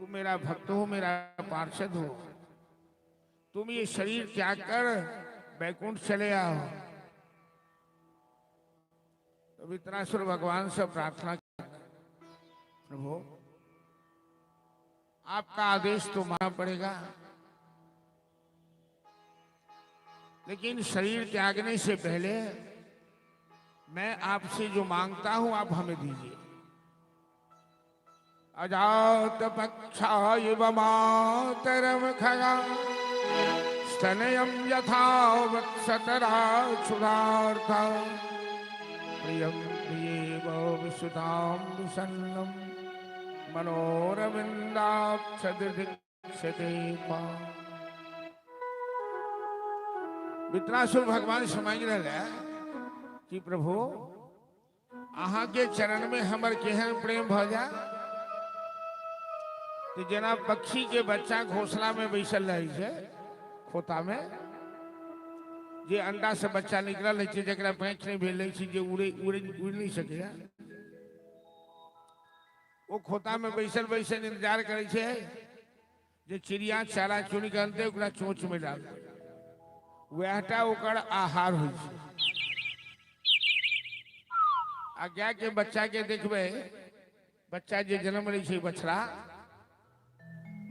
तुम मेरा भक्त हो, मेरा पार्षद हो, तुम ये शरीर त्याग कर बैकुंठ चले आओ। तो वृत्रासुर भगवान से प्रार्थना, प्रभु आपका आदेश तो मानना पड़ेगा, लेकिन शरीर त्यागने से पहले मैं आपसे जो मांगता हूं आप हमें दीजिए। अजात पक्षाय मातरम खगा स्तनयम यथा वत्सतरा क्षुधार्थ प्रियं प्रियेव विशुतां विसन्नं मनोरविन्दाक्षदृक्षते। वृत्रासुर भगवान समझ रहे कि प्रभु अहाँ के चरण में हमर केहन प्रेम भ जाए कि जेना पक्षी के बच्चा घोंसला में बैसल रहे छै, खोता में जे अंडा से बच्चा निकलल रहै छै, जकरा पाँखि नहि भेल रहै छै, जे उड़े उड़े उड़ि नहि सकैए, ओ खोता में बैसल बैसल इंतजार करै छै जे चिड़िया चारा चुनि कऽ अनतै, ओकरा चोंच में डालतै, वएहटा ओकर आहार होइ छै। आ गाय के बच्चा के देखबै, बच्चा जे जन्म लै छै बछड़ा,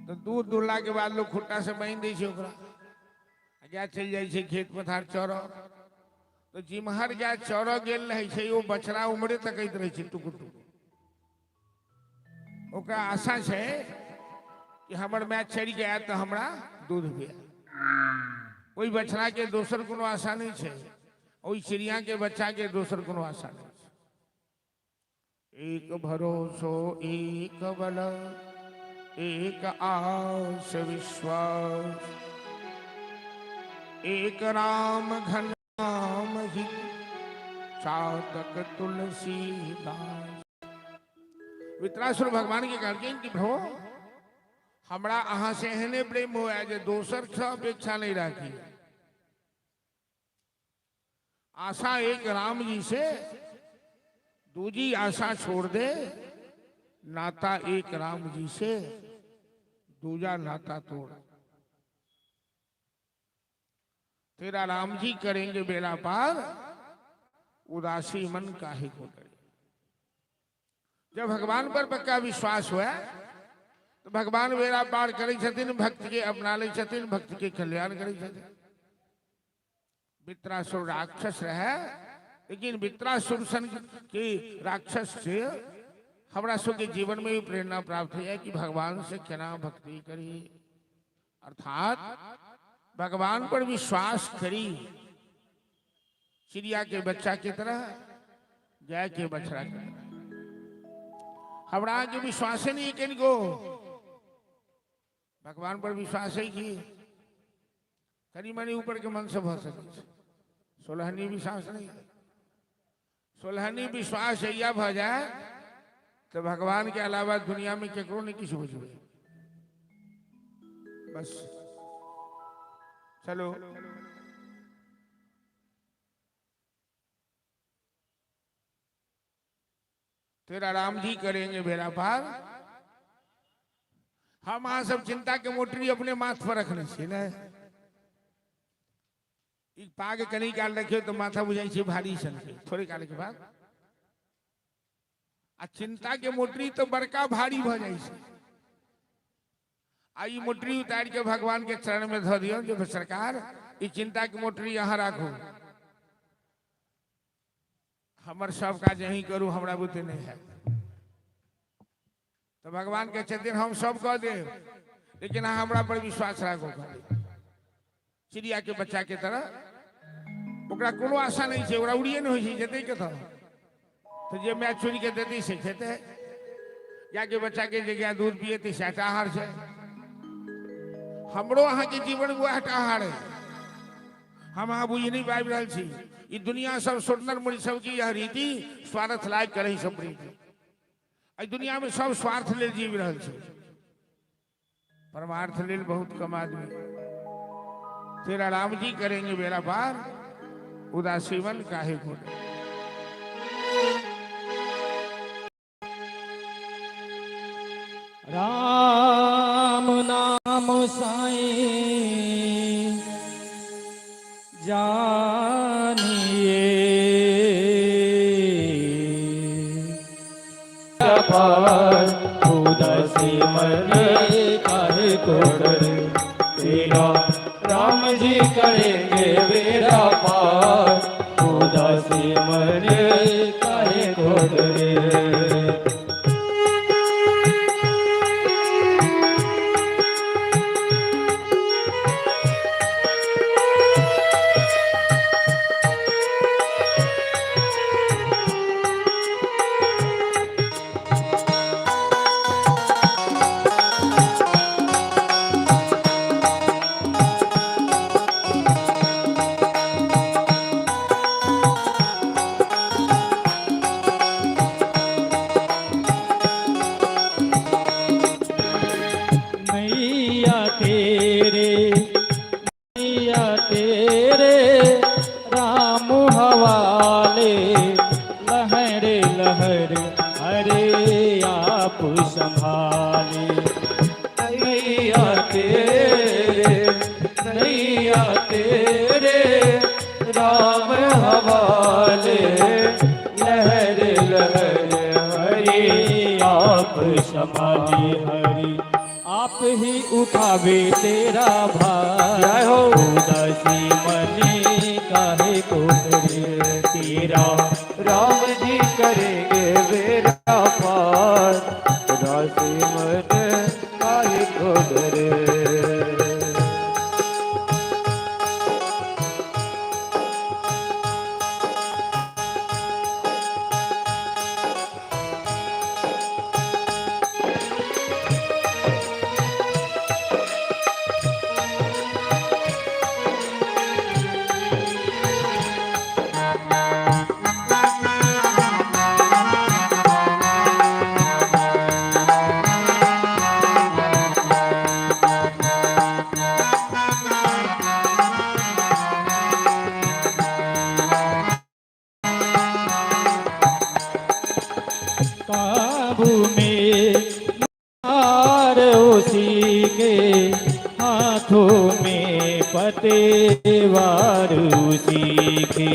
तऽ दूध दुहला के बाद लोग खुट्टा से बान्हि दै छै ओकरा, आ गाय चलि जाइ छै खेत पथार चरऽ। तऽ जिम्हर गाय चरऽ गेल रहै छै, ओ बछड़ा उम्हरे तकैत रहै छै टुकुर टुकुर। ओकरा आशा छै कि हमर माय चढ़ि के आयत तऽ हमरा दूध पियात। ओहि बछड़ा के दोसर कोनो आशा नहि छै, ओहि चिड़िया के बच्चा के दोसर कोनो आशा नहि छै। एक भरोसो एक बल एक आस विश्वास, एक राम घन राम ही चातक तुलसीदास। वृत्रासुर भगवान के कहलखिन कि प्रभु हमरा अहाँ से एहने प्रेम हुए जे दोसर से अपेक्षा नहीं राखी, आशा एक राम जी से, दूजी आशा छोड़ दे, नाता एक राम जी से, दूजा नाता तोड़। तेरा राम जी करेंगे बेड़ा पार, उदासी मन काहे को करे। जब भगवान पर पक्का विश्वास हुआ तो भगवान बेड़ा पार करै छथिन, भक्त के अपना लै छथिन, भक्त के कल्याण करै छथिन। वृत्रासुर राक्षस रहे, लेकिन वृत्रासुर सन के राक्षस से हमरा सबके जीवन में भी प्रेरणा प्राप्त हुई है कि भगवान से केना भक्ति करी, अर्थात भगवान पर विश्वास करी, चिड़िया के बच्चा के तरह, गाय के बछड़ा के तरह। हमरा के विश्वास नहीं कनिको भगवान पर विश्वास है कि कनी मनी ऊपर के मन से भऽ सकै छै, सोलहनी विश्वास नहीं। सोलहनी विश्वास जहिया भऽ जाए तो भगवान के अलावा दुनिया में केकरो नहीं किछु बुझबै। बस चलो तेरा राम जी करेंगे बेड़ा पार। हम अहाँ सब चिंता के मोटरी अपने माथ पर रखने छी ने, ई पाग कनी काल रखियो तो माथा बुझाइ छै भारी सन के, थोड़े काल के बाद। आ चिंता के मोटरी तो बड़का भारी भऽ जाइ छै। आ ई मोटरी उतारि के भगवान के चरण में धऽ दियौ जे सरकार ई चिंता के मोटरी अहाँ राखू, हमर सब काज अहीं करू, हमरा बुते नहि हैत। तऽ भगवान कहै छथिन हम सब कऽ देब, लेकिन अहाँ हमरा पर विश्वास राखू। खाली चिड़िया के बच्चा के तरह ओकरा कोनो आशा नहि छै, ओकरा उड़िए नहि होइ छै, जेतै कतऽ? तऽ जे माय चुनि के देतै से खेतै। गाय के बच्चा के जे गाय दूध पिएतै सएह आहार छै। हमरो अहाँके जीवन वएह टा आहार है। हम अहाँ बुझि नहि पाबि रहल छी। ई दुनिया सब सुरनर मुनि सबके यह रीति, स्वार्थ लायक करै सब प्रीति। एहि दुनिया में सब स्वार्थ लेल जीव रहल छै, परमार्थ लेल बहुत कम आदमी। तेरा राम जी करेंगे बेड़ा पार, उदासीवन काहे को। राम उदासी मन काहे को डरे, तेरा राम जी करेंगे बेड़ा पार, उदासी मन काहे को डरे। नैया तेरे, नैया तेरे राम हवाले, लहर लहर हरे आप संभाले। नैया तेरे, नैया तेरे राम हवाले, लहर लहर हरे आप संभाले। हरि आप ही उठावे तेरा भार, जय हो। उदासी मने काहे को डरे, तेरा राम जी करेंगे बेड़ा पार, उदासी मन काहे को डरे। काबू में मार उसी के, हाथों में पतेवार उसी के।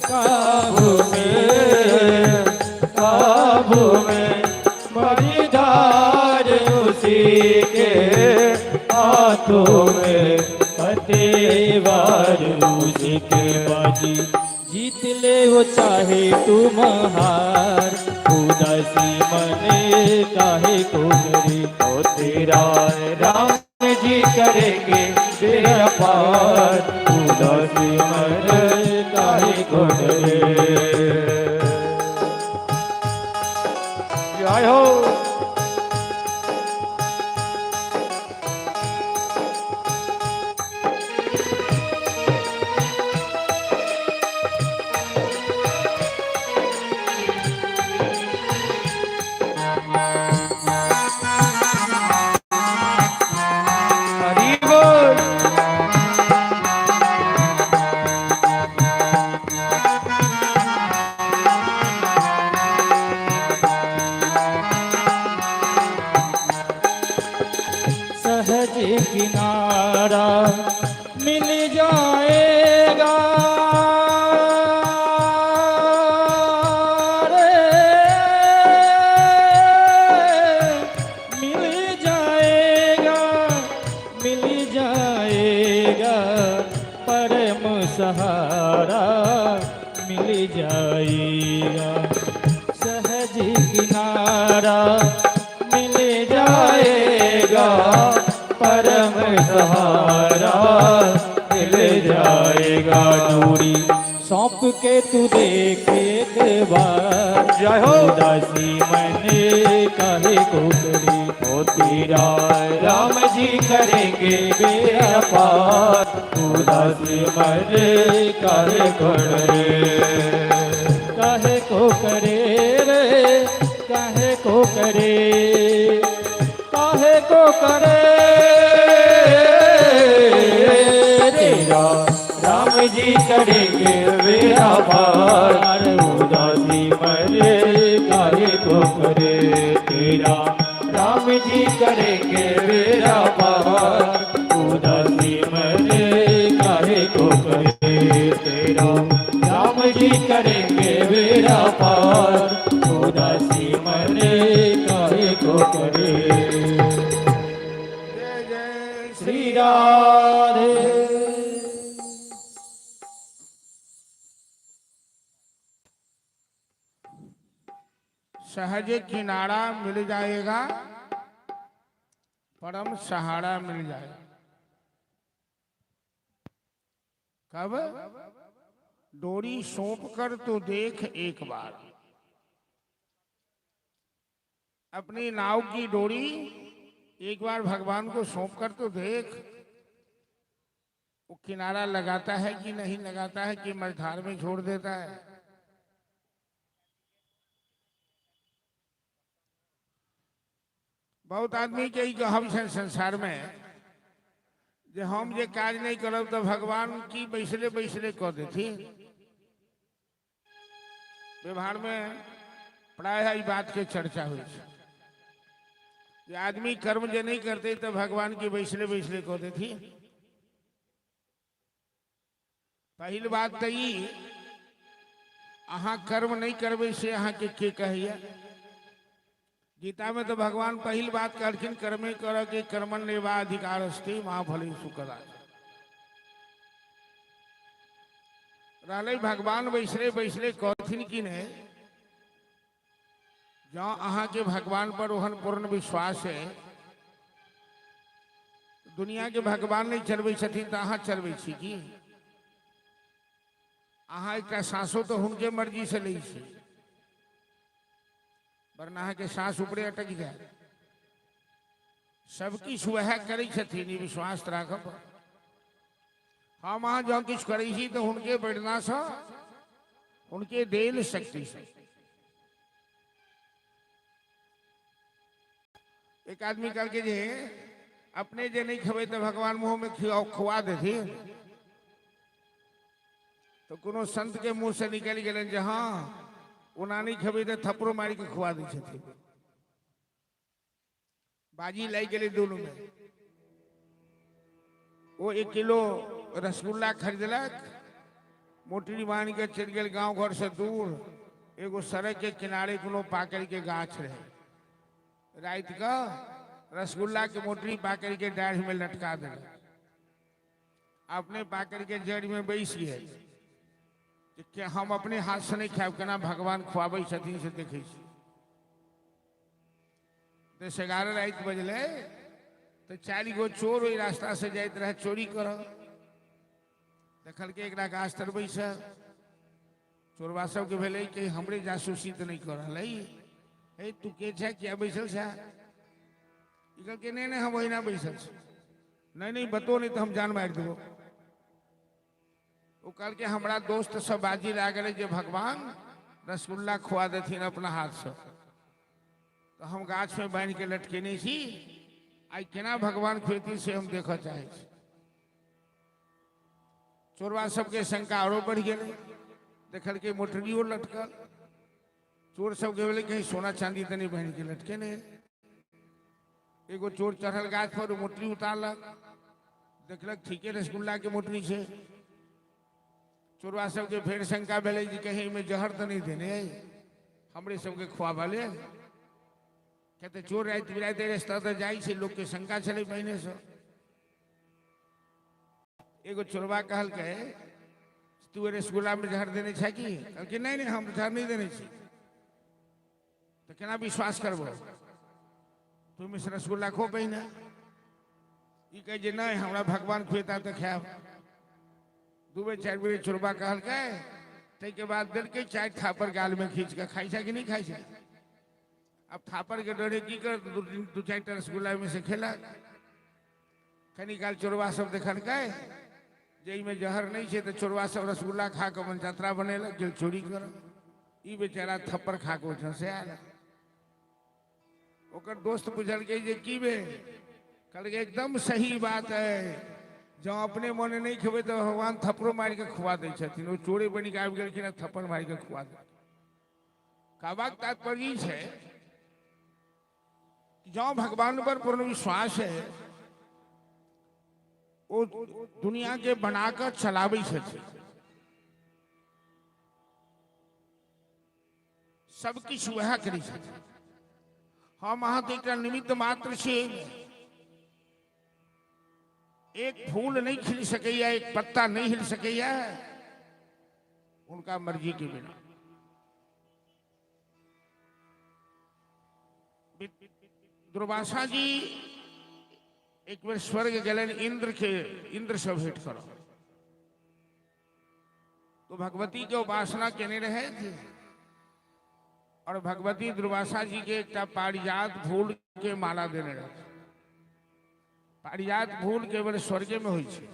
काबू में, काबू में मझधार उसी के, हाथों में पतेवार उसी के। बाजी जीत ले वो चाहे तुम हार, उदासी मने काहे को डरे, ओ तेरा राम जी करेंगे बेड़ा पार, उदासी मन काहे को डरे। जय हो। हरि बोल। सहज किनारा मिल जाएगा रे, मिल जाएगा, मिल जाएगा परम सहारा मिल जाएगा। सहज किनारा मिल जाएगा, परम सहारा मिल जाएगा। डोरी सौंप के तू देख एक बार, जय हो। उदासी मने काहे को डरे, ओ तेरा राम जी करेंगे बेड़ा पार, उदासी मन काहे को डरे। काहे को करे रे, काहे को करे, काहे को करे। तेरा राम जी करेंगे बेड़ा पार, उदासी मन काहे को करे। तेरा राम जी करेंगे बेड़ा पार, उदासी मन काहे को करे। तेरा राम जी करेंगे बेड़ा पार, उदासी मन काहे को करे। राधे। सहज किनारा मिल जाएगा, परम सहारा मिल जाएगा। कब? डोरी सौंप कर तो देख एक बार। अपनी नाव की डोरी एक बार भगवान को सौंप कर तो देख, वो किनारा लगाता है कि नहीं लगाता है, कि मझधार में छोड़ देता है। बहुत आदमी के ई कहब छै संसार में जे हम जे काज नहीं करब तो भगवान की बैसले बैसले कऽ देथिन। व्यवहार में प्रायः ई बात के चर्चा होइ छै जे आदमी कर्म जे नहीं करते तो भगवान की बैसले बैसले कऽ देथिन। पहिल बात तो ई, अहाँ कर्म नहीं करबै से अहाँके के कहैया? गीता में तो भगवान पहिल बात कहलखिन कर्मे कर के कर्मण्येवाधिकार अस्ति मां फलेषु कदाचन। रहलै भगवान बैसले बैसले कहथिन कि नहीं, जँ अहाँके भगवान पर ओहन पूर्ण विश्वास है, दुनिया के भगवान नहीं चलबै छथिन तऽ अहाँ चलबै छी की? अहाँ एकटा साँसो तऽ हुनके मर्जी से लै छी, वरना अहाँके साँस ऊपरे अटकि जायत। सब किछु वएह करै छथिन, ई विश्वास राखब। हम अहाँ जँ किछु करै छी तऽ हुनके प्रेरणासँ, हुनके देल शक्तिसँ। एक आदमी कहलकै जे अपने जे नहीं खेबै तऽ भगवान मुँह में खुआ देथिन। तो कोनो संत के मुँह से निकलि गेलनि जे हाँ ओना नहीं खेबै तऽ थप्पड़ो मारि के खुआ दै छथिन। बाजी लागि गेलै दुनू में। ओ 1 किलो रसगुल्ला खरीदलक, मोटरी बान्हि के चलि गेल गाँव घर से दूर। एगो सड़क के किनारे कोनो पाकड़ के गाछ रहे। राति के रसगुल्ला के मोटरी पाकड़ के डाढ़ में लटका देलक, अपने पाकड़ के जड़ में बैस गेल कि हम अपने हाथ से नहीं खायब, केना भगवान खुआबै छथिन से देखै छी। 10-11 राति बजलै तऽ 4 गो चोर ओहि रास्ता से जाइत रहे चोरी करऽ। देखलकै एकरा गाछ तर बैसल। चोरबा सबके भेलै कि हमरे जासूसी तऽ नहीं कऽ रहल है, हे तू के छै, किया बैसल छै? ई कहलकै नहीं नहीं हम ओहिना बैसल छी। नहीं नहीं बतो नहीं तऽ हम जान मारि देबो। ओ कहलकै हमरा दोस्त सब बाजी लागल जे भगवान रसगुल्ला खुआ देथिन अपना हाथसँ, तऽ हम गाछमे बान्हि के लटकेने छी, आइ केना भगवान खुएथिन से हम देखऽ चाहै छी। चोरबा सबके शंका आरो बढ़ि गेलै। देखलकै मोटरियो लटकल। चोर सबके भेलै कहीं सोना चांदी तऽ नहि बान्हि के लटकेने। एगो चोर चढ़ल गाछ पर, मोटरी उतारलक, देखलक ठीके रसगुल्ला के मोटरी छै। चोरबा सबके फेर शंका भेलै जे कहीं एहिमे जहर तऽ नहि देने अइ, हमरे सबके खुआबऽ लेल। किया तऽ चोर राति बिराति रस्ता तऽ जाइ छै, लोकके शंका छलै पहिनेसँ। एगो चोरबा कहलकै तू रसगुल्ला में जहर देने छै की? कहलकै नहीं नहीं हम जहर नहीं देने छी। तऽ केना विश्वास करबो, तू मिस रसगुल्ला खो पहिने। ई कहै जे नहीं हमरा भगवान खुएता तऽ खायब। 2 बेर 4 बेर चोरबा कहलकै, ताहिके बाद देलकै 4 थापर गाल में खींच कऽ। खाइ छै कि नहीं खाइ छै? अब थापर के डरे की करत, 2 4 टा रसगुल्ला में से खेलक। कनी काल चोरबा सब देखलकै जे एहिमे जहर नहीं छै, तऽ चोरबा सब रसगुल्ला खा कऽ अपन जतरा बनेलक, गेल चोरी करऽ। ई बेचारा थप्पड़ खा कऽ ओहिठाम से आयल। ओकर दोस्त पुछलकै जे की भेल? कहलकै एकदम सही बात है, जँ अपने मोने नहीं खेबै तऽ भगवान थप्पड़ो मारि कऽ खुआ दै छथिन। ओ चोरे बनि कऽ आबि गेलखिन आ थप्पड़ मारि कऽ खुआ देलखिन। कहबाक तात्पर्य ई छै जँ भगवान पर पूर्ण विश्वास है, ओ दुनिया के बना कऽ चलाबै छथिन, सब किछु वएह करै छथिन। हम अहाँ तऽ एकटा निमित्त मात्र छी। एक फूल नहीं खिल सकैया, एक पत्ता नहीं हिल सकैया उनका मर्जी के बिना। दुर्वासा जी एक बेर स्वर्ग गेलनि इंद्र के, इंद्र से भेंट करो तो भगवती के उपासना केने रहे थे और भगवती दुर्वासा जी के एक पारिजात फूल के माला देने रहे। पारिजात फूल केवल स्वर्गे में होइ छै,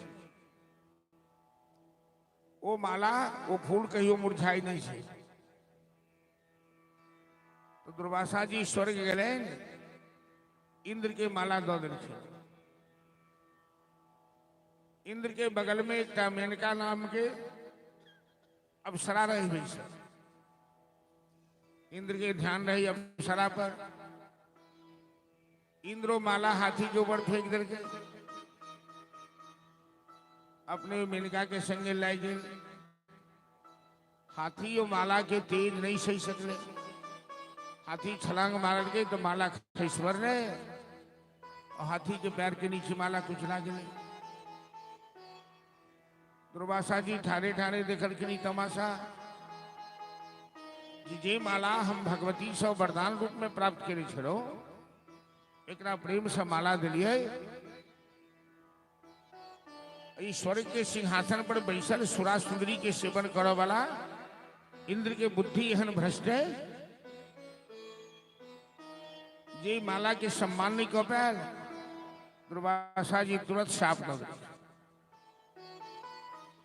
ओ माला ओ फूल कहियो मुरझाई नहीं छै। तो दुर्वासा जी स्वर्ग गेलनि, इंद्र के माला दऽ देलखिन। इंद्र के बगल में एक मेनका नाम के अप्सरा रही बैसल। इंद्र के ध्यान रही अप्सरा पर। इंद्रो माला हाथी के ऊपर फेंक देलकै, अपने मेनका के संगे लाइ गेल। हाथी ओ माला के तेज नहीं सही सकले, हाथी छलांग मारलकै तो माला खसि पड़लै और हाथी के पैर के नीचे माला कुचला गेलै। दुर्वासा जी ठारे ठारे देखलखिन ई तमाशा, जे माला हम भगवती से वरदान रूप में प्राप्त केने छलहुँ एकरा प्रेम से माला दिलियै, ई स्वर्ग के सिंहासन पर बैसल सुरा सुंदरी के सेवन करऽ वाला इंद्र के बुद्धि एहन भ्रष्ट है जे माला के सम्मान नहीं कऽ पायल। दुर्वासा जी तुरंत शाप दऽ देलखिन,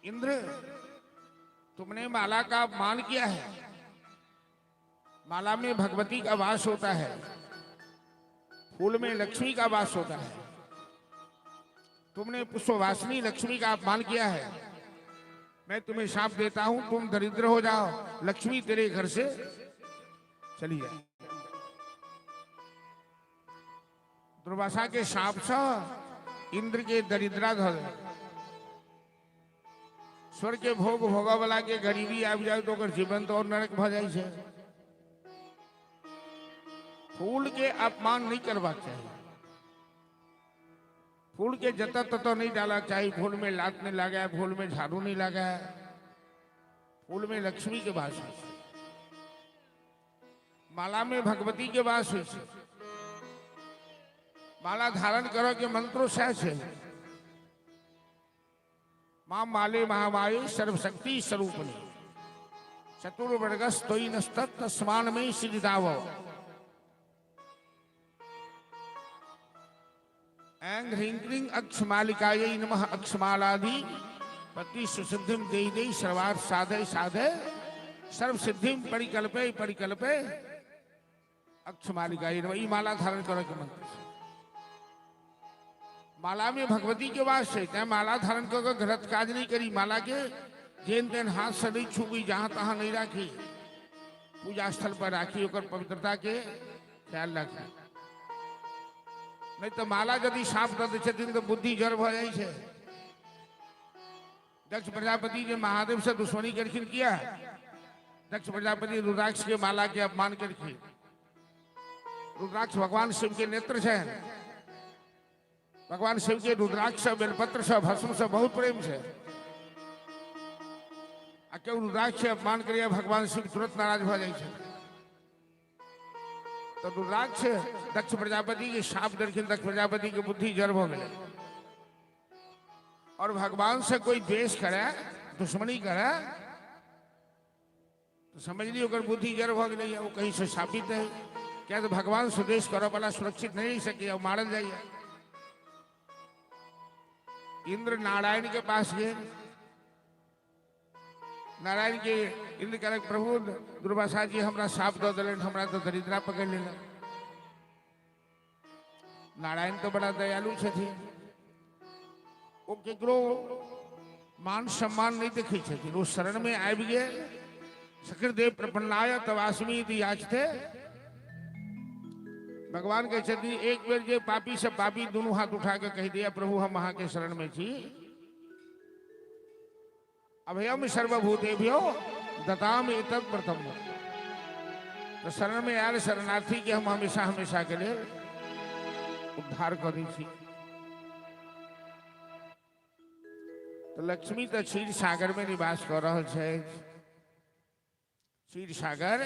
इंद्र तुमने माला का अपमान किया है, माला में भगवती का वास होता है, फूल में लक्ष्मी का वास होता है, तुमने पुष्पवासिनी लक्ष्मी का अपमान किया है, मैं तुम्हें शाप देता हूं, तुम दरिद्र हो जाओ, लक्ष्मी तेरे घर से चली जाए। दुर्वासा के शाप से इंद्र के दरिद्रा धर स्वर्ग के भोग भोगऽ वाला के गरीबी आबि जाए तो ओकर जीवन तो और नरक भऽ जाइ छै। फूल के अपमान नहीं करबाक चाही, फूल के जतऽ ततऽ नहीं डालक चाही, फूल में लात नहीं लागे, फूल में झाड़ू नहीं लागे, फूल में लक्ष्मी के वास होइ छै, माला में भगवती के वास होइ छै। माला धारण करऽ के मंत्रो सएह छै, माँ माले महामाये सर्वशक्ति स्वरूपिणी चतुर्वर्गस्तोयि नस्तत्तस्मान में सिद्धाव। ऐं ह्रीं क्रीं अक्षमालिकायै नमः अक्षमालादि पति सुसिद्धिम देई देई सर्वार्थ साधे साधे सर्व सिद्धिम परिकल्पे परिकल्पे अक्षमालिकायै नमः। ई माला धारण करऽ के मंत्र छै। माला में भगवती के वास छै, तैं माला धारण कऽ के गलत काज नहीं करी, माला के जेन तेन हाथ से नहीं छूबी, जहां तहां नहीं राखी, पूजा स्थल पर राखी, ओकर पवित्रता के ख्याल राखी। नहीं तो माला यदि साफ दऽ दै छथिन तऽ बुद्धि जड़ भऽ जाइ छै। दक्ष प्रजापति जे महादेव से दुश्मनी केलखिन किया? दक्ष प्रजापति रुद्राक्ष के माला के अपमान केलखिन। रुद्राक्ष भगवान शिव के नेत्र छनि, भगवान शिव के रुद्राक्ष से बेलपत्र से भस्म से बहुत प्रेम छै, आ केओ रुद्राक्ष के अपमान करिए भगवान शिव तुरंत नाराज भऽ जाइ छै। तो रुद्राक्ष दक्ष प्रजापति के शाप देलखिन, दक्ष प्रजापति के बुद्धि जड़ भऽ गेलै और भगवान से कोई द्वेष करे दुश्मनी करे तो समझ ली ओकर बुद्धि जड़ भऽ गेलै, ओ कहीं से शापित है, क्या तो भगवान से द्वेष करऽ वाला सुरक्षित नहीं रह सके, मारल जाइए। इंद्र नारायण के पास गए, नारायण के इंद्र कहलक प्रभु दुर्वासा जी हमरा साप दऽ देलनि, हमरा तऽ दरिद्रा पकड़ि लेलक। नारायण तऽ बड़ा दयालु छथिन, ओ केकरो मान सम्मान नहीं देखै छथिन, ओ शरण में आबि गेल। सकृदेव प्रपन्नाय तवास्मी इति याचते। भगवान कहै छथिन एक बेर जे पापी से पापी दुनू हाथ उठा के कहि दिया प्रभु हम अहाँ के शरण में छी, अभयम सर्वभूतेभ्यो दताम एतत् प्रथम। तो शरण में आयल शरणार्थी के हम हमेशा हमेशा के लिए उद्धार करै छी। तऽ लक्ष्मी तऽ क्षीर सागर में निवास कऽ रहल छै। क्षीर सागर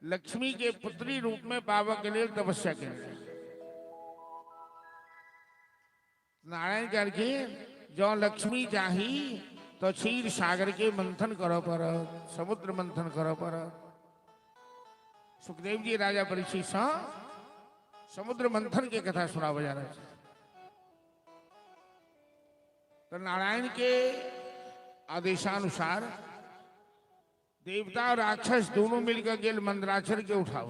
लक्ष्मी के पुत्री रूप में पाबऽ के लेल तपस्या केने। नारायण कहलखिन, जँ लक्ष्मी चाही तो क्षीर सागर के मंथन करऽ पड़त, समुद्र मंथन करऽ पड़त। सुखदेव जी राजा परीक्षित सँ समुद्र मंथन के कथा सुनाबऽ जा रहल छै। तो नारायण के आदेशानुसार देवता और राक्षस दोनों मिलकर गेल मंदराचल के उठाव।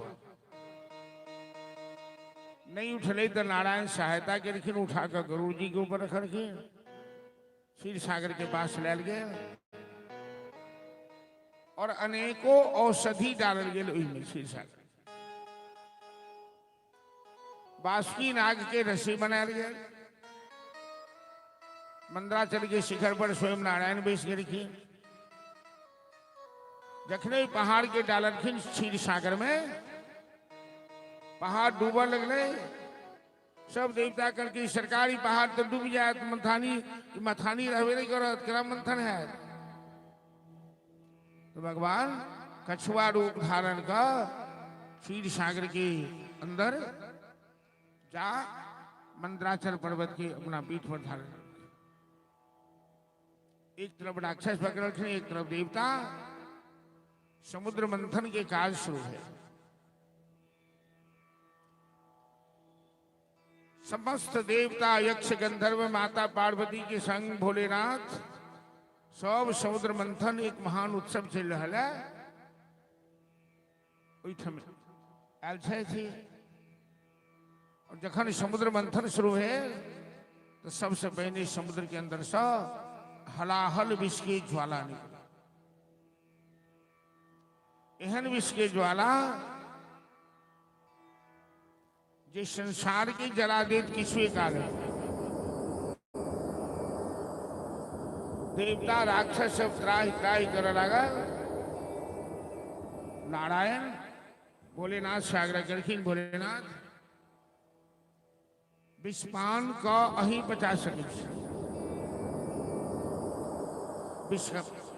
नहीं उठले तो नारायण सहायता केलखिन, उठा कर गरुड़ जी के ऊपर रखलखिन, क्षीर सागर के पास लायल गेल और अनेकों औषधि डालल गेल ओहिमे। क्षीर सागर बासुकी नाग के रस्सी बनायल गेल। मंदराचल के शिखर पर स्वयं नारायण बैस गेलखिन। जखने पहाड़ के डाललखिन क्षीर सागर में, पहाड़ डूबऽ लगलै। सब देवता कहलकै, सरकारी पहाड़ तऽ डूबि जायत, मथानी मथानी रहबे नहि करत, केना मंथन हैत? तो भगवान कछुआ रूप धारण कर क्षीर सागर के अंदर जा मंदराचल पर्वत के अपना पीठ पर धारण। एक तरफ राक्षस पकड़लखिन, एक तरफ देवता। समुद्र मंथन के काज शुरू है। समस्त देवता, यक्ष, गंधर्व, माता पार्वती के संग भोलेनाथ सब समुद्र मंथन एक महान उत्सव चलि रहल है। ओहिठाम आयल छथि और जखन समुद्र मंथन शुरू भेल तऽ सबसे पहिने समुद्र के अंदर से हलाहल विष के ज्वाला निकल। एहन विष के ज्वाला जे संसार के जला देत किछुए काल। देवता राक्षस सब त्राहि त्राहि करऽ लागल। नारायण भोलेनाथ से आग्रह केलखिन, भोलेनाथ, विषपान क अहीं बचा सकै छी,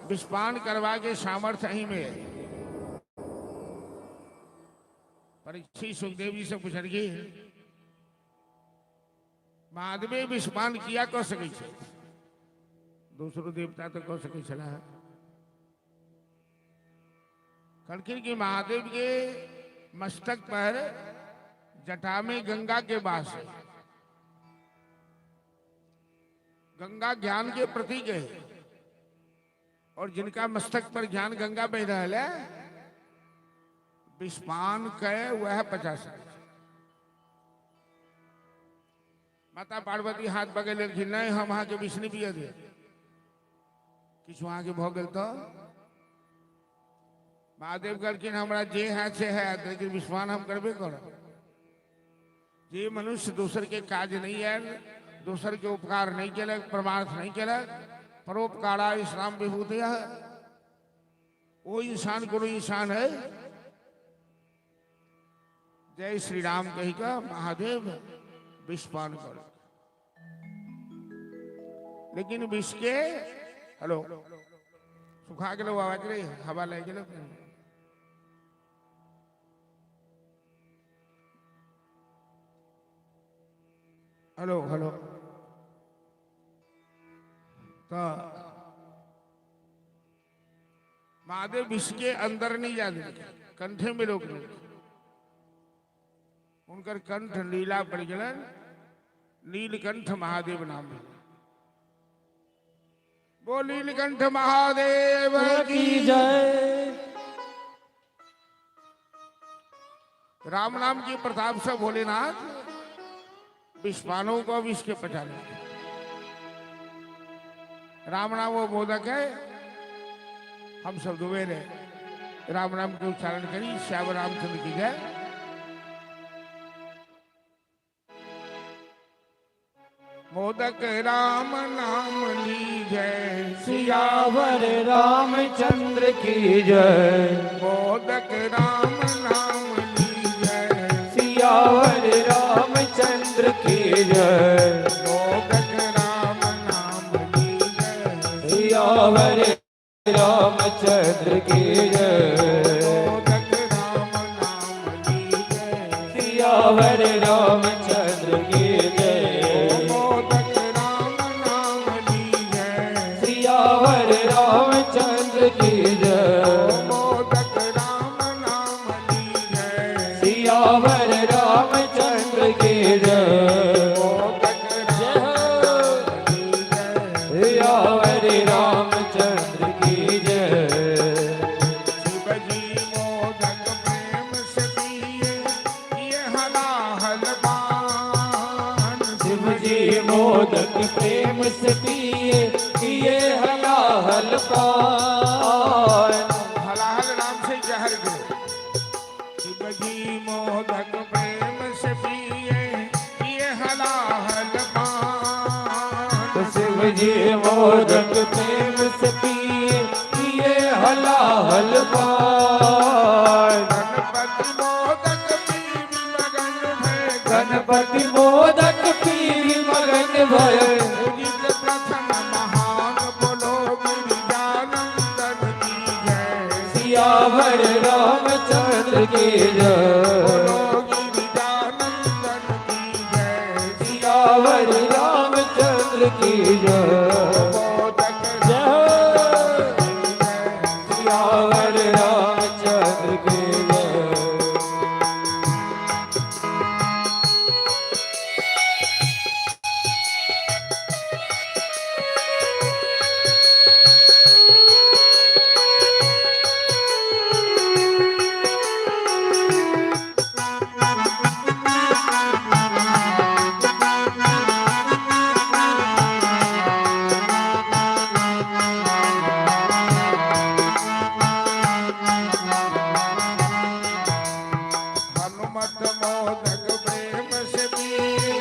विषपान करवा के सामर्थ्य अहीं में है। परीक्षित सुखदेव जी से पुछलखिन, महादेवे विषपान किया कऽ सकै छै? दोसरो देवता तऽ कऽ सकै छलाह। कहलखिन कि महादेव के मस्तक पर जटा में गंगा के वास है। गंगा ज्ञान के प्रतीक है और जिनका मस्तक पर ज्ञान गंगा बह रहा है, विषपान के वह बचा सके। माता पार्वती हाथ पकड़ लेलखिन, नहीं, हम अहाँके विष नहि पियऽ देब, किछु अहाँके भऽ गेल तऽ। महादेव कहलखिन, हमरा जे हैत से हैत, लेकिन विषपान हम करबे करब। जे मनुष्य दोसर के काज नहीं आयल, दोसर के उपकार नहीं केलक, परमार्थ नहीं केलक, परोपकारा इस्लाम विभूति है, वो इंसान कोनो इंसान है? जय श्री राम कही का महादेव विषपान कर, लेकिन विष के, हेलो, सुखा गेलो आवाज रे, हवा लागि गेलो। Hello hello. तऽ महादेव विष के अंदर नहीं जा देलखिन, कंठे में रोक लेलखिन। हुनकर कंठ नीला पड़ गेलनि, नीलकंठ महादेव नाम भेल। बोल नीलकंठ महादेव की जय। राम नाम के प्रताप से भोलेनाथ विषपानों को विष के पचा लेते। राम नाम वो मोदक है। हम सब दुबे रहे राम नाम के उच्चारण करी। श्याम रामचंद्र की जय। मोदक राम नाम लीजय, सियावर रामचंद्र की जय। मोदक राम नाम लीजय, सियावर रामचंद्र की जय। मोदक राम नाम लीजय, सियावर रामचंद्र की जय। मोदक राम नाम लीजै। सियावर रामचंद्र की जय। मोदक राम नाम लीजै। सियावर रामचंद्र की जय। मोदक राम नाम लीजै। सियावर रामचंद्र की जय। मोदक जय राम हो। लीजै। सियावर रामचंद्र की जय। शिवजी मोदक प्रेम से पिए ये हलाहल पान। शिव जी मोदक प्रेम से पिए किए हलाहल पान। हलाहल राम से जहर गिरे। शिवजी मोदक प्रेम से पिए ये हलाहल पान। शिव जी मोदक प्रेम से पिए किए हलाहल पान। गणपति मोदक पीवी मगन भय। गणपति मोदक पीवी मगन भय। उदित प्रथम महान बोलो गिरिजानंदन की जय। सियावर रामचंद्र की जय। बोलो गिरिजानंदन की जय। सियावर रामचंद्र की जय। मोदक जय हो। सियावर रामचंद्र की जय। हनुमत मोदक प्रेम से पिए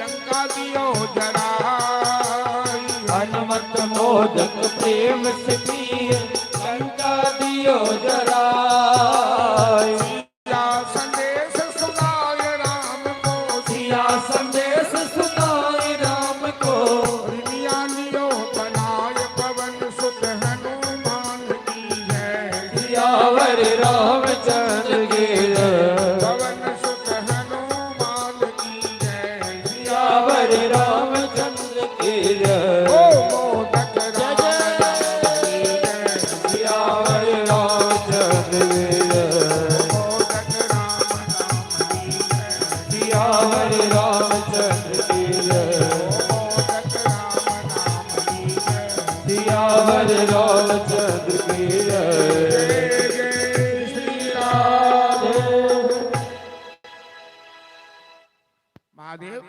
लंका दियो जराई। हनुमत मोदक प्रेम से पिए लंका दियो जराय। सिया संदेश सुनाय राम को। सिया संदेश सुनाए राम को। रिमिया लियो बनाय पवन सुत हनुमान की जय। सियावर रामचंद्र की जय। पवन सुत हनुमान की जय। सियावर रामचंद्र की जय। ओ मोदक जय राम जय। की जय। सियावर रामचंद्र की जय। मोदक राम नाम की जय। सियावर रामचंद्र की जय। मोदक राम नाम की जय। सियावर रामचंद्र की जय। जय जय श्री राम। महादेव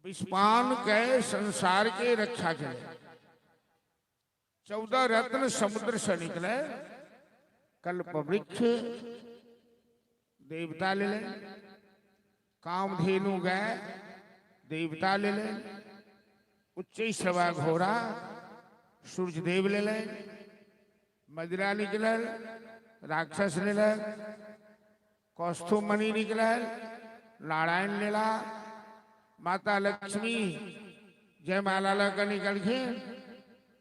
विस्मान के संसार के रक्षा के लिए 14 रत्न समुद्र से निकले। कल्प वृक्ष देवता ले ले, कामधेनु गए देवता ले ले, उच्च सवा घोड़ा सूर्य देव ले ले, मदिरा निकलल राक्षस ले ले, कौस्तुभ मणि निकलल नारायण लेला, माता लक्ष्मी जय माला लगा निकलखिन,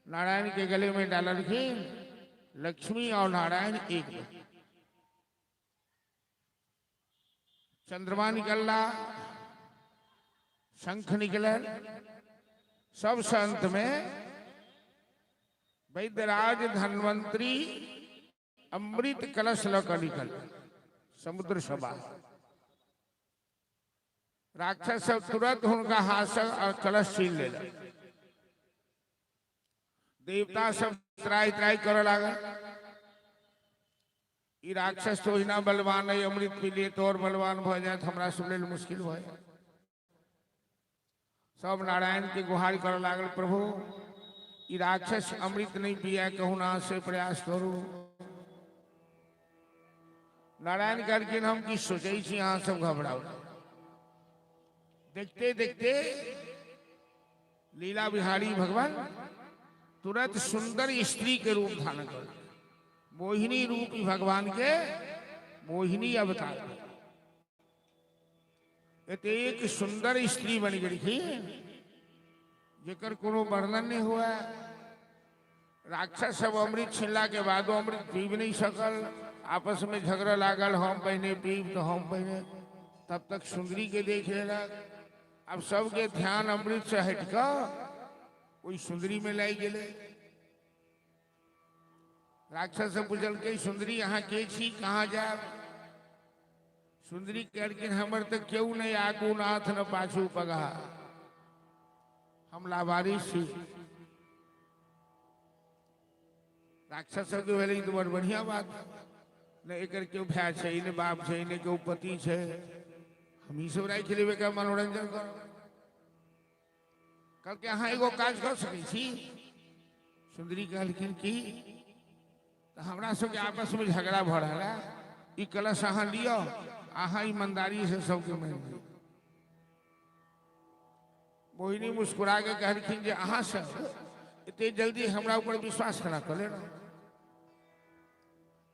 नारायण के गले में डालखिन, लक्ष्मी और नारायण एक बन। चंद्रमा निकलला, शंख निकलल, सबसे अंत में वैद्यराज धन्वंतरी अमृत कलश लकर निकल समुद्र सभा। राक्षस सब तुरंत हुनका हाथ से कलश छीन लेलक। देवता सब त्राहि त्राहि करऽ लागल। ई राक्षस तो ओहिना बलवान है, अमृत पी लिए तो और बलवान भऽ जायत, हमरा सब लेल मुश्किल भऽ जायत। सब नारायण के गुहार करऽ लागल, प्रभु ई राक्षस अमृत नहीं पिया, कहुना से प्रयास करू। नारायण कहलखिन हम की सोचै छी, अहाँ सब घबराउ। देखते देखते लीला बिहारी भगवान तुरंत सुंदर स्त्री के रूप धारण कर मोहिनी रूप ही भगवान के मोहिनी अवतार एक सुंदर स्त्री बन गेलखिन जेकर कोनो वर्णन नहीं हुआ। राक्षस सब अमृत छिनला के बादो अमृत पीब नहीं सकल। आपस में झगड़ा लागल, हम पहिने पीब तो हम पहिने। तब तक सुंदरी के देख लेलक। अब सबके ध्यान अमृत से हट कऽ ओहि सुंदरी में लागि गेलै। राक्षस से पुछलकै, सुंदरी अहाँ के छी, कहाँ जायब? सुंदरी कहलखिन, हमर तऽ केओ नहि आगू नाथ न पाछू पगहा, हम लावारिस छी। राक्षस सबके भेलै ई तऽ बड़ बढ़िया बात, ने एकर केओ भाय छै, ने बाप छै, ने केओ पति छै, हम ई सब राखि लेबै, एकर मनोरंजन करब। कहलकै, अहाँ एगो काज कऽ सकै छी? सुंदरी कहलखिन की? तऽ हमरा सबके आपसमे झगड़ा भऽ रहल है, ई कलश अहाँ लिअ, अहाँ ईमानदारी से सबके मानि लिअ। मोहिनी मुस्कुरा के कहलखिन जे अहाँ सब एते जल्दी हमरा ऊपर विश्वास केना कऽ लेलहुँ?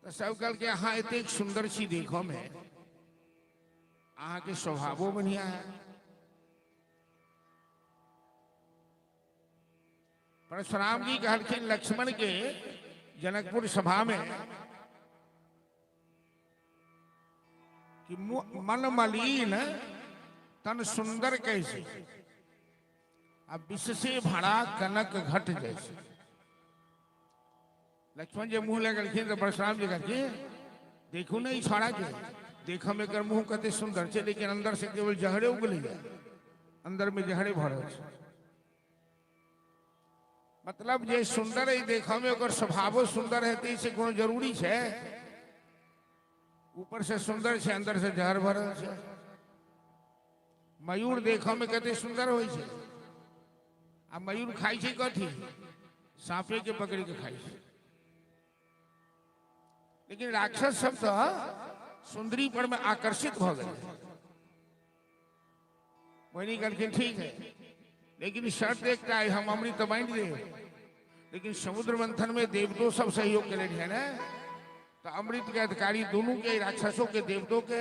तऽ सब कहलकै, अहाँ एतेक सुन्दर छी देखऽ मे, अहाँके स्वभावो बढ़िया है। परशुराम जी कहलखिन लक्ष्मण के जनकपुर सभा में कि मन मलिन तन सुंदर कैसे, अब विष से भरा कनक घट जैसे। लक्ष्मण जे मुंह लगलखिन तऽ परशुराम जी कहलखिन, देखू ने ई छौड़ा के, देखऽ में एकर मुंह कते सुंदर छै, लेकिन अंदर से केवल जहरे उगलैया, अंदर में जहरे भरल छै। मतलब जे सुंदर है देखऽ में, ओकर स्वभावो सुंदर हेतै से कोनो जरूरी छै? ऊपर से सुंदर छै, अंदर से जहर भरल छै। मयूर देखऽ में कते सुंदर होइ छै, आ मयूर खाइ छै कथी? साँपे के पकड़ के खाइ छै। लेकिन राक्षस सब तऽ सुंदरी पर में आकर्षित भऽ गेलै। मोहिनी कहलखिन ठीक है, लेकिन शर्त एकटा है, हम अमृत बांटि देब, लेकिन समुद्र मंथन में देवतो सब सहयोग केने रहे ने, तऽ अमृत के अधिकारी दोनों के, राक्षसों के देवतों के,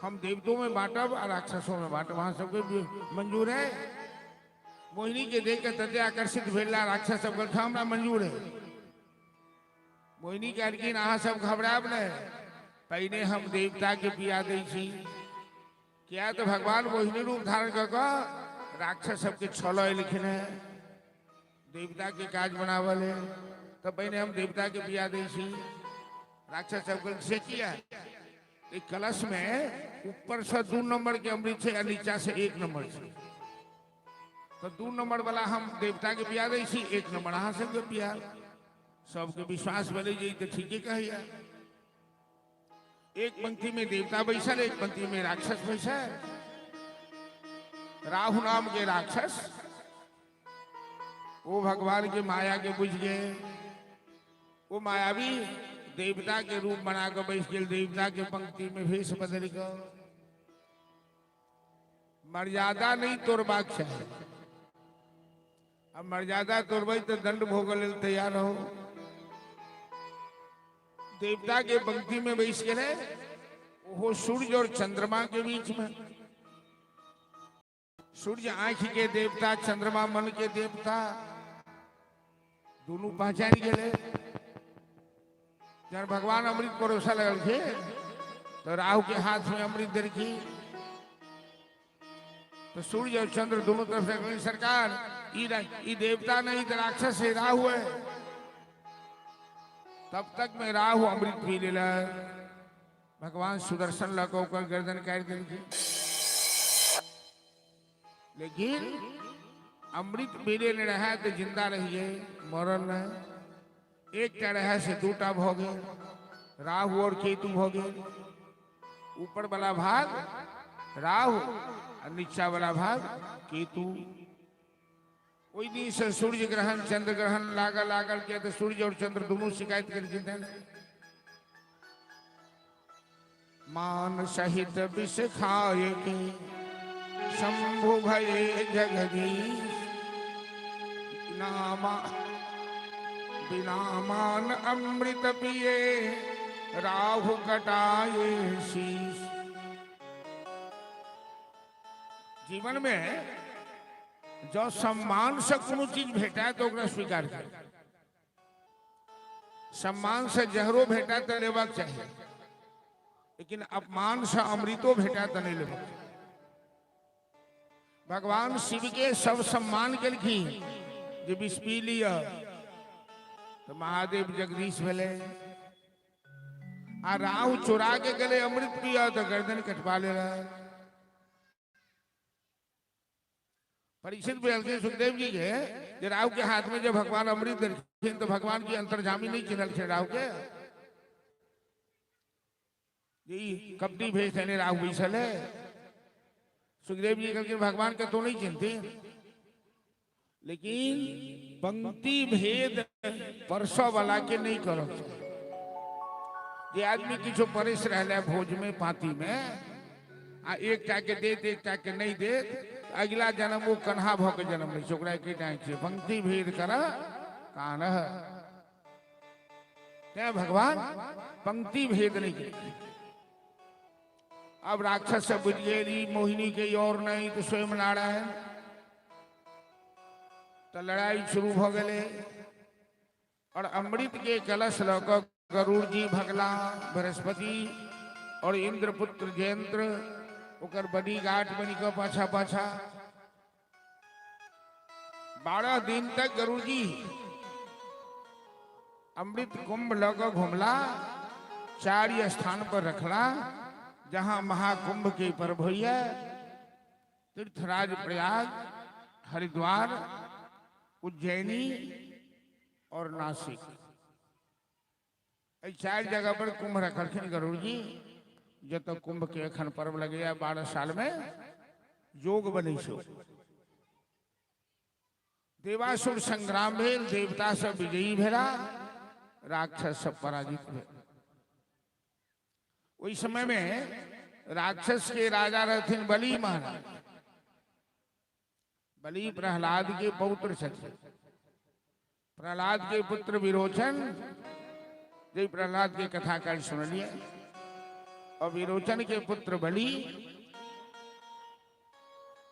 हम देवतों में बांटब आ राक्षसों में बांटब, अहाँ सबके मंजूर है? मोहिनी के देख के तते आकर्षित भेला राक्षस सब, कहलखिन हमरा मंजूर है। मोहिनी कहलखिन अहाँ सब घबरायब नहि, पहिने हम देवता के पिया दै छी। किया तऽ भगवान मोहिनी रूप धारण कऽ कऽ राक्षस सबके छल एलखिन है देवता के काज बनावल है, तऽ पहिने हम देवता के पिया दै छी। राक्षस सब कहलक से किया? ई कलश में ऊपर से 2 नंबर के अमृत छै आ नीचा से 1 नंबर छै, तऽ 2 नंबर वाला हम देवता के पिया दै छी, 1 नंबर अहाँ सबके पिया। सबके विश्वास भेलै जे ई तऽ ठीके कहैया। एक पंक्ति में देवता बैसल, एक पंक्ति में राक्षस बैसल। राहु नाम के राक्षस वो भगवान के माया के बुझ गए, वो मायावी देवता के रूप बना के बैस गेल, देवता के पंक्ति में भेष बदल के। मर्यादा नहीं तोड़बाक चाही, अब मर्यादा तोड़बै तो दंड भोगऽ लेल तैयार रहो। देवता के पंक्ति में बैस गेलै, ओहो सूर्य और चंद्रमा के बीच में। सूर्य आंखि के देवता, चंद्रमा मन के देवता, दोनों पहचान गेलै। जब भगवान अमृत परोसा लगलखिन तो राहु के हाथ में अमृत देलखिन, तो सूर्य और चंद्र दोनों तरफ से कहलखिन, सरकार ई देवता नहीं तो राक्षस है, राहु है। तब तक में राहु अमृत पी लेलक। भगवान सुदर्शन लऽ कऽ ओकर गर्दन काटि देलखिन। लेकिन अमृत पीले ने रहे तो जिंदा रहिए, मरल नहीं। एकटा रहे से दूटा भऽ गेल, राहु और केतु भऽ गेल। ऊपर वाला भाग राहु आ नीचा वाला भाग केतु। ओहि दिन से सूर्य ग्रहण चंद्र ग्रहण लागल लागल, किया तऽ सूर्य और चंद्र दोनों शिकायत केलखिन। मान सहित विष खाए के शंभु भये जगदीश, नामा बिना मान अमृत पिए राहु कटाए शीश। जीवन में जब सम्मान से कोनो चीज भेटाए तो ओकरा स्वीकार करू। सम्मान से जहरो भेटा तऽ लेबाक चाही, लेकिन अपमान से अमृतो भेटा तऽ नहीं लेबाक चाही। भगवान शिव के सब सम्मान केलखिन जे विष पी लिअ, तऽ महादेव जगदीश भेलै। आ राहु चोरा के गेलै अमृत पिय तऽ गर्दन कटवा लेलक। परीक्षित भेलखिन सुखदेव जी के जे राहु के हाथ में जब भगवान अमृत देलखिन तऽ भगवान की अंतर्जामी नहीं चिन्हलखिन राहु के, जे ई कपटी भेज देने राहु बैसल है। सुखदेव जी कहलखिन भगवान के तो नहीं चिन्हती, लेकिन पंक्ति भेद परसो वाला के नहीं करब। जे आदमी किछु परसि रहल है भोज में पाती में, आ एकटा के देत एकटा के नहीं देत, अगिला जन्म वो कन्हा भऽ के जन्म लै छै, ओकरा एकेटा आँखि छै। पंक्ति भेद कर कान्ह, तें भगवान पंक्ति भेद नहीं केलखिन। अब राक्षस सब बुझि गेल ई मोहिनी के और नहीं तो स्वयं नारायण, तऽ लड़ाई शुरू भऽ गेलै। और अमृत के कलश लऽ कऽ गरुड़ जी भगला, बृहस्पति और इंद्रपुत्र जयंत्र ओकर बॉडीगार्ड बनि कऽ पाछा पाछा। 12 दिन तक गरुड़ जी अमृत कुंभ लऽ कऽ घुमला, 4 स्थान पर रखला जहां महाकुंभ के पर्व होइए, तीर्थराज प्रयाग, हरिद्वार, उज्जैनी और नासिक। एहि 4 जगह पर कुंभ रखलखिन गरुड़ जी, जतऽ कुंभ के एखन पर्व लगैया 12 साल में योग बनै छै। देवासुर संग्राम भेल, देवता सब विजयी भेला, राक्षस सब पराजित भेल। ओहि समय में राक्षस के राजा रहथिन बलि महाराज। बलि प्रहलाद के पौत्र छथिन। प्रहलाद के पुत्र विरोचन, जे प्रहलाद के कथा काल्हि सुनलियै, और विरोचन के पुत्र बलि।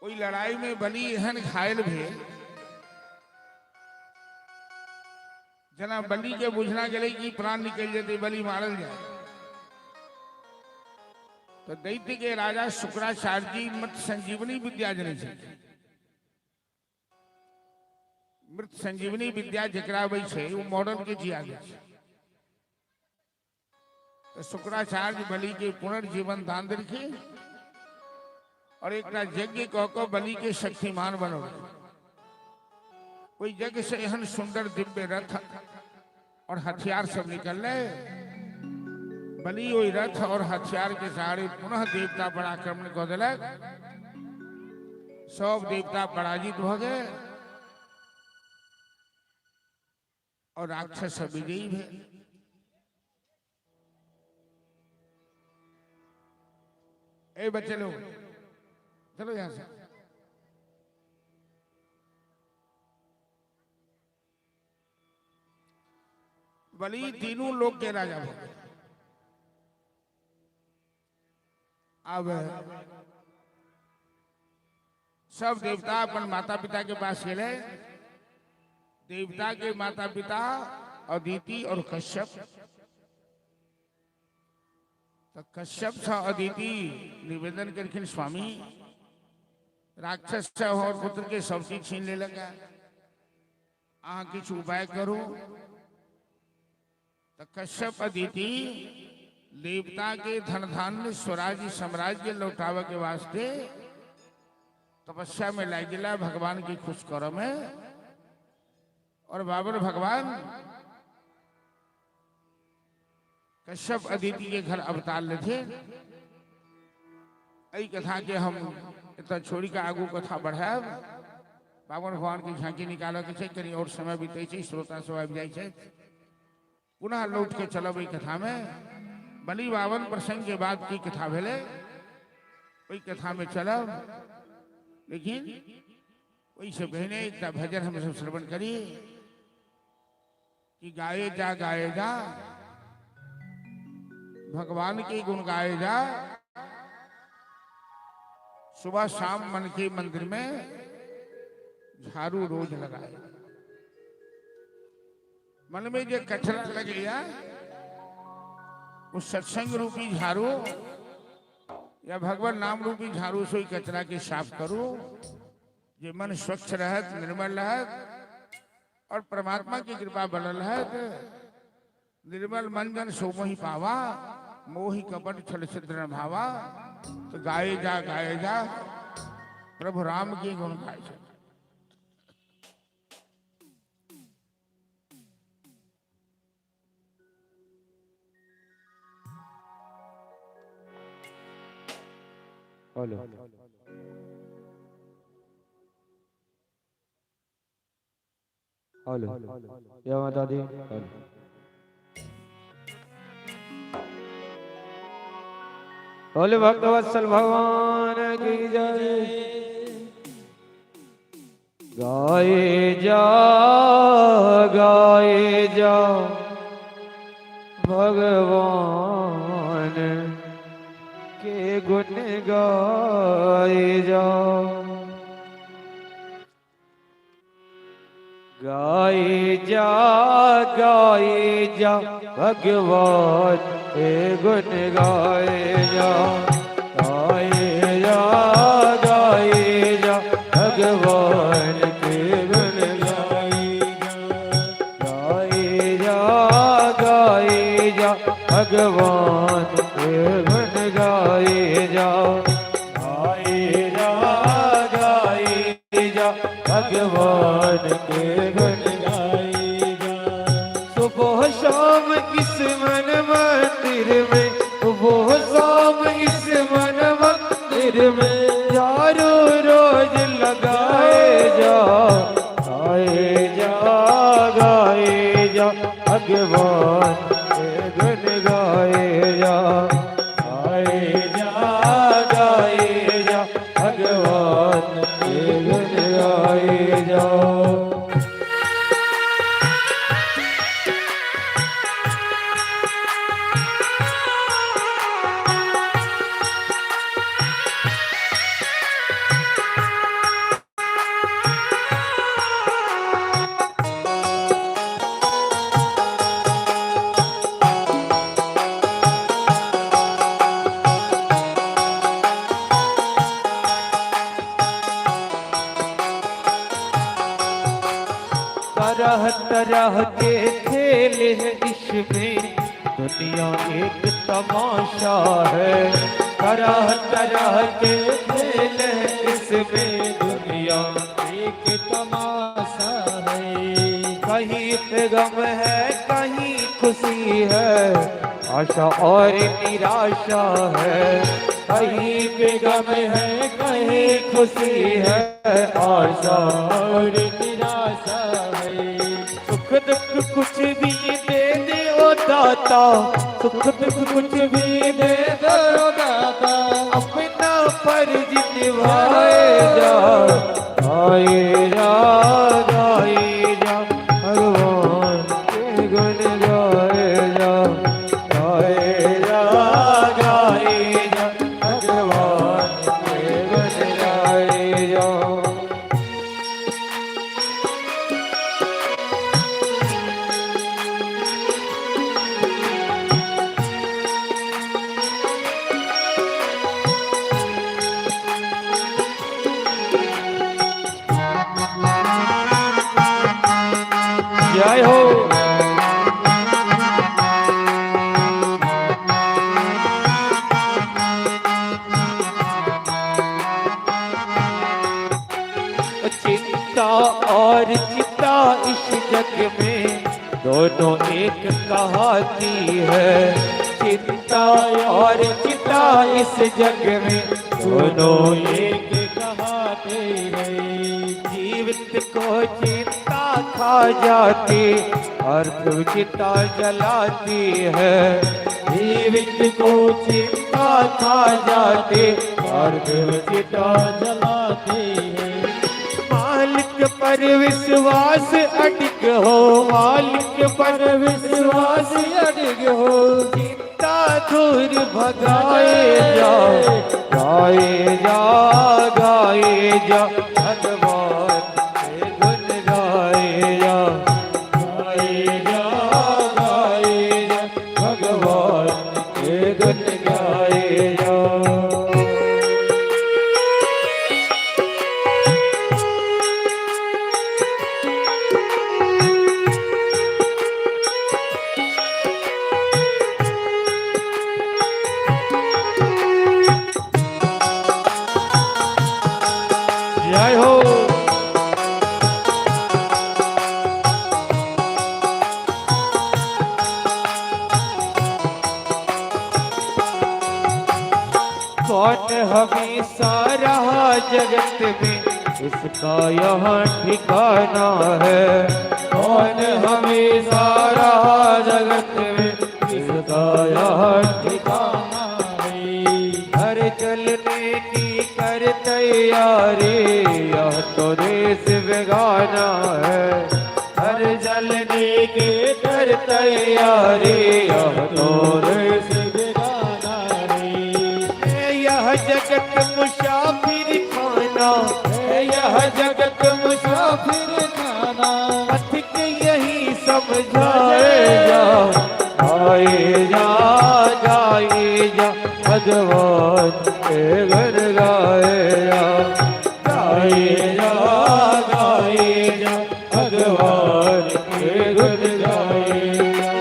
ओहि लड़ाई में बलि एहन घायल भेल जेना बलि के बुझना गेलै कि प्राण निकलि जेतै, बलि मारल जाय। तो दैत्य के राजा शुक्राचार्य जी मृत संजीवनी विद्या जनै छलखिन। मृत संजीवनी विद्या जकरा अबै छै ओ मॉडल के जिया दै छै। तो शुक्राचार्य बलि के पुनर्जीवन दान देलखिन और एकटा यज्ञ कऽ कऽ बलि के शक्तिमान बनौलखिन। ओहि यज्ञ से एहन सुंदर दिव्य रथ और हथियार सब निकललै। बलि ओहि रथ और हथियार के सहारे पुनः देवता पर आक्रमण कऽ देलक। सब देवता पराजित भऽ गेल और राक्षस सब विजयी भेल। ए बच्चे लोग चलो यहां से। बलि तीनों लोग के राजा भऽ गेल। अब सब देवता अपन माता पिता के पास गेले। देवता के माता पिता अदिति और कश्यप। तो कश्यप से अदिति निवेदन करखिन, स्वामी राक्षस से और पुत्र के सब चीज छीन लेलक, अहाँ किछु उपाय करू। तो कश्यप अदिति देवता के धन धान्य स्वराज्य साम्राज्य लौटावे के वास्ते तपस्या में लागि गेला भगवान की खुश कर में। और बाबर भगवान कश्यप अदिति के घर अवतार लेथे। एहि कथा के हम एतऽ छोड़ि के आगू कथा बढ़ायब। बाबर भगवान के झांकी निकालऽ के छै, कनि और समय बीतै छै, श्रोता सब आबि जाइ छै, पुनः लौट के चलब एहि कथा में। बलि बावन प्रसंग के बाद की कथा भेलै ओहि कथा में चलब, लेकिन ओहिसँ पहिने एकटा भजन हम सब श्रवण करी कि गाए जा गाए जा भगवान के गुण गाए जा, सुबह शाम मन के मंदिर में झाड़ू रोज लगाए। मन में जे कचरा लगैया ओ सत्संग रूपी झाड़ू या भगवान नाम रूपी झाड़ू से ओहि कचरा के साफ करू, जे मन स्वच्छ रहत, निर्मल रहत और परमात्मा की कृपा बनल रहत। निर्मल मन जन सो मोहि पावा, मोहि कपट छल छिद्र न भावा। तो गाए जा गाए जा प्रभु राम के गुण गाए जा। हेलो हेलो, जय माता दी। हेलो बोले भक्तवत्सल भगवान की जय। गाए जा गाए जा भगवान के गुण गाए जा, गाए जा गाए जा भगवान के गुण गाए जा, गाए जा गाए जा भगवान के गुण गाए जा, गाए जा गाए जा भगवान के गुण गाए जा, गाए जा गाए जा भगवान के गुण गाए जा। सुबह शाम इस मन मंदिर में, सुबह शाम इस मन मंदिर में चारों रोज लगाए जा, गाए जा गाए जा भगवान के गुण गाए जा, गाए जा गाए जा भगवान के गुण गाए जा। तरह तरह के खेल है इसमें, दुनिया एक तमाशा है। तरह तरह के खेल है इसमें, दुनिया एक तमाशा है। कहीं पे गम है कहीं खुशी है, आशा और निराशा है। कहीं पे गम है कहीं खुशी है, आशा और निराशा है। सुख दुख कुछ भी दे दे ओ दाता, सुख दुख कुछ भी दे दे ओ दाता, अपना फर्ज निभाए जा, गाए जा गाए जा भगवान के गुण गाए जा, गाए जा गाए जा भगवान के गुण गाए जा। जय हो। चिंता और चिता इस जग में दोनों एक कहाती है। चिंता और चिता इस जग में दोनों एक कहाते हैं। जीवित को चिंता खा जाती और चिता जलाती है। जीवित को चिंता खा जाती और चिता जलाती है। मालिक पर विश्वास अडिग हो, मालिक पर विश्वास अडिग हो, चिंता दूर भगाए जा, गाए जा गाए जा भगवान के गुण गाए जा, गाए जा हमेशा रहा जगत में, इसका यहाँ ठिकाना है। कौन हमेशा रहा जगत में, इसका यहाँ ठिकाना है। हर चलने की कर तैयारी, यह तो देश बेगाना है। हर जलने के कर तैयारी, यह तो देश बेगाना है। है यह जगत मुसाफिर खाना, है यह जगत मुसाफिर खाना, पथिक यही समझाए जा, आए जा, जाए जा, भगवान के घर गाए जा, गाए जा, गाए जा, भगवान के गुण गाए जा।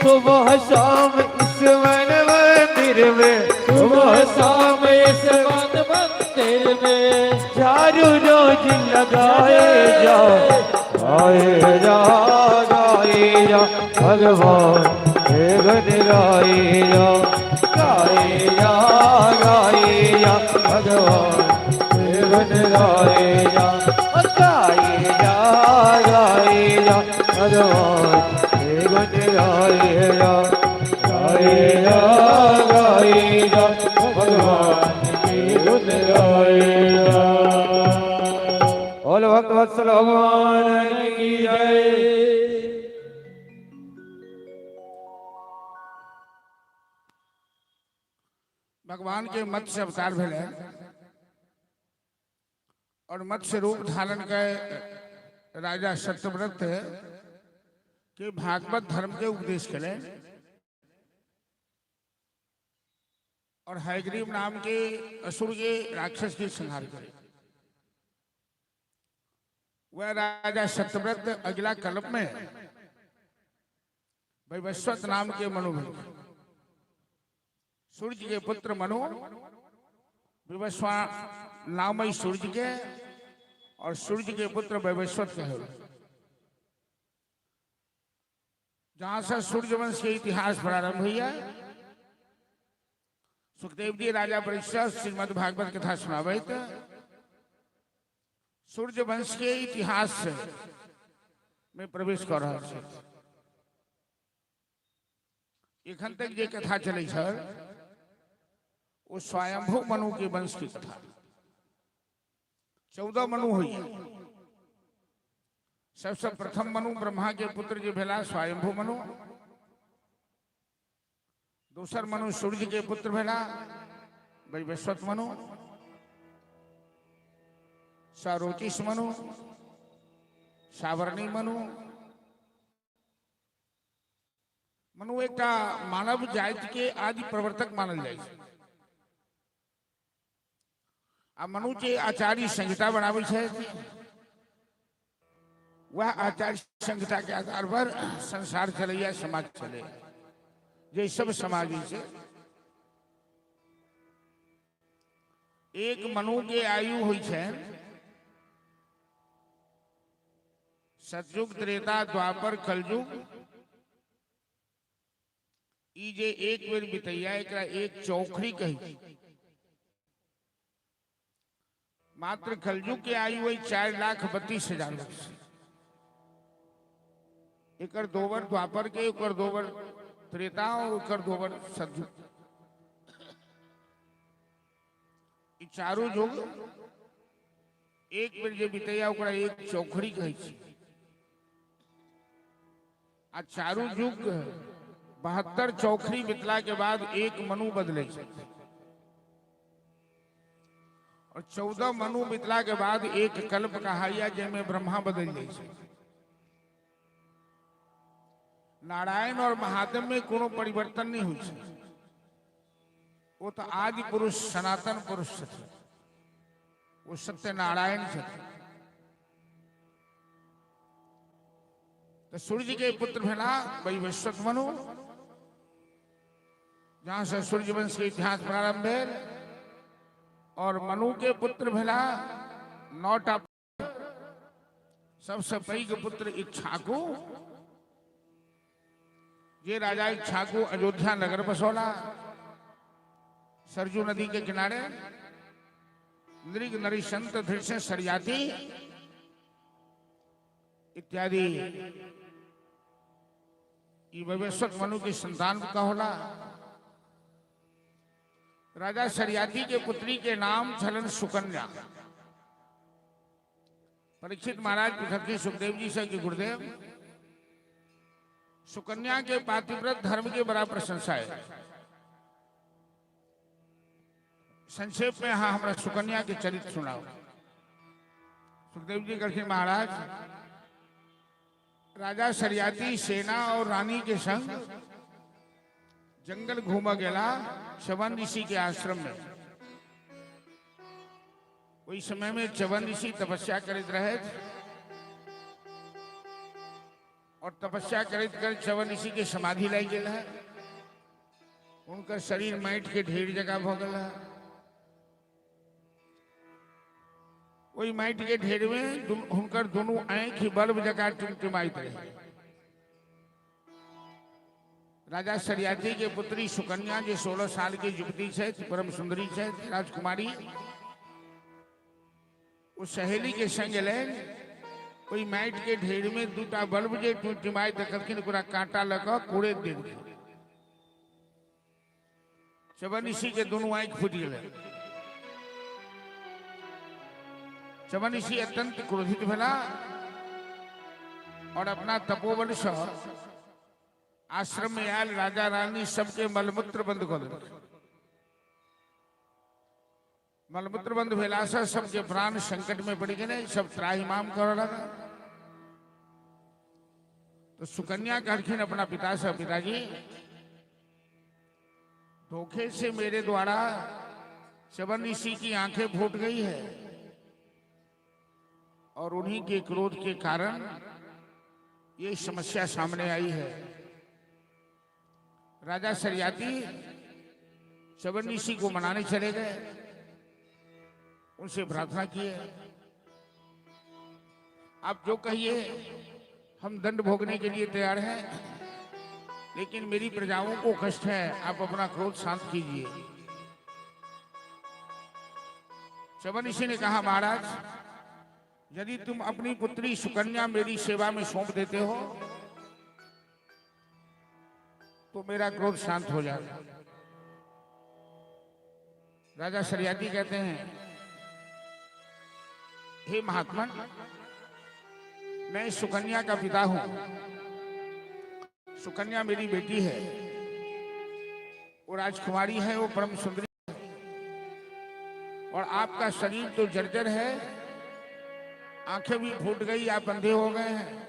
सुबह शाम इस मन मंदिर में, सुबह शाम इस मन मंदिर में, झाड़ू रोज लगाए जा, गाए जा, गाए जा, भगवान के गुण गाए जा, गाए जा, गाए जा, भगवान के गुण गाए जा, ओ गाए जा, गाए जा, भगवान के गुण गाए जा, गाए जा, गाए जा, भगवान के गुण गाए जा। बोल भक्त वत्सल भगवान की जय। भगवान के मत्स्य अवतार भेलै और मत्स्य रूप धारण के राजा सत्यव्रत के भागवत धर्म के उपदेश केले और हयग्रीव नाम के असुर के राक्षस के संहार करे। वह राजा सत्यव्रत अगला कल्प में वैवस्वत नाम के मनु भेल। सूर्य के पुत्र मनु, विवस्वा नाम है सूर्य के, और सूर्य के पुत्र वैवस्वत के हो। जहां से सूर्यवंश के इतिहास प्रारंभ हुई है। सुखदेव जी राजा परीक्षित श्रीमद् भागवत कथा सुनाबैत सूर्यवंश के इतिहास में प्रवेश कर रहा छै। एखन तक जे कथा चलै छल ओ स्वयंभू मनु के वंश की कथा। 14 मनु होइए। सबसे प्रथम मनु ब्रह्मा के पुत्र जे भेला स्वयंभू मनु। दोसर मनु सूर्य के पुत्र भेला वैवस्वत मनु, सारोचिस मनु, सावर्णी मनु। मनु एकटा मानव जाति के आदि प्रवर्तक मानल जाइ छै। आ मनु जे आचार्य संहिता बनाबै छै, वह आचार्य संहिता के आधार पर संसार चलैया, समाज चलैया, जे सब समाज छै। एक मनु के आयु होइ छै सतयुग, त्रेता, द्वापर, कलयुग। ई जे एक बेर बितैया एकरा एक चौखड़ी कही। मात्र कलयुग के आयु है 4,32,000 वर्ष। एकर दोबर द्वापर के, एकर दोबर त्रेता और एकर दोबर सतयुग। ई चारू युग एक बेर जे बितैया ओकरा एक चौखड़ी कहै छै। आ चारू युग 72 चौखड़ी बितला के बाद एक मनु बदले छै। और 14 मनु बितला के बाद एक कल्प कहाइया जैमे ब्रह्मा बदल जाइ छै। नारायण और महादेव में कोनो परिवर्तन नहीं होइ छै। वो तो आदि पुरुष सनातन पुरुष छथिन, वो सत्य नारायण छथिन। तो सूर्य के पुत्र भेला वैवस्वत मनु, जहां से सूर्यवंश के इतिहास प्रारंभ भेल। और मनु के पुत्र भेला 9टा। सबसे पैघ पुत्र इक्ष्वाकु, जे राजा इक्ष्वाकु अयोध्या नगर बसौला। सरजू नदी के किनारे नृग नरिसंत धृष्य शर्याति इत्यादि ई वैवस्वत मनु के संतान का होला। राजा शर्याति के पुत्री के नाम छलन सुकन्या। परीक्षित महाराज पूछलखिन सुखदेव जी से कि गुरुदेव, सुकन्या के पातिव्रत धर्म के बड़ा प्रशंसा है, संक्षेप में हाँ हमारा सुकन्या के चरित्र सुनाओ। सुखदेव जी कहलखिन महाराज, राजा शर्याति सेना और रानी के संग जंगल घूम गेला च्यवन ऋषि के आश्रम में। वही समय में च्यवन ऋषि तपस्या करते रहे और तपस्या करते करते च्यवन ऋषि के समाधि लागि गेल है। उनका शरीर माटि के ढेर जगह भ गेल है। वही माटि के ढेर में हुनकर दोनों आँखि बल्ब जगह टिमटिमाइत रहे। राजा शर्याति के पुत्री सुकन्या जे 16 साल के युवती छथि, परम सुंदरी छथि, राजकुमारी, ओ सहेली के संग एलनि। ओहि माटि के ढेर में दूटा बल्ब जे टिमटिमाइत देखलखिन, ओकरा कांटा लऽ कऽ कुड़ैत देलखिन। च्यवन ऋषि के दुनू आँखि फूटि गेलै। च्यवन ऋषि अत्यंत क्रोधित भेला और अपना तपोबल से आश्रम में आयल राजा रानी सबके मलमूत्र बंद कऽ देलखिन। मलमूत्र बंद भेला से सबके प्राण संकट में पड़ि गेलै, सब त्राहिमाम करऽ लगल। तो सुकन्या कहलखिन अपना पिता से, पिताजी धोखे से मेरे द्वारा च्यवन ऋषि की आंखें फूट गई है और उन्हीं के क्रोध के कारण ये समस्या सामने आई है। राजा शर्याति च्यवन ऋषि को मनाने चले गए, उनसे प्रार्थना किए, आप जो कहिए हम दंड भोगने के लिए तैयार हैं, लेकिन मेरी प्रजाओं को कष्ट है, आप अपना क्रोध शांत कीजिए। च्यवन ऋषि ने कहा, महाराज यदि तुम अपनी पुत्री सुकन्या मेरी सेवा में सौंप देते हो तो मेरा क्रोध शांत हो जाएगा। राजा शर्याति कहते हैं, हे महात्मा, मैं सुकन्या का पिता हूं, सुकन्या मेरी बेटी है, वो राजकुमारी है, वो परम सुंदरी है, और आपका शरीर तो जर्जर है, आंखें भी फूट गई, आप अंधे हो गए हैं।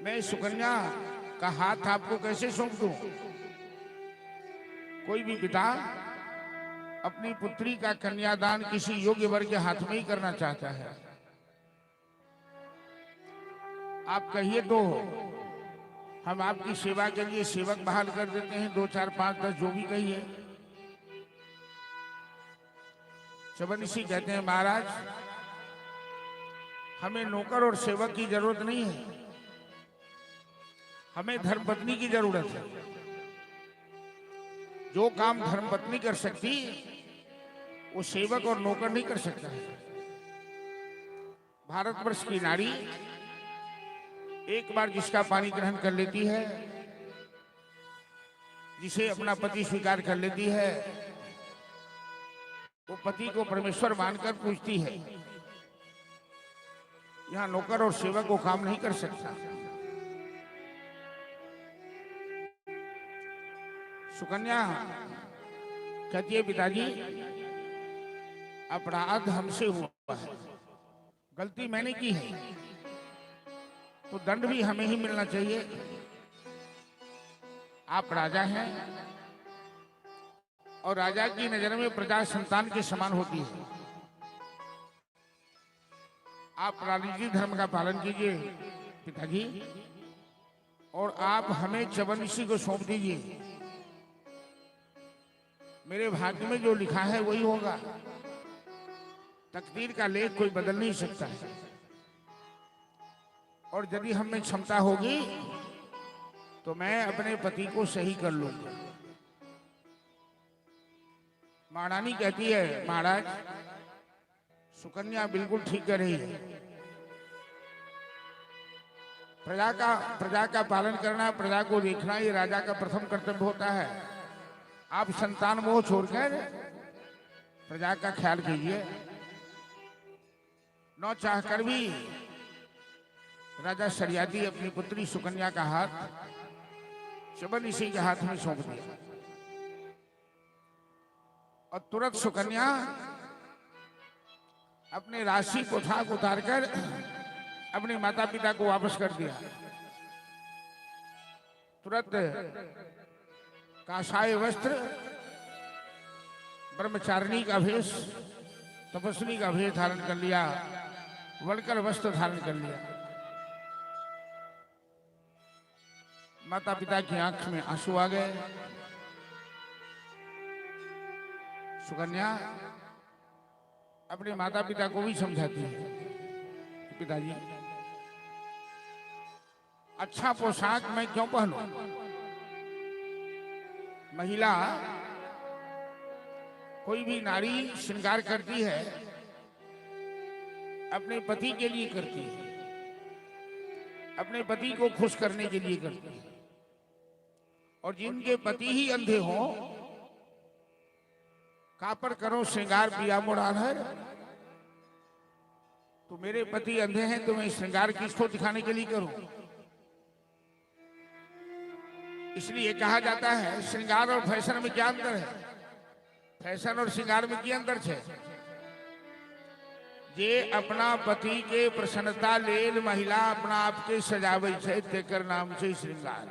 मैं सुकन्या का हाथ आपको कैसे सौंप दूं? कोई भी पिता अपनी पुत्री का कन्यादान किसी योग्य वर्ग के हाथ में ही करना चाहता है। आप कहिए तो हम आपकी सेवा के लिए सेवक बहाल कर देते हैं, 2 4 5 10 जो भी कहिए। च्यवन ऋषि कहते हैं, महाराज हमें नौकर और सेवक की जरूरत नहीं है, हमें धर्मपत्नी की जरूरत है। जो काम धर्मपत्नी कर सकती वो सेवक और नौकर नहीं कर सकता है। भारतवर्ष की नारी एक बार जिसका पानी ग्रहण कर लेती है, जिसे अपना पति स्वीकार कर लेती है, वो पति को परमेश्वर मानकर पूजती है। यहाँ नौकर और सेवक को काम नहीं कर सकता। सुकन्या कहती है, पिताजी अपराध हमसे हुआ है, गलती मैंने की है, तो दंड भी हमें ही मिलना चाहिए। आप राजा हैं और राजा की नजर में प्रजा संतान के समान होती है। आप राजनीतिक धर्म का पालन कीजिए पिताजी, और आप हमें च्यवन ऋषि को सौंप दीजिए। मेरे भाग्य में जो लिखा है वही होगा, तकदीर का लेख कोई बदल नहीं सकता है। और यदि हम में क्षमता होगी तो मैं अपने पति को सही कर लूंगा। महारानी कहती है, महाराज सुकन्या बिल्कुल ठीक कर रही है। प्रजा का पालन करना, प्रजा को देखना, ये राजा का प्रथम कर्तव्य होता है। आप संतान मोह छोड़कर प्रजा का ख्याल कीजिए। न चाहकर भी राजा शर्याति अपनी पुत्री सुकन्या का हाथ च्यवन ऋषि के हाथ में सौंप दिया और तुरंत सुकन्या अपने राशि पोशाक उतारकर अपने माता पिता को वापस कर दिया। तुरंत काषाय वस्त्र, ब्रह्मचारिणी का भेष, तपस्वी का भेष धारण कर लिया, वलकल वस्त्र धारण कर लिया। माता पिता की आंख में आंसू आ गए। सुकन्या अपने माता पिता को भी समझाती है, पिताजी अच्छा पोशाक मैं क्यों पहनूं? महिला, कोई भी नारी श्रृंगार करती है अपने पति के लिए करती है, अपने पति को खुश करने के लिए करती है। और जिनके पति ही अंधे हों, कापर करो श्रृंगार पिया मोर आन्हर। तो मेरे पति अंधे हैं तो मैं श्रृंगार किसको दिखाने के लिए करूं? इसलिए कहा जाता है, श्रृंगार और फैशन में क्या अंतर है? फैशन और श्रृंगार में की अंतर है? जे अपना पति के प्रसन्नता लेल महिला अपना आप के सजावे छै, तेकर नाम छै श्रृंगार।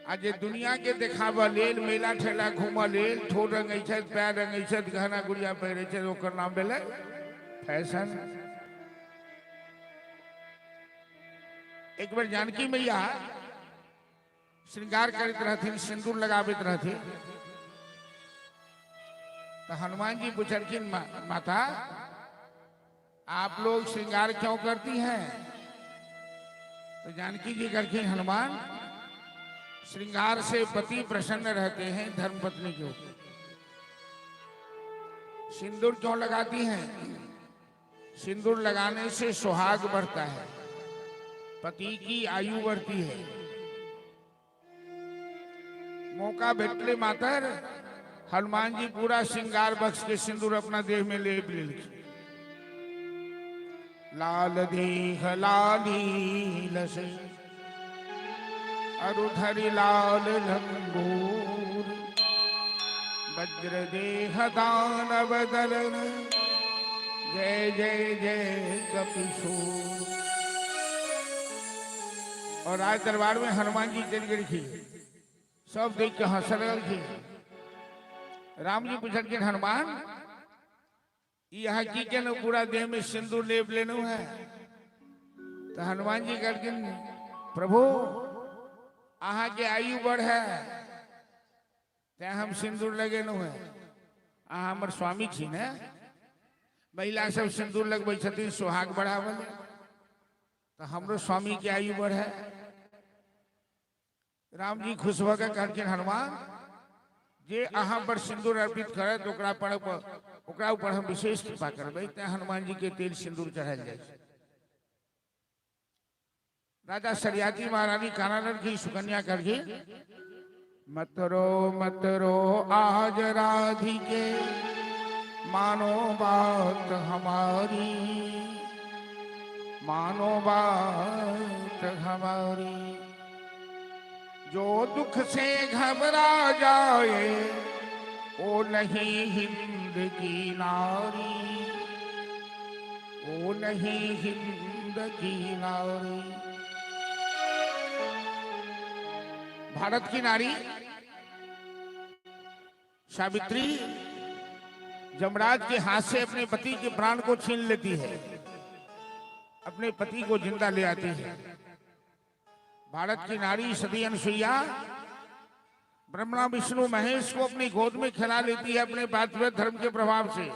आ जे दुनिया के देखाबऽ लेल, मेला ठेला घूमऽ लेल ठोर रंगै छथि, पैर रंगै छथि, गहना गुड़िया पहिरै छथि, ओकर नाम भेलै फैशन। एक बेर जानकी मैया श्रृंगार करैत रहथिन, सिंदूर लगाबैत रहथिन, तो हनुमान जी पूछलखिन, माता आप लोग श्रृंगार क्यों करती हैं?" तो जानकी जी कहलखिन, "हनुमान, श्रृंगार से पति प्रसन्न रहते हैं धर्म पत्नी के ऊपर। सिंदूर क्यों लगाती हैं? सिंदूर लगाने से सुहाग बढ़ता है, पति की आयु बढ़ती है।" मौका भेटले मातर हनुमान जी पूरा श्रृंगार बख्श के सिंदूर अपना देह में लेप लेलखिन। लाल देह लाली लसे अरु धरि लाल लंगूर, वज्र देह दानव दलन, जय जय जय कपिशूर। और राज दरबार में हनुमान जी चलि गेलखिन। सब देख के हंस लगलखिन। राम जी पूछलखिन, "हनुमान, ई अहाँ की केलहुँ? पूरा देह में सिंदूर लेप लेलहुँ है?" तो हनुमान जी कहलखिन, "प्रभु, अहाँके आयु बढ़े तें हम सिंदूर लगेलहुँ है। अहाँ हमर स्वामी छी ने। महिला सब सिंदूर लगबै छथिन सुहाग बढ़ाबऽ लेल, तऽ हमरो स्वामी के आयु बढ़े।" राम जी खुश भऽ के कहलखिन, "हनुमान, जे अहाँ पर सिंदूर अर्पित करत, ओकरा ऊपर हम विशेष कृपा करबै।" तें हनुमान जी के तेल सिंदूर चढ़ायल जाइ छै। राजा शर्याति महारानी कानऽ लगलखिन। सुकन्या कहलखिन, "मत रो, मत रो आज राधिके, मानो बात हमारी, मानो बात हमारी। जो दुख से घबरा जाए, वो नहीं हिंद की नारी, वो नहीं हिंद की नारी।" भारत की नारी सावित्री यमराज के हाथ से अपने पति के प्राण को छीन लेती है, अपने पति को जिंदा ले आती है। भारत की नारी सती अनुसुईया ब्रह्मा, विष्णु, महेश को अपनी गोद में खिला लेती है अपने पातिव्रत धर्म के प्रभाव से।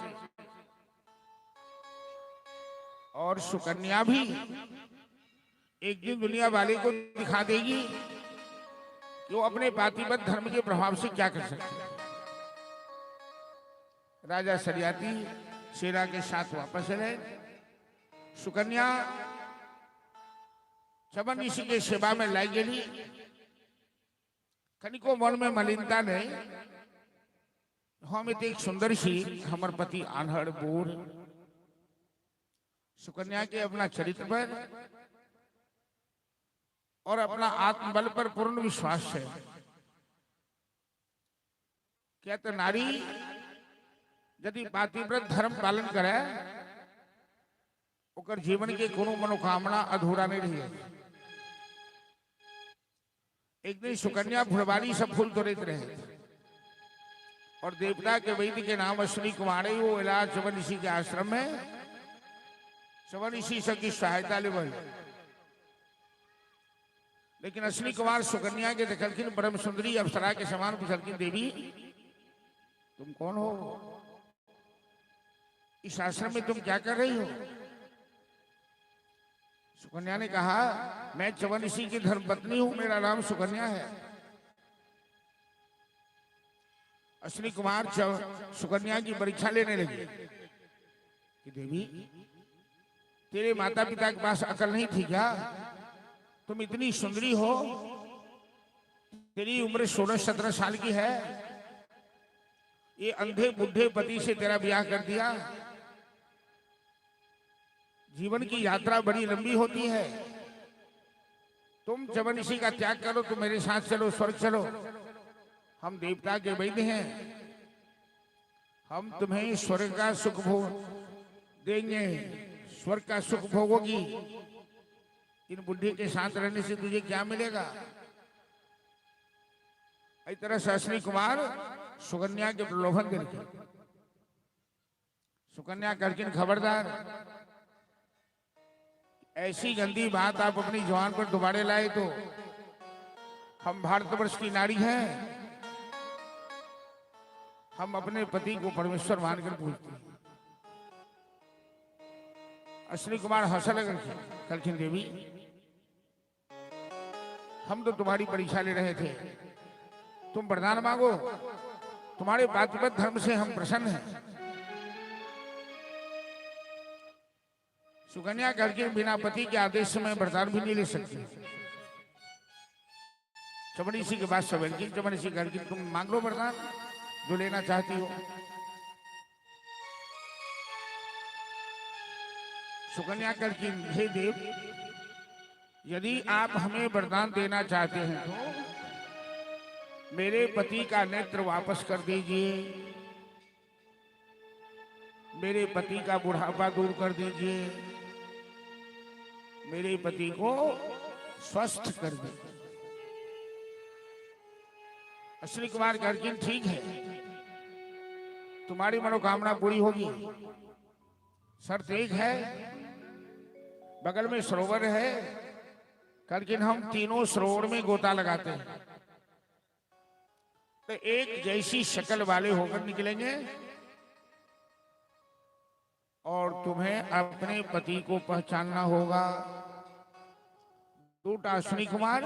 और सुकन्या भी एक दिन दुनिया वाले को दिखा देगी कि वो अपने पातिव्रत धर्म के प्रभाव से क्या कर सकती है। राजा शर्याति सेना के साथ वापस चले। सुकन्या च्यवन ऋषि के सेवा में लाई गई। कनिको मन में मलिनता नहीं, हम एतेक सुंदर छी, हमर पति आन्हर बूढ़। सुकन्या के अपना चरित्र पर और अपना आत्मबल पर पूर्ण विश्वास है। क्या तो नारी यदि पातिव्रत धर्म पालन करे ओकर जीवन के कोनो मनोकामना अधूरा नहीं रही। एक दिन सुकन्या फुलवारी सब फूल तोड़ते रहे और देवता के वैद्य के नाम अश्विनी कुमार, वो इलाज च्यवन ऋषि के आश्रम में च्यवन ऋषि सबकी सहायता ले। लेकिन अश्विनी कुमार सुकन्या के देखलखिन परम सुंदरी अप्सरा के समान, पूछलखिन देवी तुम कौन हो, इस आश्रम में तुम क्या कर रही हो? सुकन्या ने कहा मैं च्यवन ऋषि की धर्मपत्नी हूं, मेरा नाम सुकन्या है। अश्विनी कुमार सुकन्या की परीक्षा लेने लगे कि देवी तेरे माता पिता के पास अकल नहीं थी क्या? तुम इतनी सुंदरी हो, तेरी उम्र 16-17 साल की है, ये अंधे बुढ़े पति से तेरा ब्याह कर दिया। जीवन की यात्रा बड़ी लंबी होती है, तुम च्यवन ऋषि का त्याग करो, तुम मेरे साथ चलो, स्वर्ग चलो, हम देवता के वैद्य हैं, हम तुम्हें स्वर्ग का सुख भोग देंगे, स्वर्ग का सुख भोगोगी। इन बुढ़े के साथ रहने से तुझे क्या मिलेगा? इस तरह से अश्विनी कुमार सुकन्या के प्रलोभन करके सुकन्या करके खबरदार, ऐसी गंदी बात आप अपनी जवान पर दोबारे लाए तो हम भारतवर्ष की नारी हैं, हम अपने पति को परमेश्वर मानकर पूजते हैं। अश्विनी कुमार हंस लगे, कलखिन देवी हम तो तुम्हारी परीक्षा ले रहे थे, तुम वरदान मांगो, तुम्हारे पातिव्रत धर्म से हम प्रसन्न हैं। सुकन्या करके बिना पति के आदेश से मैं वरदान भी नहीं ले सकती। च्यवन ऋषि के पास सब च्यवन ऋषि करके तुम मांग लो वरदान जो लेना चाहती हो। सुकन्या करके हे देव, यदि आप हमें वरदान देना चाहते हैं तो मेरे पति का नेत्र वापस कर दीजिए, मेरे पति का बुढ़ापा दूर कर दीजिए, मेरे पति को स्वस्थ कर दीजिए। अश्विनी कुमार कहलखिन ठीक है, तुम्हारी मनोकामना पूरी होगी, शर्त एक है, बगल में सरोवर है, कहलखिन हम तीनों सरोवर में गोता लगाते हैं तो एक जैसी शक्ल वाले होकर निकलेंगे और तुम्हें अपने पति को पहचानना होगा। दूटा अश्विनी कुमार,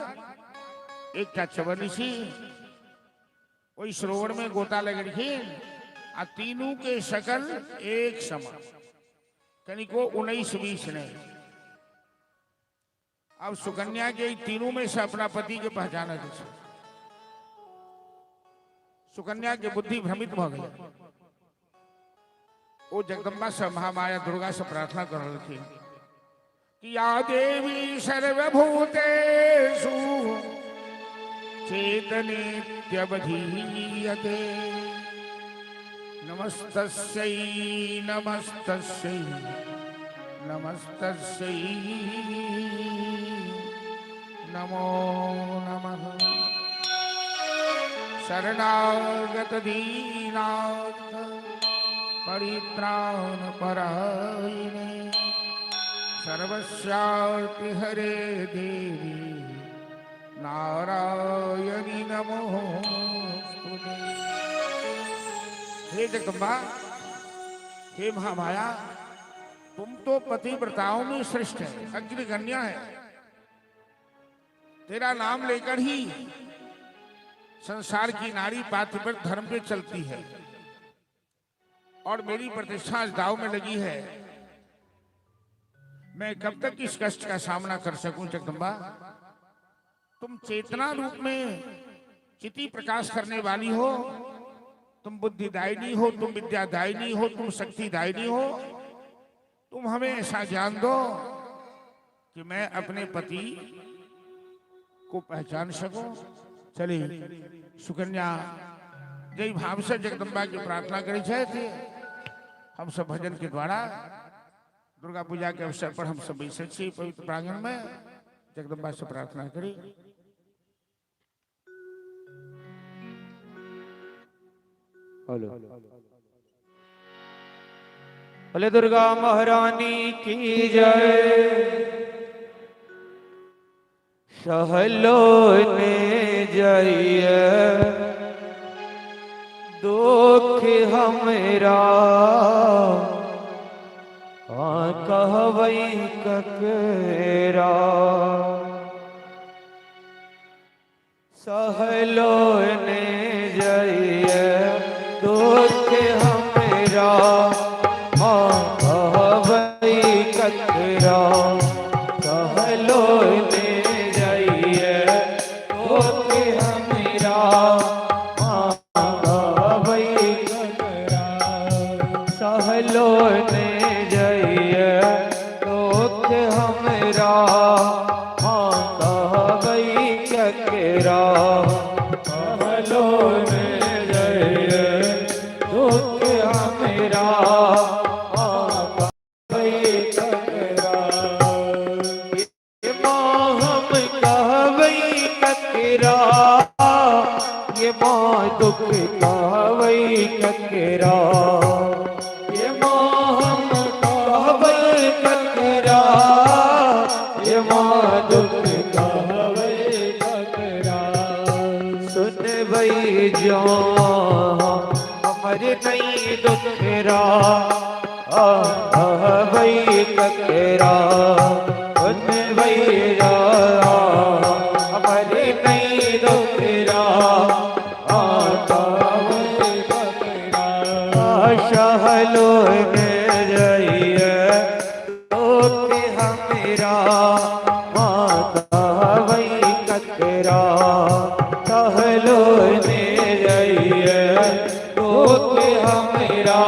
एकटा च्यवन ऋषि ओहि सरोवर में गोता लगेलखिन आ तीनू के शकल एक समान, कनिको 19-20 नहीं। अब सुकन्या के तीनों में से अपना पति के पहचाना के छै। सुकन्या के बुद्धि भ्रमित भ गेलै। ओ जगदम्बा से महामाया दुर्गा से प्रार्थना कर रहलखिन कि या देवी सर्वभूतेषु चेतनेत्यवधीयते नमस्तस्यै नमस्तस्यै नमस्तस्यै नमो नमः। शरणागत दीनाथ परित्राण परायणे सर्वस्यार्ति हरे देवी नारायणी नमोस्तुते। हे जगदम्बा, हे महामाया, तुम तो पतिव्रताओं में श्रेष्ठ है, अग्रगण्य है। तेरा नाम लेकर ही संसार की नारी पातिव्रत धर्म पे चलती है। और मेरी प्रतिष्ठा इस दाव में लगी है। मैं कब तक इस कष्ट का सामना कर सकूं जगदम्बा? तुम चेतना रूप में चिति प्रकाश करने वाली हो, तुम बुद्धिदायिनी हो, तुम विद्यादायिनी हो, तुम शक्तिदायिनी हो। तुम हमें ऐसा ज्ञान दो कि मैं अपने पति को पहचान सकूं। चलिए सुकन्या जय भाव से जगदम्बा की प्रार्थना करी छथि। हम सब भजन के द्वारा दुर्गा पूजा के अवसर पर हम सब बैसल छी पवित्र प्रांगण में, जगदम्बा से प्रार्थना करी। हेलो बोले दुर्गा महारानी की जय। सहलो ने जाइए दुख हमरा कहवई ककरा। सहलो ने जाइए दुख हमरा कहवई ककरा। सहलो ने जाइए दुख हमरा कहवई ककरा। सहलो ने जाइए दुख हमरा कहवई ककरा। सहलो ने जाइए दुख हमरा कहवई ककरा। ये माँ हम कहवई ककरा, ये माँ दुख कहवई ककरा। ये माँ हम कहवई ककरा, ये माँ दुख कहवई ककरा। सुनबई जो हमर नहीं दुखरा कहवई ककरा। सुनबई जो हमर नहीं दुखरा कहवई ककरा। सहलो ने जाइए दुख हमरा कहवई ककरा। सहलो ने जाइए दुख हमरा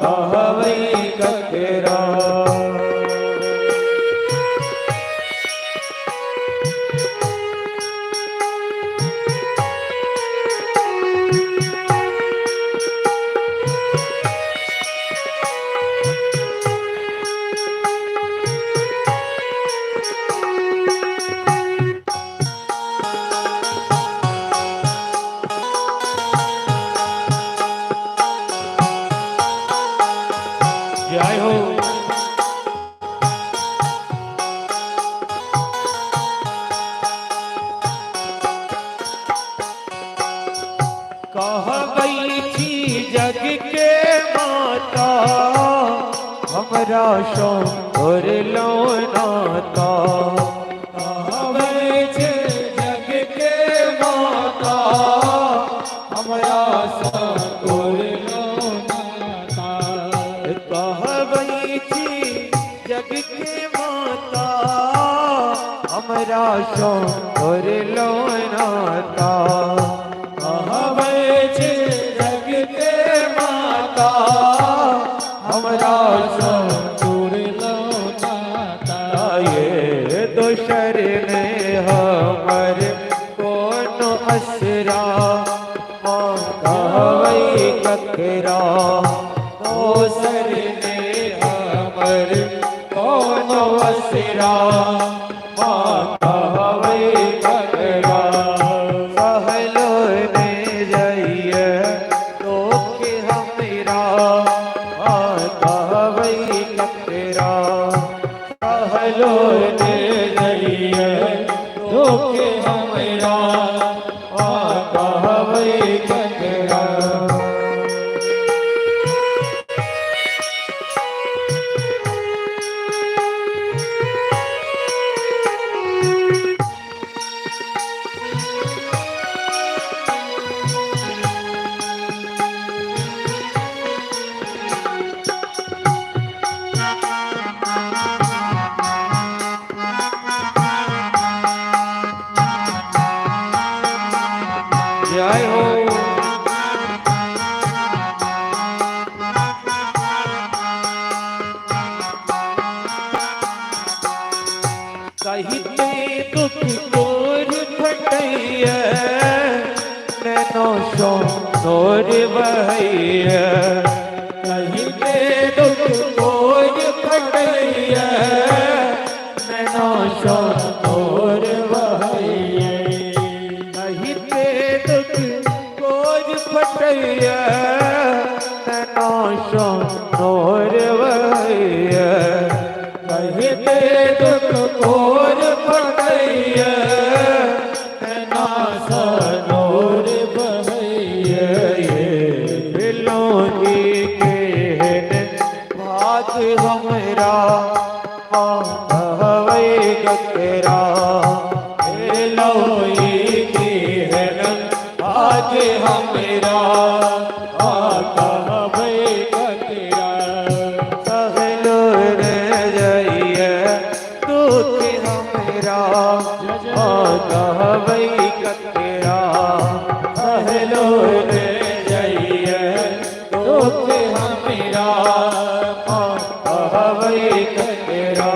कहवई ककरा। जय हो। कहबई छी जग के माता हमरा शोर लो नाता। कहबै छै जग के माता हमरा सतोर लो नाता। कहबै छी जग के माता हमरा शोर लो नाता। कहबै छै जग के माता हमरा सतोर लो नाता। ये दोसर ने हमर कोनो असरा कहवई ककरा। दोसर ने हमर कोनो असरा कहवई ककरा। सहलो ने जाइए दुख हमरा कहवई ककरा। सहलो ने जाइए दुख हमरा कहवई ककरा। नोर बहैया। कही के दुख कोर फटैया, नैना सो नोर बहैया। कही के दुख कोर फटैया, नैना सो नोर बहैया। कही के दुख कोर फटैया, नैना सो नोर बहैया। बिलोही के भाग हमरा कहवै गकरा। लोई की है आज हमरा कहबै ककरा। सहलो रे जइए दुख हमरा कहवै ककरा। सहलो रे जइए दुख हमरा कहवै ककरा।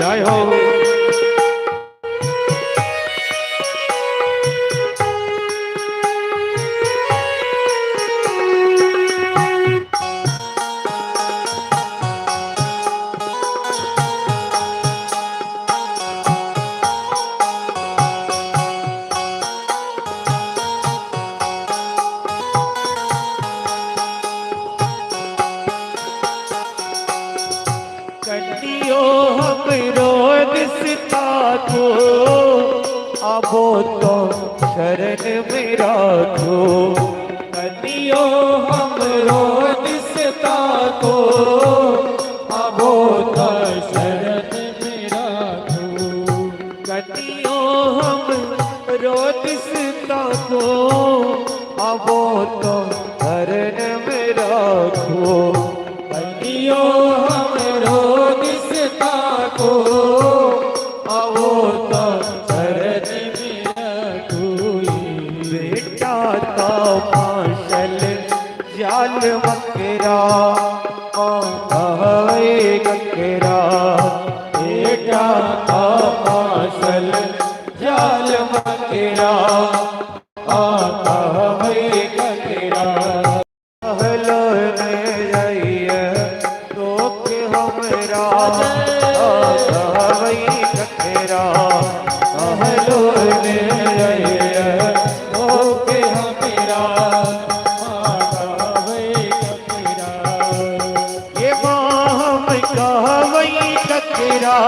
जय हो। कटियो हम रोज सीता को, अबो तो शरण में राखो। कनियो हम रोज सीता को, अबो तो शरण में राखो। कटियो हम रोज सीता को, अबो तो शरण में राखो। कनियो हम रोज सीता को, अबो तो शरण में राखो। बेटा तो फांसल जाल मकरा, कहवे ककरा। बेटा का फासल जाल मकरा, कहबै ककरा। कहलो में जाइए दुख हमरा कहवै ककरा। कहलो ने जइए दुख हमरा कहबै ककरा। ये माँ हम कहवै ककरा,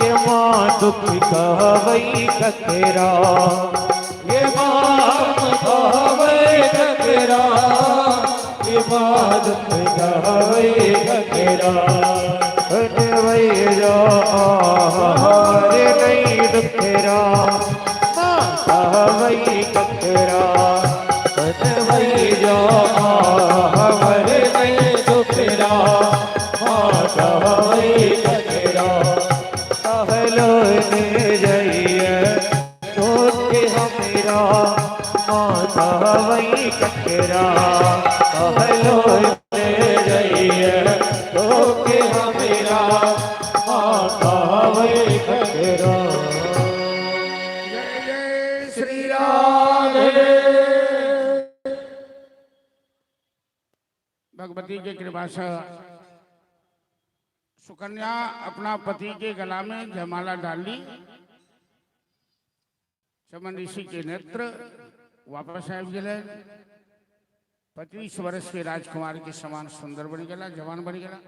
ये माँ दुख कहवै ककरा। ये माँ कहबै ककरा, ये माँ दुख कहबै ककरा। वै जो हरे नहीं दुखरा, माँ कहवै ककरा। वै जो हमर नहीं दुखरा, माँ कहबै ककरा। कहलो ने जइए दुख हमरा, माँ कहवै ककरा। कहलो ने जइए दुख हमरा, माँ कहबै ककरा। जय जय श्री राम। भगवती के कृपा से सुकन्या अपना पति के गला में जयमाला डाल ली। चमन ऋषि के नेत्र वापस आबि गेलै। 25 वर्ष के राजकुमार के समान सुंदर बन गेला, जवान बन गेला।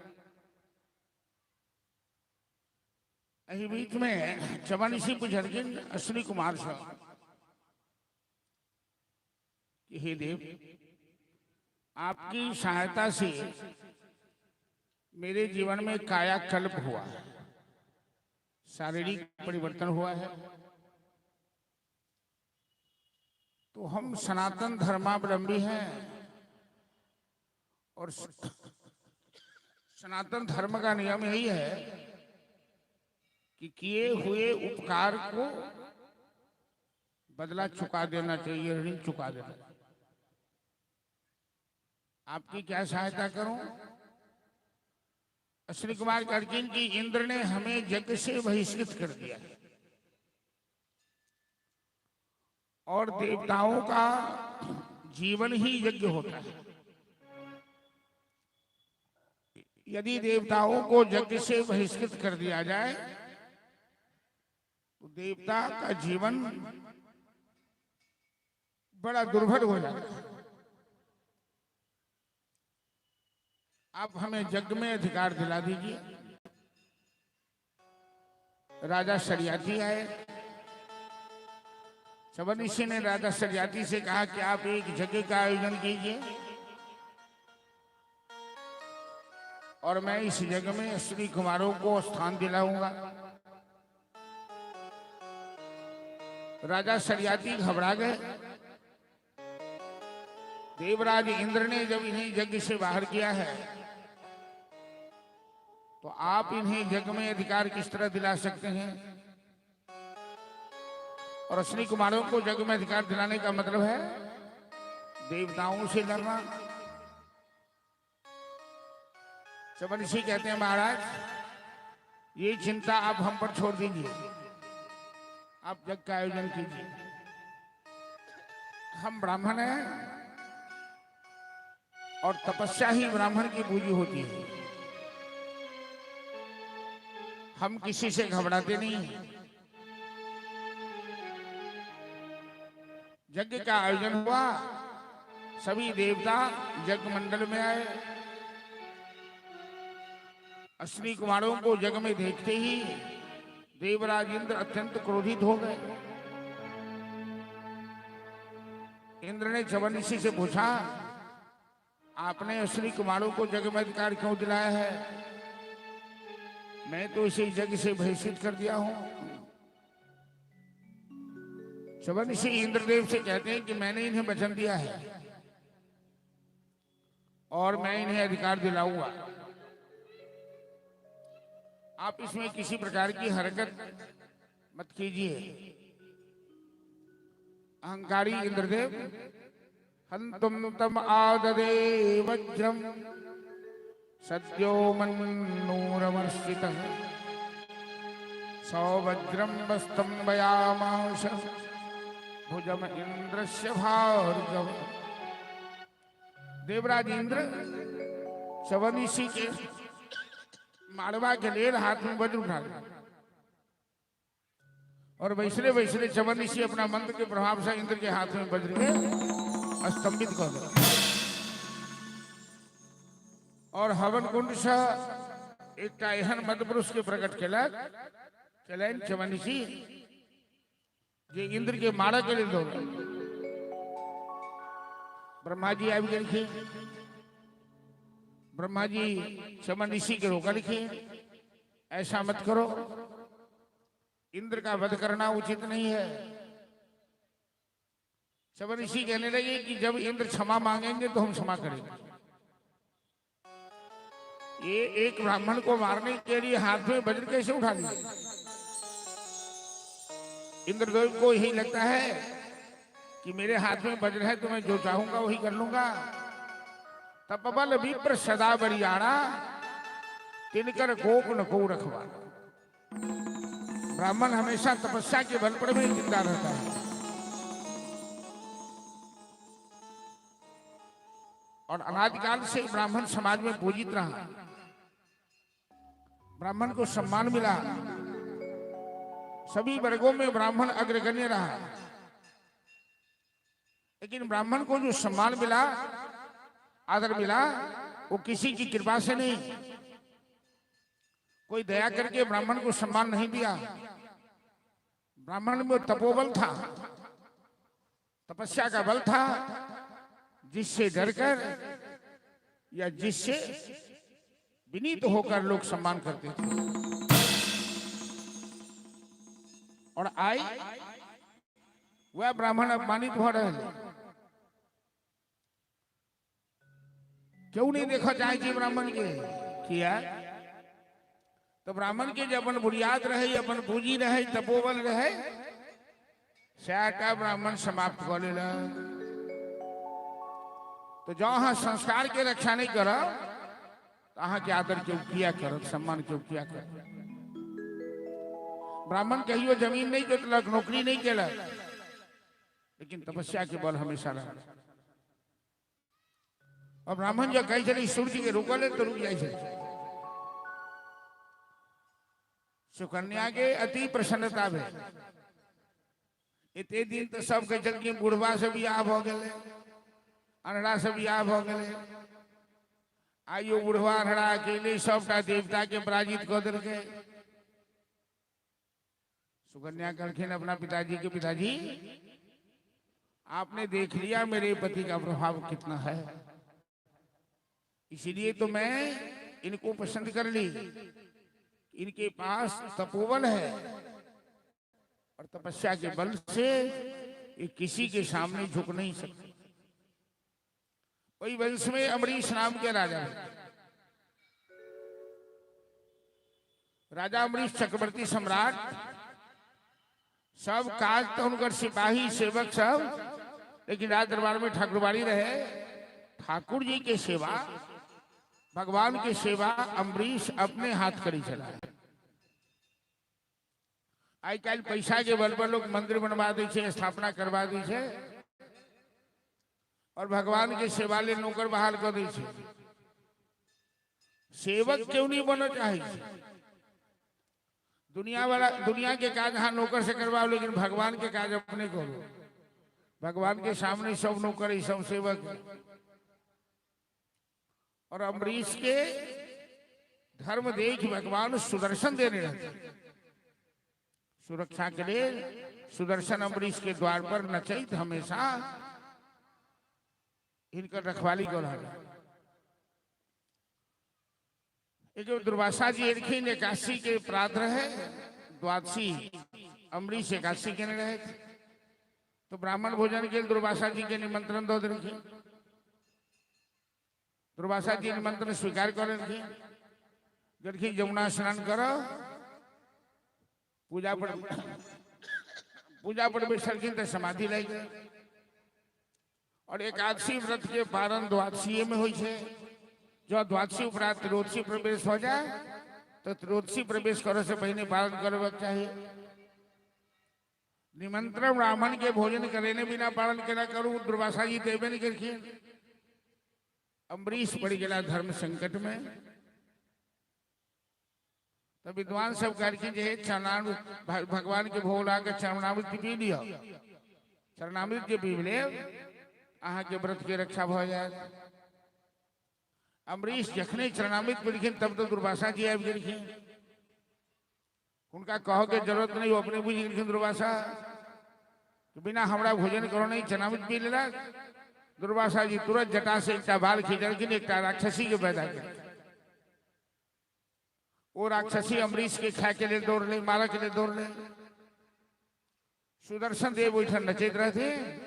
एहि बीच में चमन ऋषि पुछलखिन अश्विनी कुमार से कि हे देव, आपकी सहायता से मेरे जीवन में कायाकल्प हुआ है, शारीरिक परिवर्तन हुआ है, तो हम सनातन धर्मावलंबी हैं और सनातन धर्म का नियम यही है कि किए हुए उपकार को बदला चुका देना चाहिए, ऋण चुका देना चाहिए। आपकी क्या सहायता करूं? अश्विनी कुमार कहलखिन कि इंद्र ने हमें यज्ञ से बहिष्कृत कर दिया और देवताओं का जीवन ही यज्ञ होता है। यदि देवताओं को यज्ञ से बहिष्कृत कर दिया जाए तो देवता का जीवन बड़ा दुर्भर हो जाता है। आप हमें यज्ञ में अधिकार दिला दीजिए। राजा शर्याति आए। च्यवन ऋषि ने राजा शर्याति से कहा कि आप एक यज्ञ का आयोजन कीजिए और मैं इस यज्ञ में अश्विनी कुमारों को स्थान दिलाऊंगा। राजा शर्याति घबरा गए। देवराज इंद्र ने जब इन्हें यज्ञ से बाहर किया है तो आप इन्हें यज्ञ में अधिकार किस तरह दिला सकते हैं? और अश्विनी कुमारों को यज्ञ में अधिकार दिलाने का मतलब है देवताओं से लड़ना। च्यवन ऋषि कहते हैं, महाराज ये चिंता आप हम पर छोड़ दीजिए, आप यज्ञ का आयोजन कीजिए। हम ब्राह्मण हैं और तपस्या ही ब्राह्मण की पूंजी होती है। हम किसी से घबराते नहीं हैं। यज्ञ का आयोजन हुआ, सभी देवता यज्ञ मंडल में आए। अश्विनी कुमारों को यज्ञ में देखते ही देवराज इंद्र अत्यंत क्रोधित हो गए। इंद्र ने च्यवन ऋषि से पूछा, आपने अश्विनी कुमारों को यज्ञ में अधिकार क्यों दिलाया है? मैं तो इसे यज्ञ से बहिष्कृत कर दिया हूं। च्यवन ऋषि इंद्रदेव से कहते हैं कि मैंने इन्हें वचन दिया है और मैं इन्हें अधिकार दिलाऊंगा। आप इसमें किसी प्रकार की हरकत मत कीजिए। अहंकारी इंद्रदेव हंतुम तम आददे वज्रम सद्यो मन्नूरमर्षितः सौवज्रम वस्तंभयामास भुजम इंद्रस्य भार्गव। देवराज इंद्र च्यवन ऋषि के मारवा के लिए हाथ में वज्र उठा लिया और वैसरे वैसरे च्यवन ऋषि अपना मंत्र के प्रभाव से इंद्र के हाथ में वज्र के स्तंभित कर दिया और हवन कुंड से एकटा एहन मद पुरुष के प्रकट केलक केलनि च्यवन ऋषि जे इंद्र के मारऽ के लेल दौड़ल। ब्रह्मा जी आबि गेलखिन। ब्रह्मा जी च्यवन ऋषि के रोकलखिन, ऐसा मत करो, इंद्र का वध करना उचित नहीं है। च्यवन ऋषि कहने लगे कि जब इंद्र क्षमा मांगेंगे तो हम क्षमा करेंगे। ये एक ब्राह्मण को मारने के लिए हाथ में वज्र कैसे उठा लिया? इंद्रदेव को यही लगता है कि मेरे हाथ में वज्र है तो मैं जो चाहूंगा वही कर लूंगा। तपबल विप्र सदा बरियाणा तिनकर गोप न को रखवाना। ब्राह्मण हमेशा तपस्या के बल पर भी जिंदा रहता है और अनादिकाल से ब्राह्मण समाज में पूजित रहा। ब्राह्मण को सम्मान मिला, सभी वर्गों में ब्राह्मण अग्रगण्य रहा। लेकिन ब्राह्मण को जो सम्मान मिला, आदर मिला, वो किसी की कृपा से नहीं। कोई दया करके ब्राह्मण को सम्मान नहीं दिया। ब्राह्मण में तपोबल था, तपस्या का बल था, जिससे डरकर या जिससे विनीत होकर लोग सम्मान करते थे। और आई वह ब्राह्मण अपमानित हो रहे हैं। क्यों नहीं देखा चाहे छी ब्राह्मण के? किया तो ब्राह्मण के जे अपन बुनियाद रहे, अपन पूंजी रहे, तपोबल रहे, सएहटा ब्राह्मण समाप्त कऽ लेलक। तो जँ अहाँ संस्कार के रक्षा नहीं करब तऽ अहाँके आदर केओ किया करत, सम्मान केओ किया करत? ब्राह्मण कहियो जमीन नहि जोतलक, नौकरी नहि केलक, लेकिन तपस्या के बल हमेशा रहल। और ब्राह्मण जब कहै छलै सूर्य के रुकल तऽ रुकि जाइ छै। सुकन्या के अति प्रसन्नता भेल। एते दिन तऽ सब कहै छलखिन बुढ़वा से बियाह भऽ गेलै, अन्हरा से बियाह भऽ गेलै, आइयो बुढ़वा अन्हरा अकेले सबटा देवता के पराजित कऽ देलकै। सुकन्या कहलखिन अपना पिताजी के, पिताजी आपने देख लिया मेरे पति का प्रभाव कितना है, इसीलिए तो मैं इनको पसंद कर ली। इनके पास तपोबल है और तपस्या के बल से ये किसी के सामने झुक नहीं सकते। वही वंश में अम्बरीश नाम के राजा थे। राजा अम्बरीश चक्रवर्ती सम्राट, सब काज तो उनकर सिपाही सेवक सब, लेकिन राज दरबार में ठाकुरबाड़ी रहे। ठाकुर जी के सेवा, भगवान के सेवा अम्बरीश अपने हाथ करी चला। आइ काल्हि पैसा के बल पर लोग मंदिर बनवा दै छै, स्थापना करवा दै छै और भगवान के सेवा ले नौकर बहाल कर दै छै। सेवक क्यों नहीं बनना चाहे छै? दुनिया वाला दुनिया के काज हाँ नौकर से करवाओ, लेकिन भगवान के काज अपने करो। भगवान के सामने सब नौकर ही, सब सेवक। और अम्बरीश के धर्म देख भगवान सुदर्शन देने रहते सुरक्षा के लिए। सुदर्शन अम्बरीश के द्वार पर नचैत हमेशा इनकर रखवाली कर रहा। एक दुर्वासा जी एलखिन, एकादशी के प्रात रहे, द्वादशी अम्बरीश एकादशी केने रहे, तो ब्राह्मण भोजन के दुर्वासा जी के निमंत्रण दऽ देलखिन। दुर्वासा जी निमंत्रण स्वीकार कर लेलखिन। गेलखिन यमुना स्नान कर पूजा पर बैसलखिन तऽ समाधि लागि गेल। और एकादशी व्रत के पारण द्वादशीये में होइ छै। जँ द्वादशी उपरांत त्रयोदशी प्रवेश हो जाए तो त्रयोदशी प्रवेश करे से पहिने पारण करबाक चाही। निमंत्रण ब्राह्मण के भोजन करेने बिना पारण केना करू? दुर्वासा जी तऽ एबे नहि केलखिन। अम्बरीश पड़ि गेला धर्म संकट में। तो विद्वान सब कहलखिन जे चरणामृत भगवान के भोग लगा के चरणामृत पी लिअ, चरणामृत जे पी लेब अहाँके व्रत के रक्षा भऽ जायत। अम्बरीश जखने चरणामृत पीलखिन तब तो दुर्वासा जी आबि गेलखिन। हुनका कहऽ के जरूरत नहीं, वो अपने बुझि गेलखिन दुर्वासा बिना हमरा भोजन करो नहीं चरणामृत पी लेलक। दुर्वासा जी तुरंत जटा से एकटा बाल खींचलखिन, एकटा राक्षसी के पैदा केलखिन। ओ राक्षसी अम्बरीश के खाय के लिए दौड़ले, मारऽ के लिए दौड़ले। सुदर्शन देव ओहिठाम नचैत रहथिन।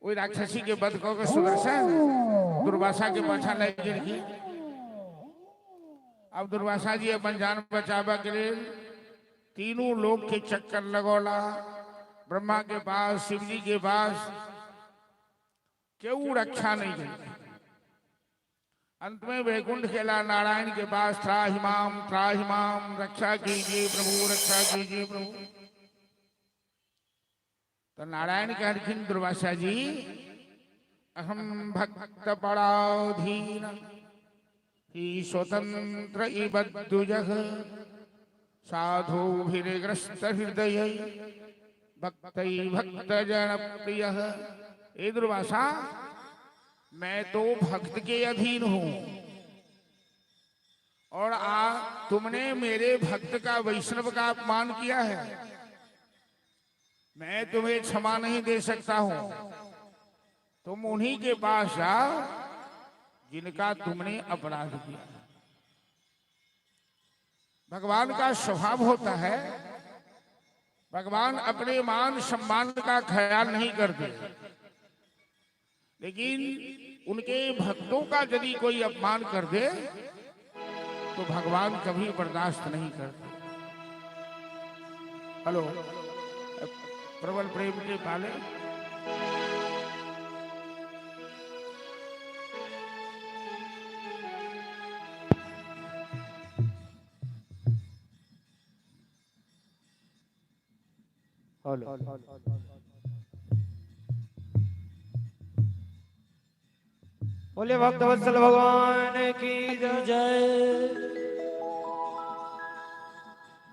ओहि राक्षसी के वध कऽ के सुदर्शन दुर्वासा के पाछा लागि गेलखिन। अब दुर्वासा जी अपन जान बचाबऽ के लेल तीनों लोक के चक्कर लगौला, ब्रह्मा के पास, शिवजी के पास, केहू रक्षा नहीं केलकै। अंत में वैकुंठ गेला नारायण के पास, त्राहिमाम त्राहिमाम, रक्षा कीजिए प्रभु, रक्षा कीजिए प्रभु। तो नारायण कहलखिन दुर्वासा जी अहम भक्त पराधीन ही स्वतंत्र इव द्विजः साधुभिर्ग्रस्त हृदय भक्त भक्त जन प्रिय। ए दुर्वासा, मैं तो भक्त के अधीन हूं और आ तुमने मेरे भक्त का वैष्णव का अपमान किया है, मैं तुम्हें क्षमा नहीं दे सकता हूं। तुम उन्हीं के पास जाओ जिनका तुमने अपराध किया। भगवान का स्वभाव होता है, भगवान अपने मान सम्मान का ख्याल नहीं करते, लेकिन उनके भक्तों का यदि कोई अपमान कर दे तो भगवान कभी बर्दाश्त नहीं करते। हेलो, प्रबल प्रेम के पाले। बोले भक्त वत्सल भगवान की जय। जय।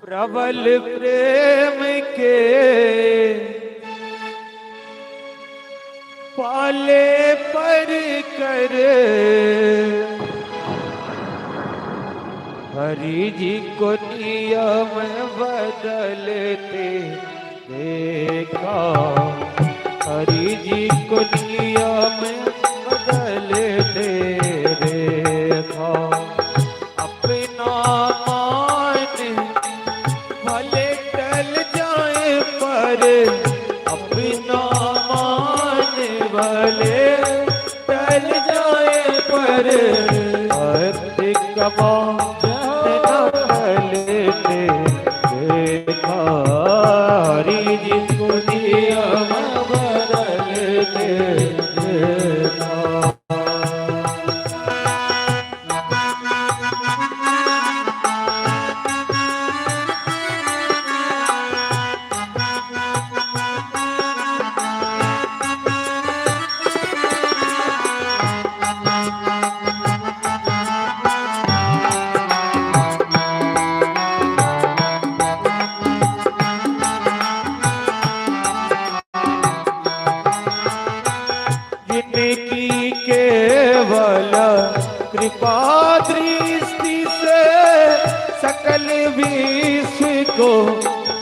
प्रबल प्रेम के पाले पर कर हरि जी को नियम बदलते देखा, हरि जी को नियम बदलते देखा। अपना मान भले टल जाए पर, अपना मान भले टल जाए पर, भक्ति कमा टलते देखा, हरि जी को नियम बदलते देखा। जिनकी केवल कृपा दृष्टि से सकल विश्व को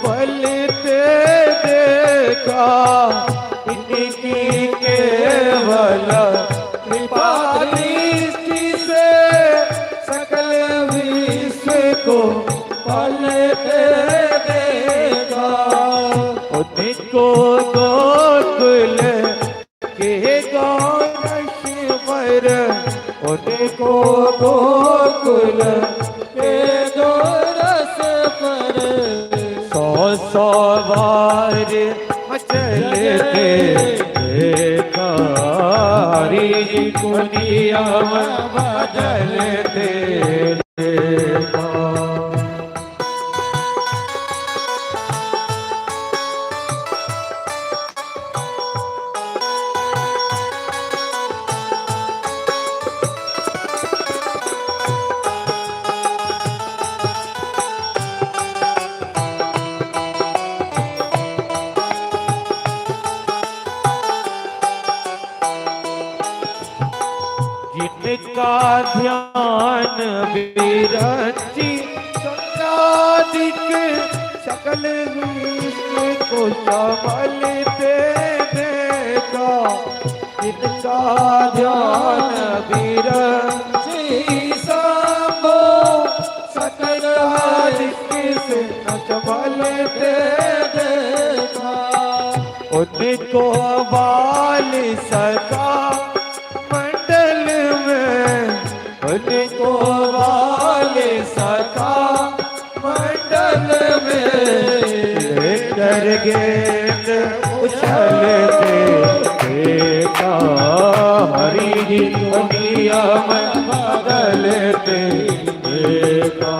पलते देखा, इनकी केवल कृपा दृष्टि से सकल विश्व को पलते देखा। उनको गोकुल के गौरवर, उनको गोकुल के गोरस पर सौ सौ बार मचलते देखा, हरि जी को नियम बदलते देखा। जिनका ध्यान विरची संगादिक सकल विश्व को संभलते देखा, जिनका ध्यान विरची संभो सकल आदिक से संभलते देखा। उनको बाल सका मंडल में, उनको बाल सका मंडल में लेकर गेंद उछलते देखा, हरि जी को नियम बदलते देखा।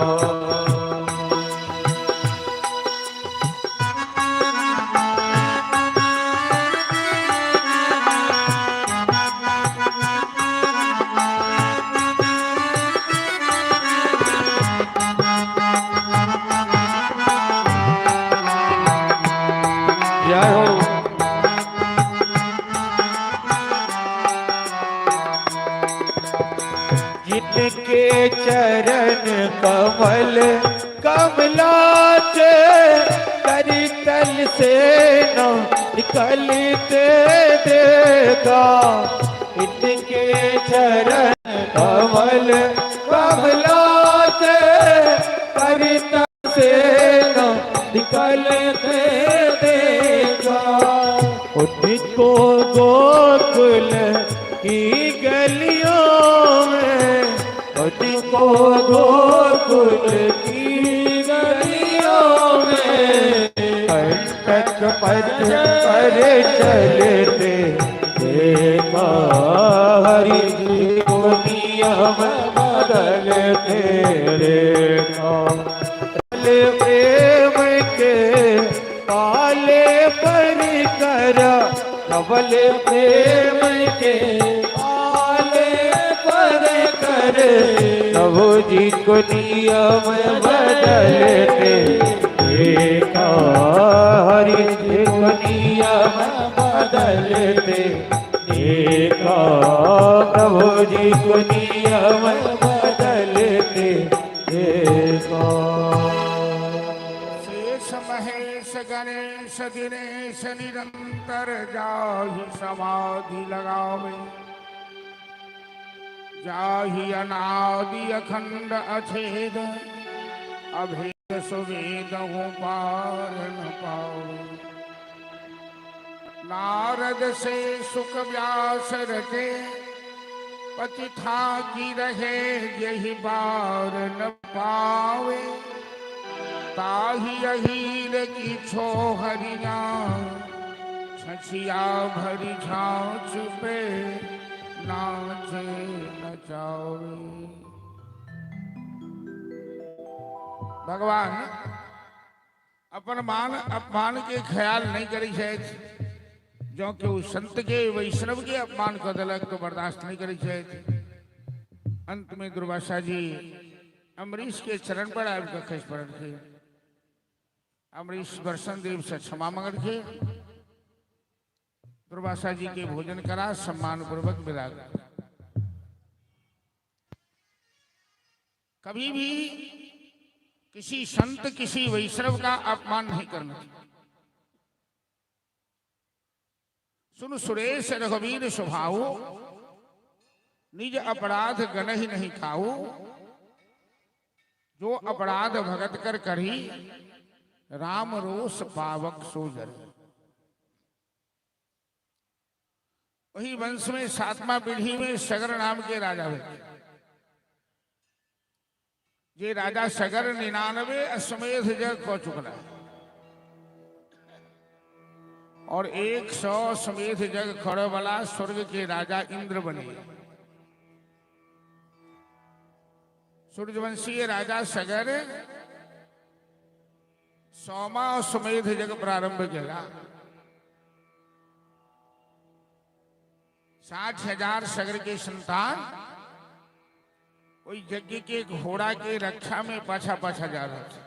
जय हो। जिनके चरण कमल कमला के करितल से न निकलते देखा, इनके चरण कमल कमला के करितल से न निकलते देखा। उनको गोकुल की गलियों में, उनको गोकुल की गलियों में कंटक पथ पर चलते देखा, हरि जी को नियम बदलते देखा। प्रेम के पाले कर कबल प्रेम के पाले पर कर प्रभु जी को नियम बदलते देखा, हरि जी को नियम बदलते देखा, प्रभु जी को नियम बदलते देखा। शेष महेश गणेश दिनेश निरंतर जाहि समाधि लगावे, जाहि अनादि अखंड अछेद अभेद सुवेद हूँ पार न पावे। नारद से सुख व्यास रटे पति थाकी रहे यही बार न पावे। ताही अहीर की छो हरिया छछिया भरी झांच पे नाचे नचावे। भगवान अपन मान अपमान के ख्याल नहीं करी छथि। जो कि ओ संत के वैष्णव के अपमान कऽ देलक तो बर्दाश्त नहीं करी छथि। अंत में दुर्वासा जी अम्बरीश के चरण पर आबि कऽ खसि पड़लखिन। अम्बरीश दर्शन देव से क्षमा मंगलखिन। दुर्वासा जी के भोजन करा सम्मान पूर्वक विदा कर। कभी भी किसी संत किसी वैष्णव का अपमान नहीं करना चाहिए। सुन सुरेश रघुवीर स्वभाव, निज अपराध गनहि नहीं खाऊ। जो अपराध भगत कर करी, राम रोष पावक सो जरे। वही वंश में सातवां पीढ़ी में सगर नाम के राजा हुए। जे राजा सगर 99 अश्वमेध यज्ञ कऽ चुकला और 100 अश्वमेध यज्ञ करे वाला स्वर्ग के राजा इंद्र बने। सूर्यवंशीय राजा सगर 100वां अश्वमेध यज्ञ प्रारंभ किया। 60,000 सगर के संतान वही यज्ञ के घोड़ा के रक्षा में पाछा पाछा जा रहे थे।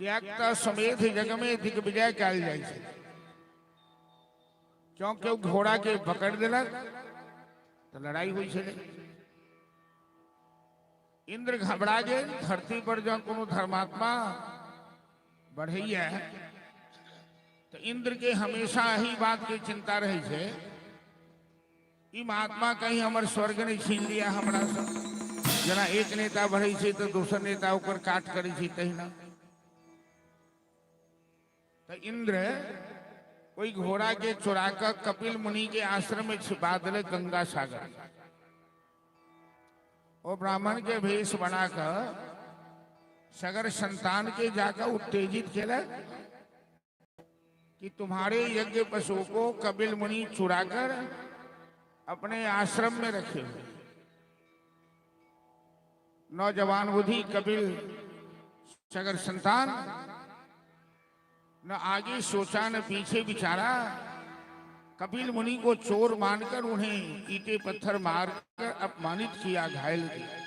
कियाक तऽ अश्वमेध यज्ञ में दिग्विजय कयल जाइ छै, क्योंकि ओ घोड़ा के पकड़ देलक तऽ लड़ाई होइ छलै। इंद्र घबरा गेल। धरती पर जँ कोनो धर्मात्मा बढ़ैया तऽ इंद्र के हमेशा एही बात के चिंता रहै छै, ई महात्मा कहीं हमर स्वर्ग नहि छीन लिया हमरा से। जेना एक नेता बढ़ै छै तऽ दोसर नेता ओकर काट करै छै, तहिना तऽ इंद्र ओहि घोड़ा के चोरा कऽ कपिल मुनि के आश्रम में छिपा देलक गंगा सागर। ओ ब्राह्मण के भेष बना कऽ सगर संतान के जाकर उत्तेजित केलक कि तुम्हारे यज्ञ पशु को कपिल मुनि चुराकर अपने आश्रम में रखे हुए। नौजवान बुद्धि कपिल सगर संतान न आगे सोचा न पीछे विचारा, कपिल मुनि को चोर मानकर उन्हें ईंटे पत्थर मारकर अपमानित किया, घायल किया।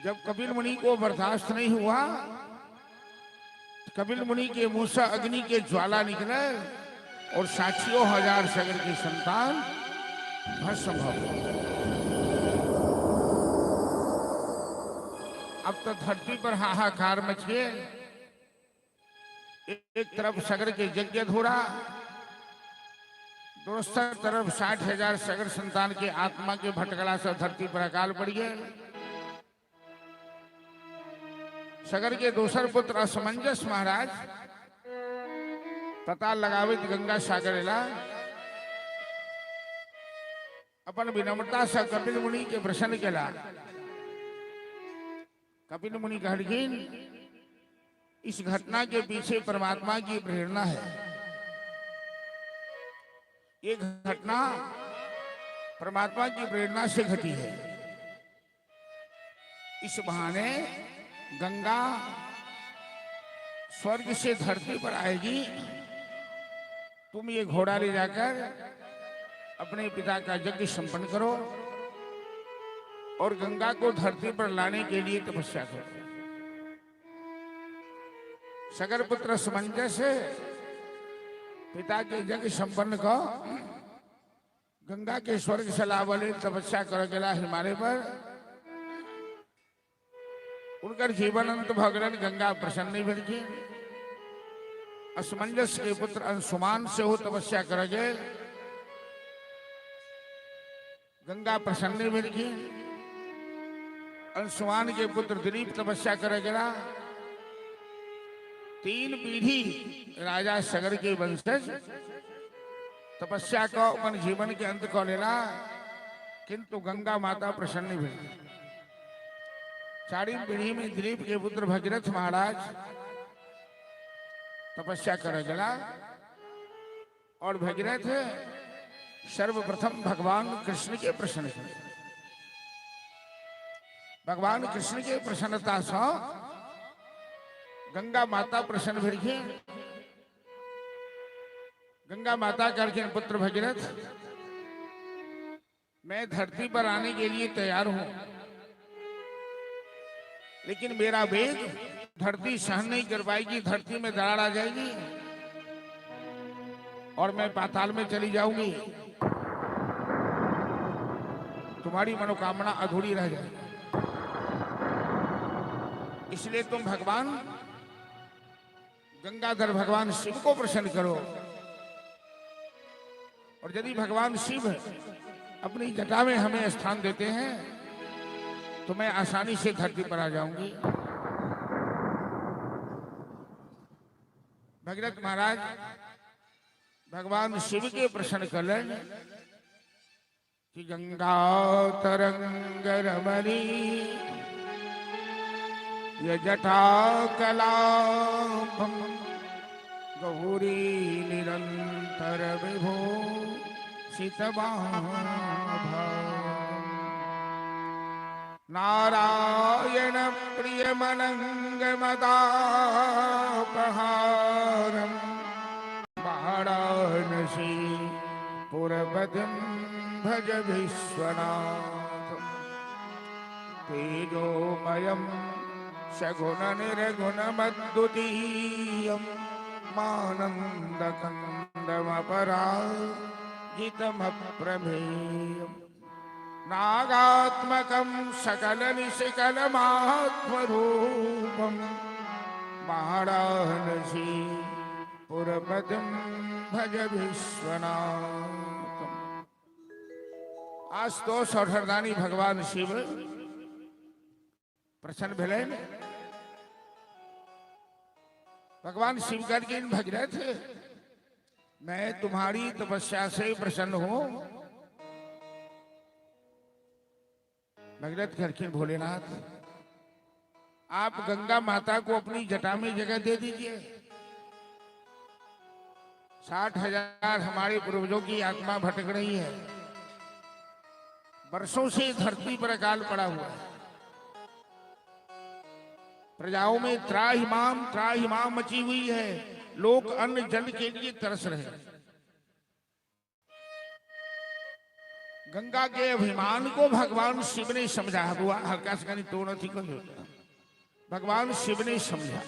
जब कपिल मुनि को बर्दाश्त नहीं हुआ, कपिल मुनि के मुंह से अग्नि के ज्वाला निकले और साठियों हजार सगर की संतान भस्म हो गई। अब तो धरती पर हाहाकार मच गए। एक तरफ सगर के यज्ञ धोरा, दोसर तरफ 60,000 सगर संतान के आत्मा के भटकला से धरती पर अकाल पड़ गए। सगर के दोसर पुत्र असमंजस महाराज पता लगावित गंगा सागर एला। अपन विनम्रता से कपिल मुनि के प्रसन्न केला। कपिल मुनि कहलखिन, इस घटना के पीछे परमात्मा की प्रेरणा है। ये घटना परमात्मा की प्रेरणा से घटी है। इस बहाने गंगा स्वर्ग से धरती पर आएगी, तुम ये घोड़ा ले जाकर अपने पिता का यज्ञ संपन्न करो और गंगा को धरती पर लाने के लिए तपस्या करो। सगर पुत्र असमंजस पिता के यज्ञ संपन्न को गंगा के स्वर्ग से लावले तपस्या कर गेला हिमालय पर। उनकर जीवन अंत भ गेलनि, गंगा प्रसन्न नहीं भेलखिन। असमंजस के पुत्र अंशुमान से हो तपस्या कर गेल, गंगा प्रसन्न नहीं भेलखिन। अंशुमान के पुत्र दिलीप तपस्या कर गेला। 3 पीढ़ी राजा सगर के वंशज तपस्या को अपन जीवन के अंत को लेला, किंतु गंगा माता प्रसन्न नहीं भेल। चारिम पीढ़ी में दिलीप के पुत्र भगीरथ महाराज तपस्या कर गला और भगीरथ सर्वप्रथम भगवान कृष्ण के प्रसन्न भेल। भगवान कृष्ण के प्रसन्नता से गंगा माता प्रसन्न भेलखिन। गंगा माता कहलखिन, पुत्र भगीरथ, मैं धरती पर आने के लिए तैयार हूं, लेकिन मेरा वेग धरती सहन नहीं कर पाएगी, धरती में दरार आ जाएगी और मैं पाताल में चली जाऊंगी, तुम्हारी मनोकामना अधूरी रह जाएगी। इसलिए तुम भगवान गंगाधर भगवान शिव को प्रसन्न करो और यदि भगवान शिव अपनी जटा में हमें स्थान देते हैं तो मैं आसानी से धरती पर आ जाऊंगी। भगीरथ महाराज भगवान शिव के प्रसन्न कर कि गंगा तरंग रमणी ये जटा कलापम गौरी निरंतर विभो नारायण प्रियमनंग मदापहारम वाराणसी पुरपतिं भज विश्वनाथ। तेजोमयं सगुण निर्गुणमद्वितीयं मानन्दकन्दमपराजितमप्रमेयम् नागात्मकं सकलनिष्कलमात्मरूपं वाराणसी पुरपतिं भज विश्वनाथम। आज तो सौठरदानी भगवान शिव प्रसन्न भेलै। भगवान शिव करके भगीरथ, मैं तुम्हारी तपस्या से प्रसन्न हूं। भगीरथ कहलखिन, भोलेनाथ, आप गंगा माता को अपनी जटा में जगह दे दीजिए। 60,000 हमारे पूर्वजों की आत्मा भटक रही है, वर्षों से धरती पर अकाल पड़ा हुआ है, प्रजाओं में त्राहिमाम त्राहिमाम मची हुई है, लोग अन्न जल के लिए तरस रहे हैं। गंगा के अभिमान को भगवान शिव ने समझा। हुआ हल्का से कहीं तो नहीं कहियो। भगवान शिव ने समझा।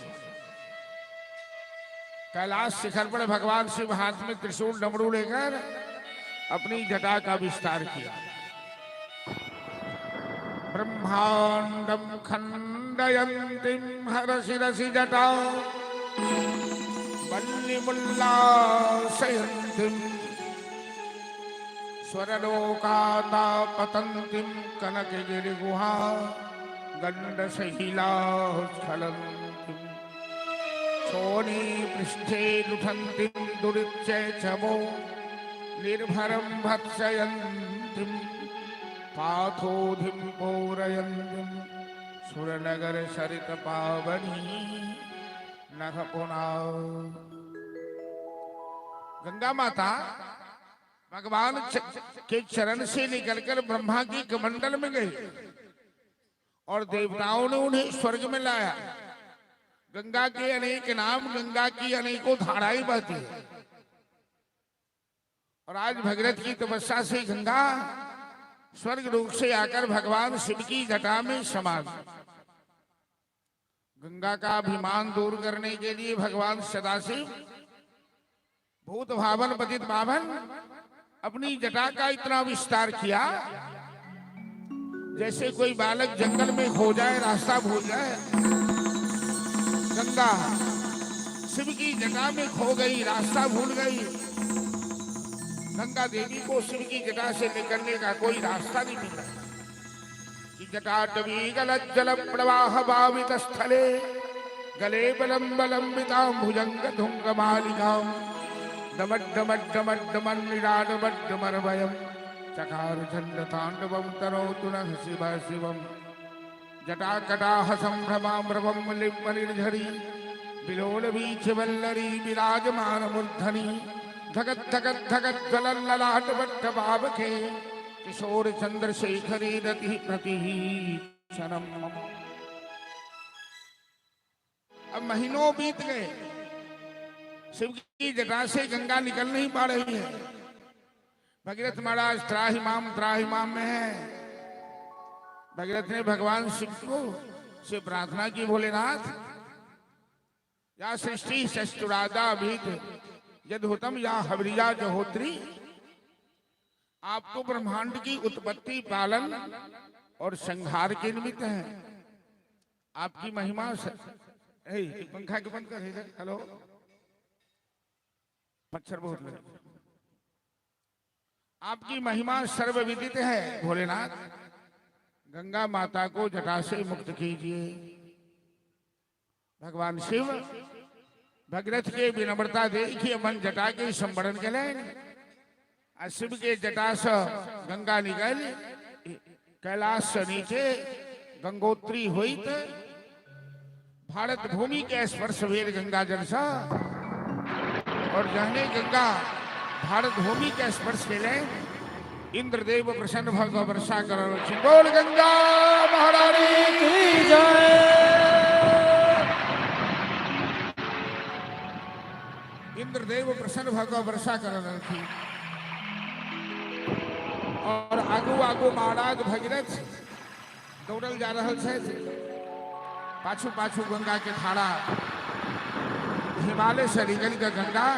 कैलाश शिखर पर भगवान शिव हाथ में त्रिशूल डमरू लेकर अपनी जटा का विस्तार किया। ब्रह्मांडम खंडयंतीम हरशिरसि जटा वल्लिमुल्लासयन्तीं स्वरलोकाता पतन्तीं कनकगिरिगुहा गण्डशैलास्खलन्तीं क्षोणी पृष्ठे लुठन्तीं दुरिच्चय चमो निर्भरं भत्सयन्तीं पाथोधिं पूरयन्तीं सुरनगर सरित पावनी नख पुना। गंगा माता भगवान के चरण से निकलकर ब्रह्मा की कमंडल में गई और देवताओं ने उन्हें स्वर्ग में लाया। गंगा के अनेक नाम, गंगा की अनेकों धाराएं बहती है। और आज भगीरथ की तपस्या से गंगा स्वर्ग लोक से आकर भगवान शिव की जटा में समा गई। गंगा का अभिमान दूर करने के लिए भगवान सदाशिव भूत भावन पतित पावन अपनी जटा का इतना विस्तार किया, जैसे कोई बालक जंगल में खो जाए, रास्ता भूल जाए। गंगा शिव की जटा में खो गई, रास्ता भूल गई। गंगा देवी को शिव की जटा से निकलने का कोई रास्ता नहीं मिला। कि जटाटवी गलत जल प्रवाह भावित स्थले गले बलम्बलंबितां भुजंग धुंग मालिकां दमड्डमड्डमड्डमन्निराडमड्डमर्भयं चकार चंड तांडवं तनोतु नः शिव शिवं। जटाकटाह संभ्रमाम्रवं लिम्बनिर्झरी विलोल बीच वल्लरी विराजमान मूर्धनि धगत धगत धगत ज्वलल्ललाट भट्ट पावके किशोर चंद्रशेखरी रति प्रतीक्षणम। अब महीनों बीत गए, शिव की जटा से गंगा निकल नहीं पा रही है। भगीरथ महाराज त्राहिमाम त्राहिमाम में है। भगीरथ ने भगवान शिव को से प्रार्थना की, भोलेनाथ या सृष्टि शस्त्रादा भीत यद हुतम या हवरिया जहोत्री, आप तो ब्रह्मांड की उत्पत्ति पालन और संहार के निमित्त हैं। आपकी महिमा से ए, पंखा के बंद कर इधर। हेलो, मच्छर बहुत लगे। आपकी महिमा सर्वविदित है भोलेनाथ, गंगा माता को जटा से मुक्त कीजिए। भगवान शिव भगीरथ के विनम्रता देखिए मन जटा के संवरण के आ शिव के जटा से गंगा निकल कैलाश से नीचे गंगोत्री हुई भारत भूमि के स्पर्श भेल गंगा जल से। और जहने गंगा भारत भूमि के स्पर्श केले, इंद्रदेव प्रसन्न भऽ कऽ वर्षा कर रहल। बोल गंगा महारानी की जय। इंद्रदेव प्रसन्न भऽ कऽ वर्षा कर रहलखिन और आगू आगू महाराज भगीरथ दौड़ल जा रहल छथि, पाछू पाछू गंगा के धारा। हिमालय से निकल के गंगा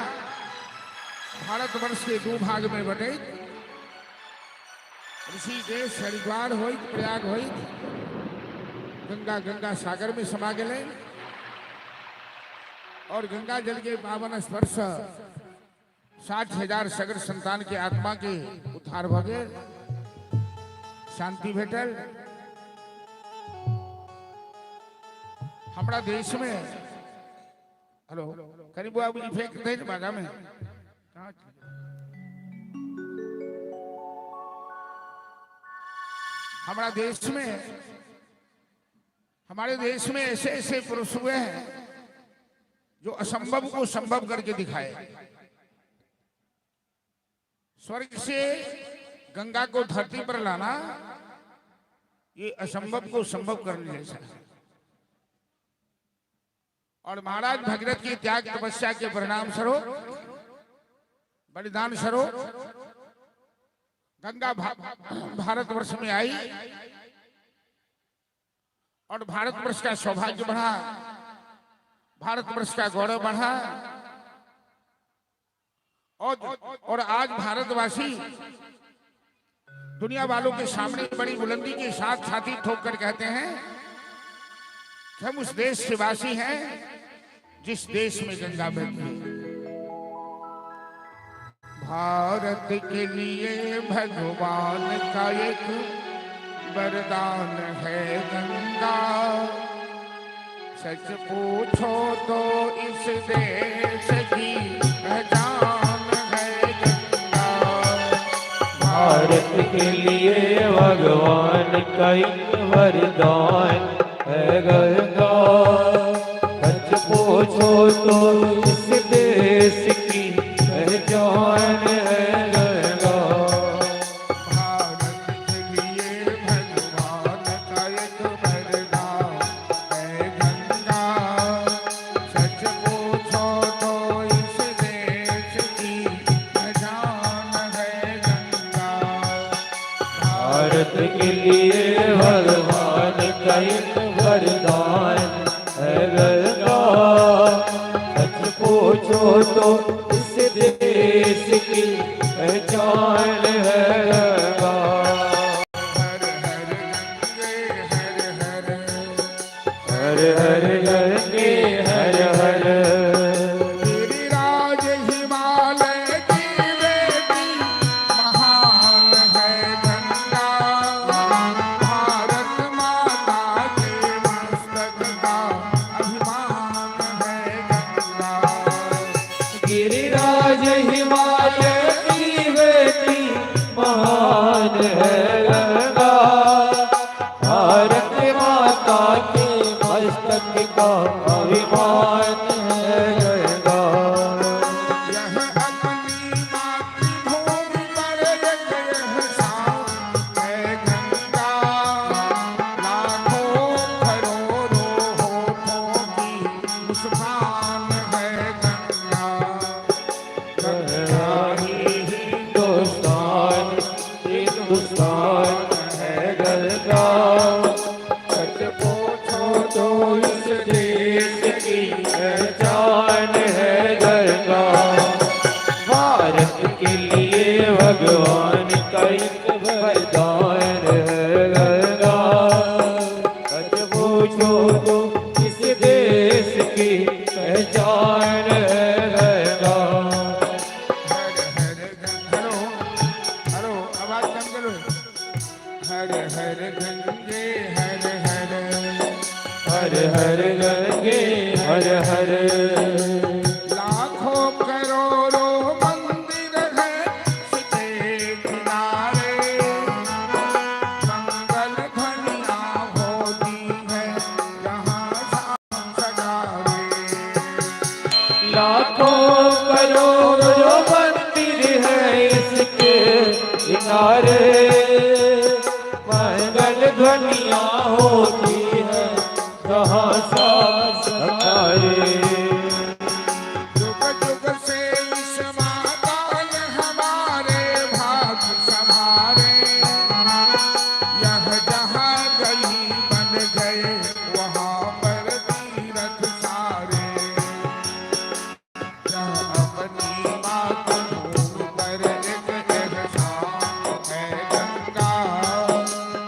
भारतवर्ष के दू भाग में बटैत ऋषिकेश, हरिद्वार होइत, प्रयाग होइत गंगा गंगा सागर में समा गेलै। और गंगा जल के पावन स्पर्श 60,000 सगर संतान के आत्मा के उद्धार भऽ गेल, शांति भेटल। हमरा देश में, हेलो, कनी बुआ बुझी फेंक दे ने बागा में कहाँ चले? हमारा देश में, हमारे देश में ऐसे ऐसे पुरुष हुए हैं जो असंभव को संभव करके दिखाए। स्वर्ग से गंगा को धरती पर लाना, ये असंभव को संभव करने जैसा है। और महाराज भगीरथ की त्याग तपस्या के परिणाम स्वरूप, बलिदान स्वरूप गंगा भारतवर्ष में आई और भारतवर्ष का सौभाग्य बढ़ा, भारतवर्ष का गौरव बढ़ा। और आज भारतवासी दुनिया वालों के सामने बड़ी बुलंदी के साथ छाती ठोक कर कहते हैं कि हम उस देश के वासी हैं जिस देश में गंगा बहती है। भारत के लिए भगवान का एक वरदान है गंगा, सच पूछो तो इस देश की पहचान है गंगा। भारत के लिए भगवान का एक वरदान है गंगा, सच पूछो तो इस देश की पहचान है गंगा। भारत के लिए भगवान का एक वरदान का एक वरदान है गंगा। सच पूछो तो इस देश की पहचान है गंगा। हर हर गंगे हर हर, हर हर गंगे हर हर। गिरिराज हिमालय की बेटी महान है गंगा। भारत माता के मस्तक का अभिमान है गंगा। गिरिराज हिमालय की बेटी महान है गंगा। भारत माता के मस्तक का अभिमान है गंगा। यह अपनी मातृभूमि पर एक एहसान है गंगा। लाखों करोड़ों होठों की मुस्कान है गंगा। गंगा ही हिंदुस्तान हिंदुस्तान है गंगा। सच पूछो तो इस देश की पहचान है गंगा। भारत के लिए भगवान का एक वरदान है गंगा। सच पूछो तो इस देश की पहचान है गंगा। हर हर हेलो हेलो, आवाज कम करो। हर हर गंगे हर हर, हर हर गंगे हर हर। लाखों करोड़ों मंदिर है इसके किनारे। मंगल ध्वनियां होती है जहाँ सगारे। लाखों करोड़ों मंदिर है इसके किनारे। मंगल ध्वनिया होती है जहाँ साज सगारे। जुग जुग से इस माता ने हमारे भाग संभारे। यह जहाँ गई बन गए वहाँ पर तीरथ सारे। यह अपनी मातृभूमि पर एक एहसान है गंगा।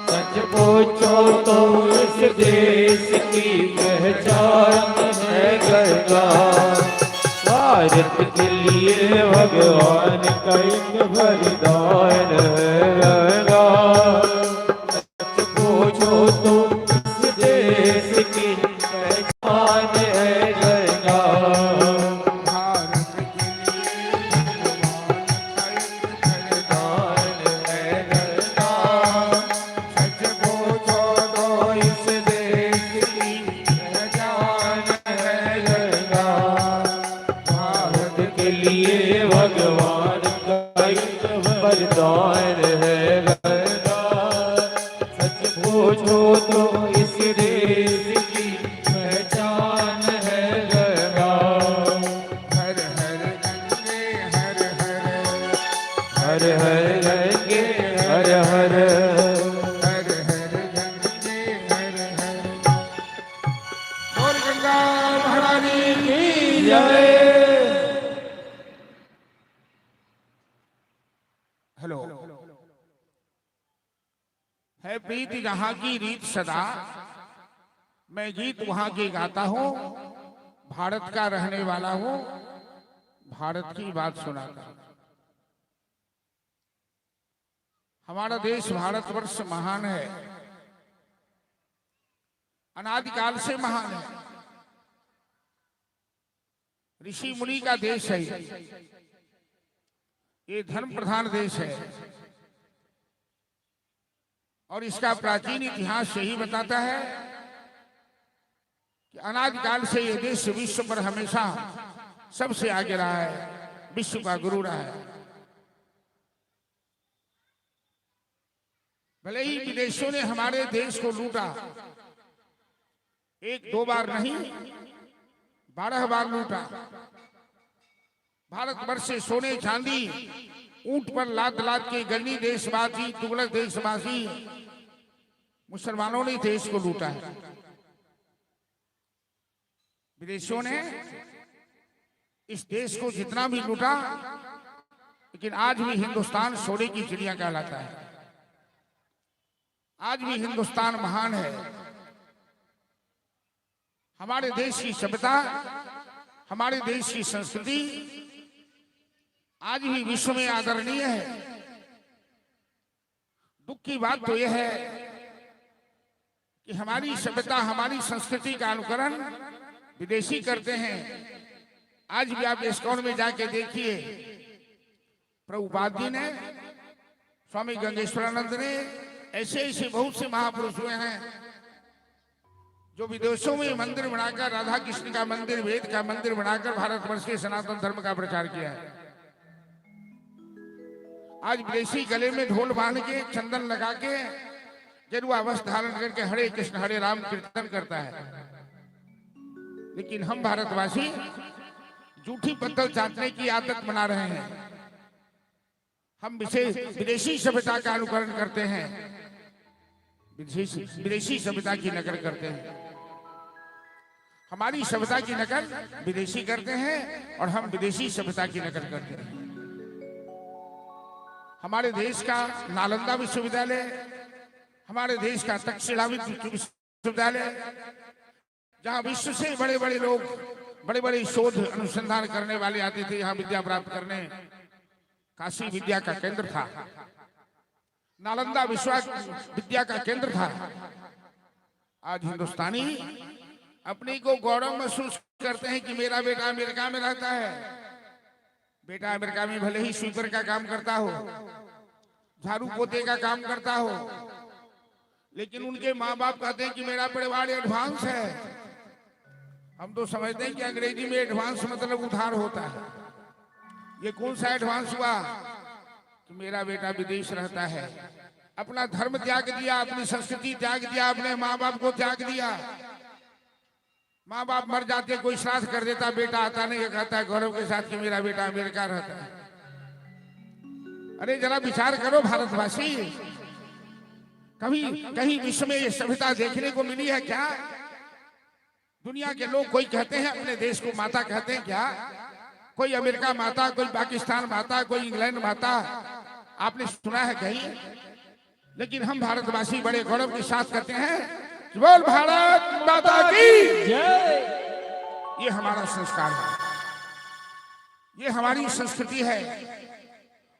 सच पूछो तो इस देश की पहचान है गंगा। भारत के लिए भगवान का एक वरदान है गंगा। सच पूछो तो इस देश की पहचान है गंगा। भारत के लिए भगवान का एक वरदान है गंगा। सच पूछो तो इस देश की पहचान है गंगा। भारत के लिए भगवान का एक वरदान है गंगा। सच पूछो तो इस देश की पहचान है गंगा। हर हर गंगे हर हर, हर हर गंगे हर हर। हर हर गंगे हर हर। बोल गंगा महारानी की जय। हेलो। है प्रीत जहां की रीत सदा, मैं गीत वहां की गाता हूँ। भारत का रहने वाला हूँ, भारत की बात सुनाता हूँ। हमारा देश भारतवर्ष महान है, अनादिकाल से महान है। ऋषि मुनि का देश है ये, धर्म प्रधान देश है और इसका प्राचीन इतिहास यही बताता है कि अनादिकाल से ये देश विश्व पर हमेशा सबसे आगे रहा है, विश्व का गुरु रहा है। भले ही विदेशियों ने हमारे देश को लूटा, एक दो बार नहीं, 12 बार लूटा। भारतवर्ष से सोने चांदी ऊंट पर लाद लाद के गजनी देशवासी, तुगलक देशवासी मुसलमानों ने देश को लूटा है। विदेशियों ने इस देश को जितना भी लूटा, लेकिन आज भी हिंदुस्तान सोने की चिड़िया कहलाता है। आज भी हिंदुस्तान महान है। हमारे देश की सभ्यता, हमारे देश की संस्कृति आज भी विश्व में आदरणीय है। दुख की बात तो यह है कि हमारी सभ्यता, हमारी संस्कृति का अनुकरण विदेशी करते हैं। आज भी आप इस्कॉन में जाके देखिए, प्रभुपाद जी ने, स्वामी गंगेश्वरानंद ने, ऐसे ऐसे बहुत से महापुरुष हुए हैं जो विदेशों में मंदिर बनाकर, राधा कृष्ण का मंदिर, वेद का मंदिर बनाकर भारतवर्ष के सनातन धर्म का प्रचार किया है। आज विदेशी गले में ढोल बांध के, चंदन लगा के, गेरुआ वस्त्र धारण करके हरे कृष्ण हरे राम कीर्तन करता है, लेकिन हम भारतवासी जूठी पत्तल चाटने की आदत बना रहे हैं। हम विशेष विदेशी सभ्यता का अनुकरण करते हैं, विदेशी विदेशी सभ्यता की नकल करते हैं। हमारी सभ्यता की नकल विदेशी करते हैं और हम विदेशी सभ्यता की नकल करते हैं। हमारे देश का नालंदा विश्वविद्यालय, हमारे देश का तक्षशिला विश्वविद्यालय, जहां विश्व से बड़े बड़े लोग, बड़े बड़े शोध अनुसंधान करने वाले आते थे यहाँ विद्या प्राप्त करने, काशी विद्या का केंद्र था, नालंदा विश्व विद्या का केंद्र था। आज हिंदुस्तानी अपने को गौरव महसूस करते हैं कि मेरा बेटा अमेरिका में रहता है। बेटा अमेरिका में भले ही स्वीपर का काम करता हो, झाड़ू पोते का काम करता हो, लेकिन उनके माँ बाप कहते हैं कि मेरा परिवार एडवांस है। हम तो समझते हैं कि अंग्रेजी में एडवांस मतलब उधार होता है। ये कौन सा एडवांस हुआ कि मेरा बेटा विदेश रहता है? अपना धर्म त्याग दिया, अपनी संस्कृति त्याग दिया, अपने माँ बाप को त्याग दिया। माँ बाप मर जाते, कोई श्राद्ध कर देता, बेटा आता नहीं, कहता है गौरव के साथ कि मेरा बेटा अमेरिका रहता है। अरे जरा विचार करो भारतवासी, कभी कहीं विश्व में ये सभ्यता देखने को मिली है क्या? दुनिया के लोग कोई कहते हैं अपने देश को माता कहते हैं क्या? कोई अमेरिका माता, कोई पाकिस्तान माता, कोई इंग्लैंड माता, आपने सुना है कहीं? लेकिन हम भारतवासी बड़े गौरव के साथ कहते हैं, बोल भारत माता की जय। ये हमारा संस्कार है, ये हमारी संस्कृति है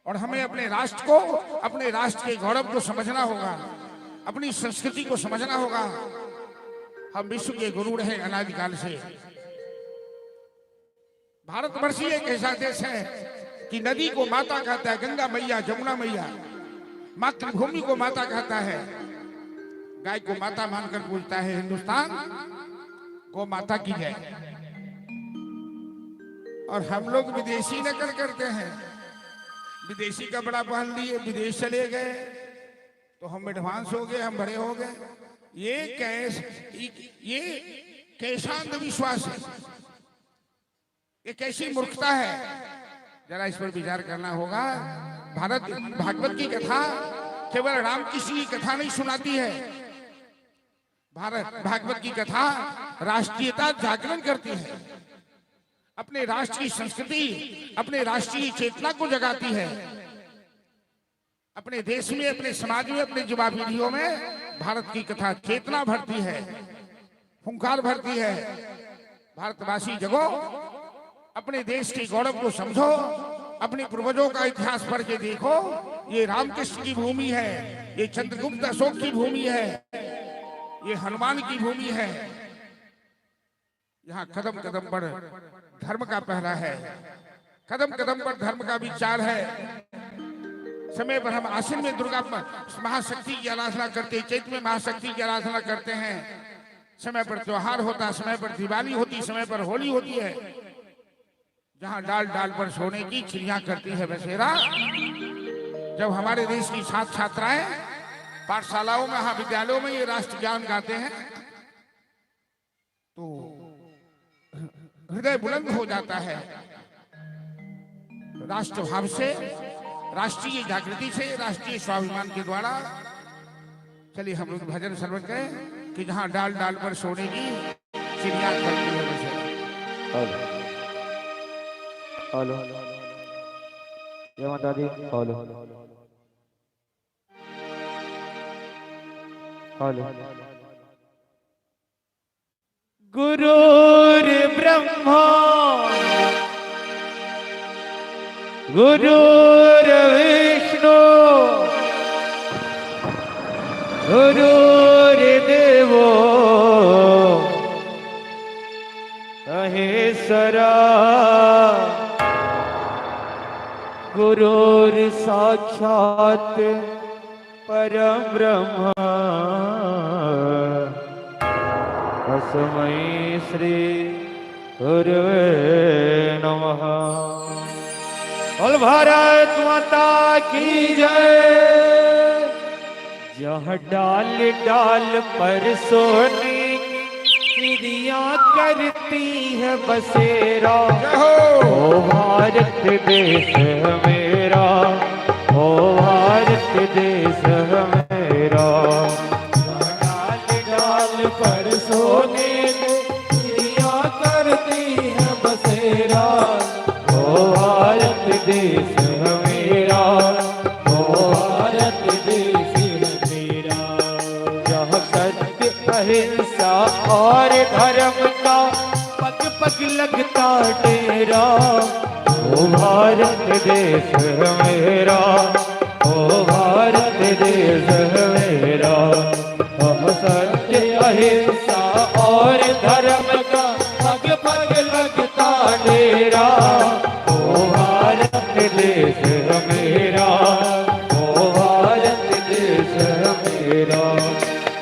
और हमें अपने राष्ट्र को, अपने राष्ट्र के गौरव को समझना होगा, अपनी संस्कृति को समझना होगा। हम विश्व के गुरु रहे अनादिकाल से। भारतवर्ष ही एक ऐसा देश है कि नदी को माता कहता है, गंगा मैया, जमुना मैया, मातृभूमि को माता कहता है, गाय को माता मानकर पूजता है हिंदुस्तान, गौ माता की जय। और हम लोग विदेशी नकल करते हैं। विदेशी कपड़ा पहन लिए, विदेश चले गए तो हम एडवांस हो गए, हम बड़े हो गए। ये कैसा अंधविश्वास है, ये कैसी मूर्खता है? जरा इस पर विचार करना होगा। भारत भागवत की कथा केवल राम कृष्ण की कथा नहीं सुनाती है। भारत भागवत की कथा राष्ट्रीयता जागरण करती है, अपने राष्ट्र की संस्कृति, अपने राष्ट्रीय चेतना को जगाती है। अपने देश में, अपने समाज में, अपने युवा पीढ़ियों में भारत की कथा चेतना भरती है, हुंकार भरती है। भारतवासी जगो, अपने देश के गौरव को समझो, अपने पूर्वजों का इतिहास पढ़ के देखो। ये रामकृष्ण की भूमि है, ये चंद्रगुप्त अशोक की भूमि है, ये हनुमान की भूमि है। यहाँ कदम कदम पर धर्म का पहरा है, कदम कदम पर धर्म का विचार है। समय पर हम आश्विन में दुर्गा महाशक्ति की आराधना करते हैं, चैत में महाशक्ति की आराधना करते हैं। समय पर त्योहार होता, समय पर दिवाली होती, समय पर होली होती है। जहाँ डाल डाल पर सोने की चिड़िया करती है बसेरा। जब हमारे देश की छात्र छात्राएं पाठशालाओं में, महाविद्यालयों में ये राष्ट्र ज्ञान गाते हैं तो हृदय बुलंद हो जाता है। राष्ट्र भाव से, राष्ट्रीय जागृति से, राष्ट्रीय स्वाभिमान के द्वारा चलिए हम लोग भजन श्रवण करें कि जहाँ डाल डाल पर सोने की चिड़िया करती है बसेरा। हेलो हेलो, जय माता दी। Hello hello. गुरुर् ब्रह्मा गुरुर्विष्णु गुरुर्देवो महेश्वरा, गुरुर् साक्षात परम ब्रह्म तस्मै श्री गुरुवे नमः। बोल भारत माता की जय। जहाँ डाल डाल पर सोने की चिड़िया करती है बसेरा, जय हो। ओ भारत देश है मेरा, ओ भारत देश है मेरा। डाल डाल पर सोने की चिड़िया करती है बसेरा, ओ भारत देश है मेरा, ओ भारत देश है मेरा। जहाँ सत्य अहिंसा और धर्म का पग पग लगता डेरा, ओ भारत देश है मेरा, ओ भारत देश है मेरा। हम सत्य अहिंसा और धर्म का पग पग लगता डेरा, ओ भारत देश है मेरा, ओ भारत देश है मेरा।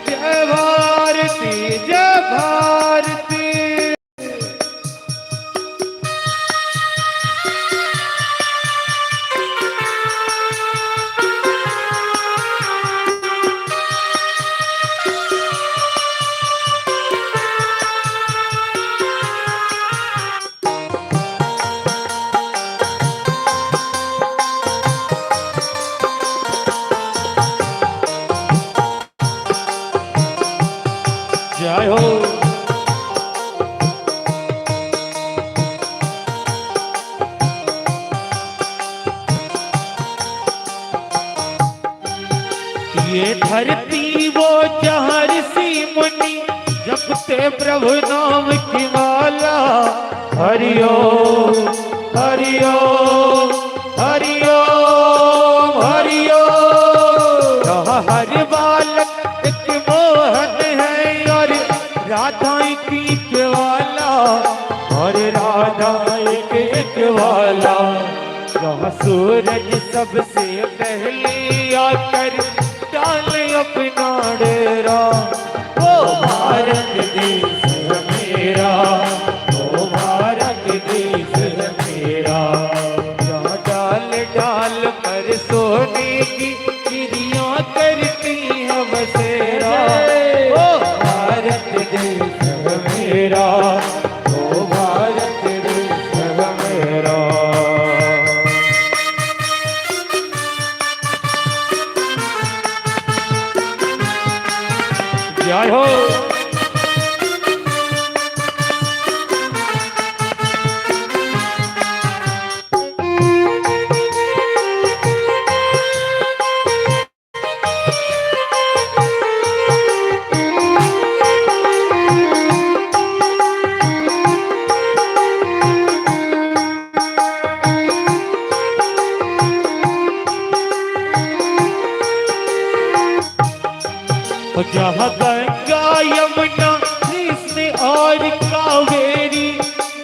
जय भारती जय भारती। जय हो। ये धरती वो जहाँ ऋषि मुनि जपते प्रभु नाम की माला। हरिओ हरिओ हरिओम हरिओ। यहाँ हर बालक एक मोहन है और राधा एक एक वाला, और राधा एक एक वाला। यहाँ सूरज सबसे पहले आकर डाले अपना डेरा, ओ भारत देश है मेरा, ओ भारत देश है मेरा। जहाँ डाल डाल पर सोने की चिड़िया करती है बसेरा, ओ भारत देश है मेरा, ओ भारत देश है मेरा। जय हो। जहाँ गंगा यमुना कृष्ण और कावेरी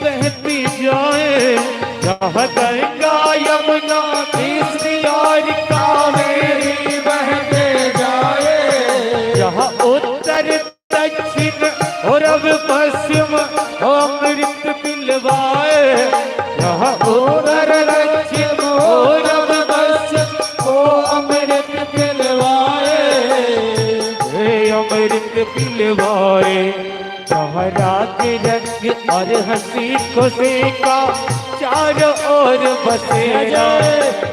बहती जाए, जहाँ गंगा यमुना कृष्ण और कावेरी बहते जाए, जहाँ उत्तर दक्षिण और अब पश्चिम अमृत पिलवाए, जहाँ उत्तर दक्षिण और अब पश्चिम ओ अमृत पिलवाए, हे अमृत पिलवाए। जहाँ राग रंग रंग और हंसी खुशी का चारों ओर बसेरा।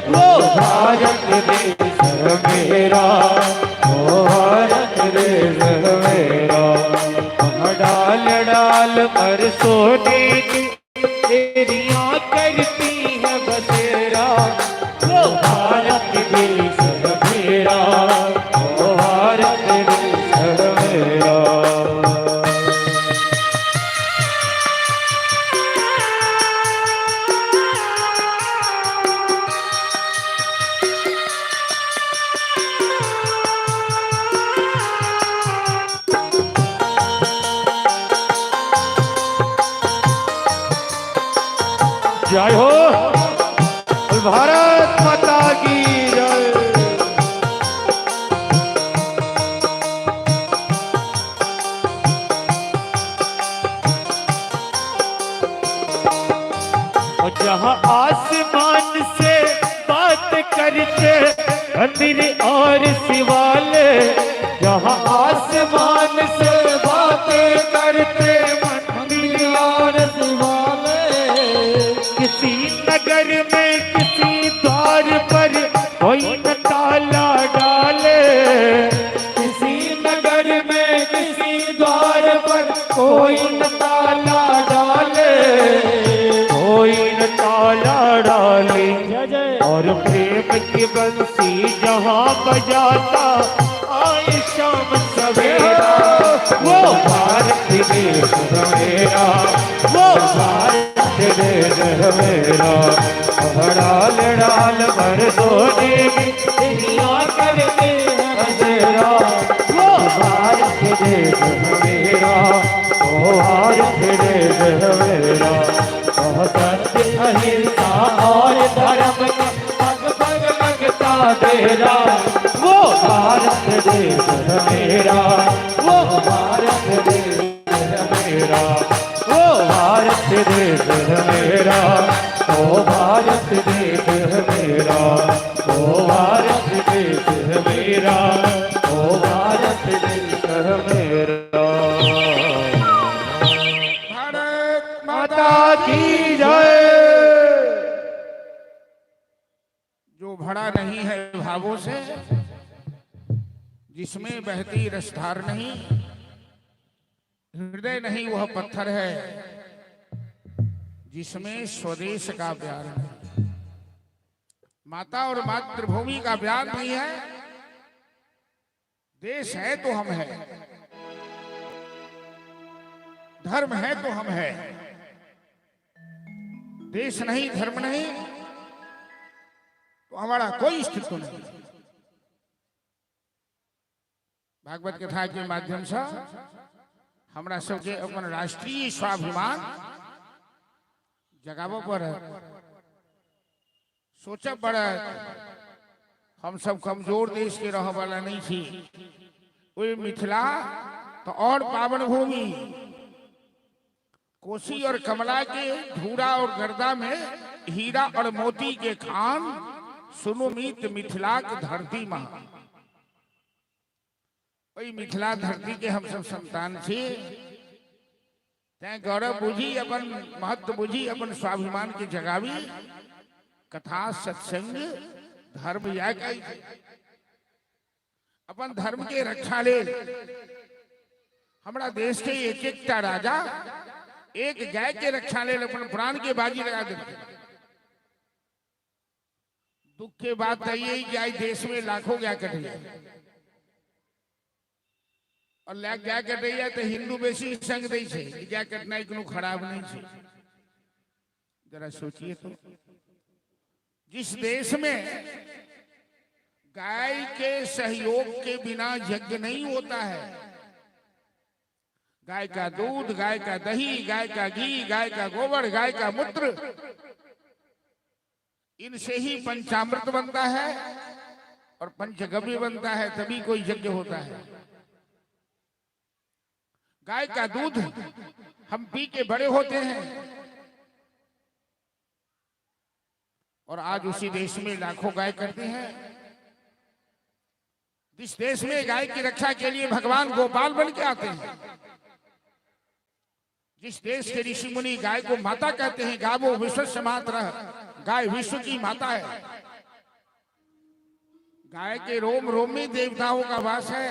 वो भारत देश है मेरा, वो भारत देश है मेरा। डाल डाल पर सोने की तेरियां करती है बसेरा। वो भारत देश है मेरा, वो भारत देश है मेरा। जय हो, भारत माता की जय। और जहाँ आसमान से बात करते मंदिर और शिवालय, जहाँ आसमान से बातें करते मंदिर और शिवालय, किसी नगर में किसी द्वार पर कोई न ताला डाले, किसी नगर में किसी द्वार पर कोई न ताला डाले, कोई न ताला डाले। जय जय। और प्रेम की बंसी जहाँ बजाता आए शाम सवेरा, वो भारत देश है मेरा, वो भारत देश है मेरा। डाल डाल भर सोने की दुनिया करते हैं बसेरा, वो भारत देश है मेरा, वो भारत देश है मेरा। सत्य अहिंसा और धर्म का पग पग लगता तेरा, वो भारत देश है मेरा, वो भारत देश है मेरा, वो भारत देश है मेरा, वो भारत देश है मेरा, वो भारत देश है मेरा, वो भारत देश है मेरा। भारत माता की जय। जो भरा नहीं है भावों से, जिसमें बहती रसधार नहीं, हृदय नहीं वह पत्थर है, जिसमें स्वदेश का प्यार नहीं, माता और मातृभूमि का प्यार नहीं है। देश है तो हम है, धर्म है तो हम है। देश नहीं, धर्म नहीं तो हमारा कोई अस्तित्व नहीं। भागवत कथा के माध्यम से हमरा सबके अपन राष्ट्रीय स्वाभिमान जगाबऽ पड़त, सोचऽ पड़त। हम सब कमजोर देश के रह वाला नहीं छी। ओहि मिथिला तो और पावन भूमि, कोसी और कमला के धूरा और गर्दा में हीरा और मोती के खान, सुनु मीत मिथिला के धरती माँ। ओहि मिथिला धरती के हम सब संतान छी, तैं गौरव बुझी, अपन महत्व बुझी, अपन स्वाभिमान के जगावी। कथा सत्संग धर्म यह कहै छै। अपन धर्म के रक्षा लेल हमरा देश के एक एकटा राजा एक गाय के रक्षा लेल अपन प्राण के बाजी लगा देते। दुख के बात तो यही कि आज देश में लाखों गाय कटैया और लाख गाय कटैया तो हिंदू बेसी संग दै छै कि गाय कटनाइ कोनो खराब नहीं छै। जरा सोचिए तो, जिस देश में गाय के सहयोग के बिना यज्ञ नहीं होता है, गाय का दूध, गाय का दही, गाय का घी, गाय का गोबर, गाय का मूत्र, इनसे ही पंचामृत बनता है और पंचगव्य बनता है, तभी कोई यज्ञ होता है। गाय का दूध हम पी के बड़े होते हैं और आज उसी देश में लाखों गाय करते हैं। जिस देश में गाय की रक्षा के लिए भगवान गोपाल बन के आते हैं, जिस देश के ऋषि मुनि गाय को माता कहते हैं, गावो विश्व मात्र, गाय विश्व की माता है। गाय के रोम रोम में देवताओं का वास है।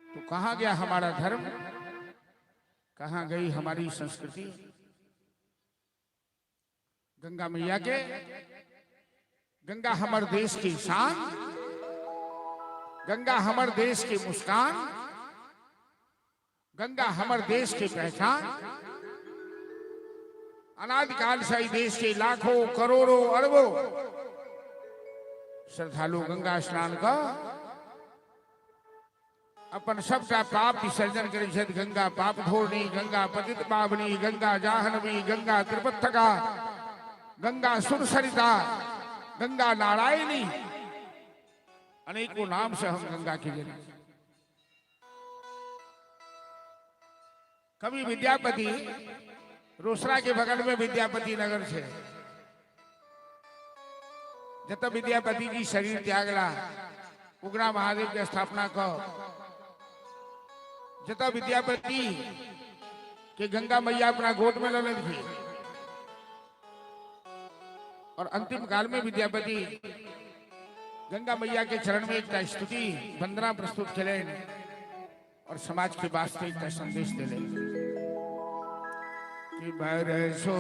तो कहां गया हमारा धर्म, कहां गई हमारी संस्कृति? गंगा मैया के, गंगा हमारे देश की शान, गंगा हमारे देश की मुस्कान, गंगा हमारे देश की पहचान। अनादिकाल से ही देश के लाखों करोड़ों अरबों श्रद्धालु गंगा स्नान का अपन सबटा पाप विसर्जन करै छथि। गंगा पाप धोनी, गंगा पतित पावनी, गंगा जाह्नवी, गंगा त्रिपथका, गंगा सुरसरिता, गंगा नारायणी, अनेकों नाम से हम गंगा की जनी। कवि विद्यापति, रोसड़ा के बगल में विद्यापति नगर से, जत विद्यापति जी शरीर त्यागला, उगना महादेव के स्थापना कर, जत विद्यापति के गंगा मैया अपना गोद में ललन थी और अंतिम काल में विद्यापति गंगा मैया के चरण में एक स्तुति वंदना प्रस्तुत करें और समाज के वास्ते एक संदेश दिले कि बरसो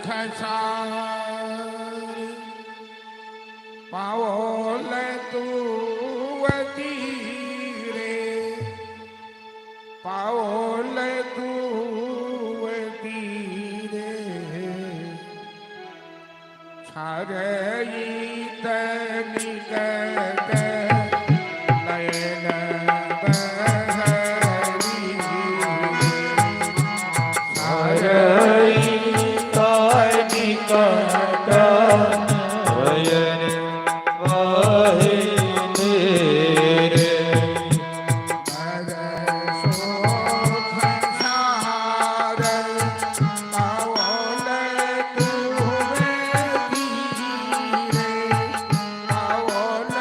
खसार पाओल तू रे, पाओल तू रे, छारई तनिकट नयन बहरी, छारई बरसो खसार पाओल तू रे, पाओल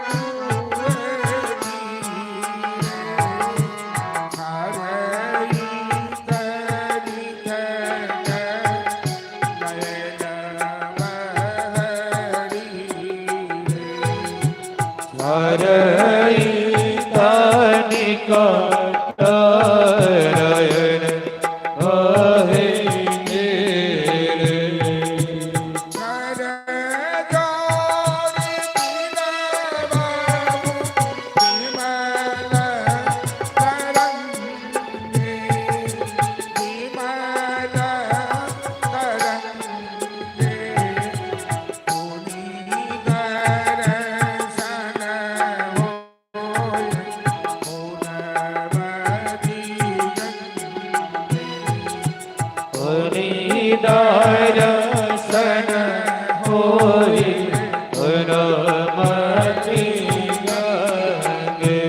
तू रे, छारई तनिकट नयन बहरी रे। कर जोरि बिनवहु विमल तरंगे, विमल तरंगे, पुनि दरसन होय गुणवती गंगे। दर्शन होई रमति गंगे।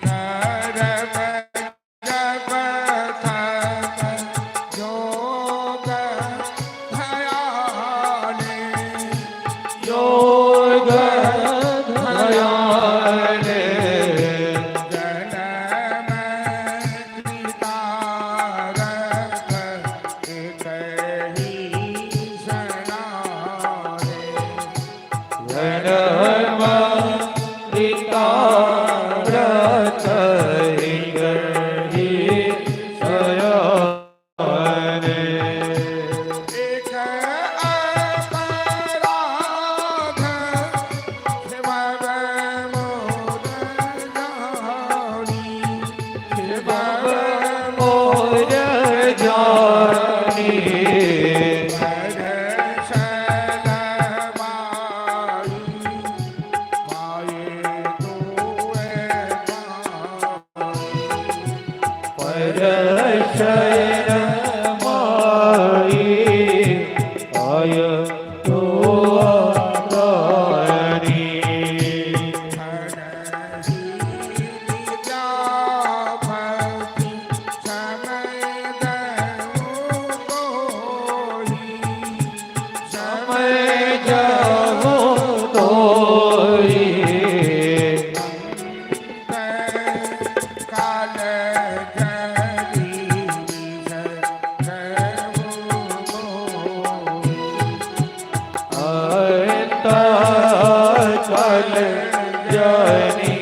करम जप तप योग धयाने, योग धयाने, जन्म कृतारथ एक ही शरणारे। धर्म कृतारथ ही शयने। एक अपराध પરશૈન માઈ આય તો આની. સમય જાવો તોય અંત કલ જની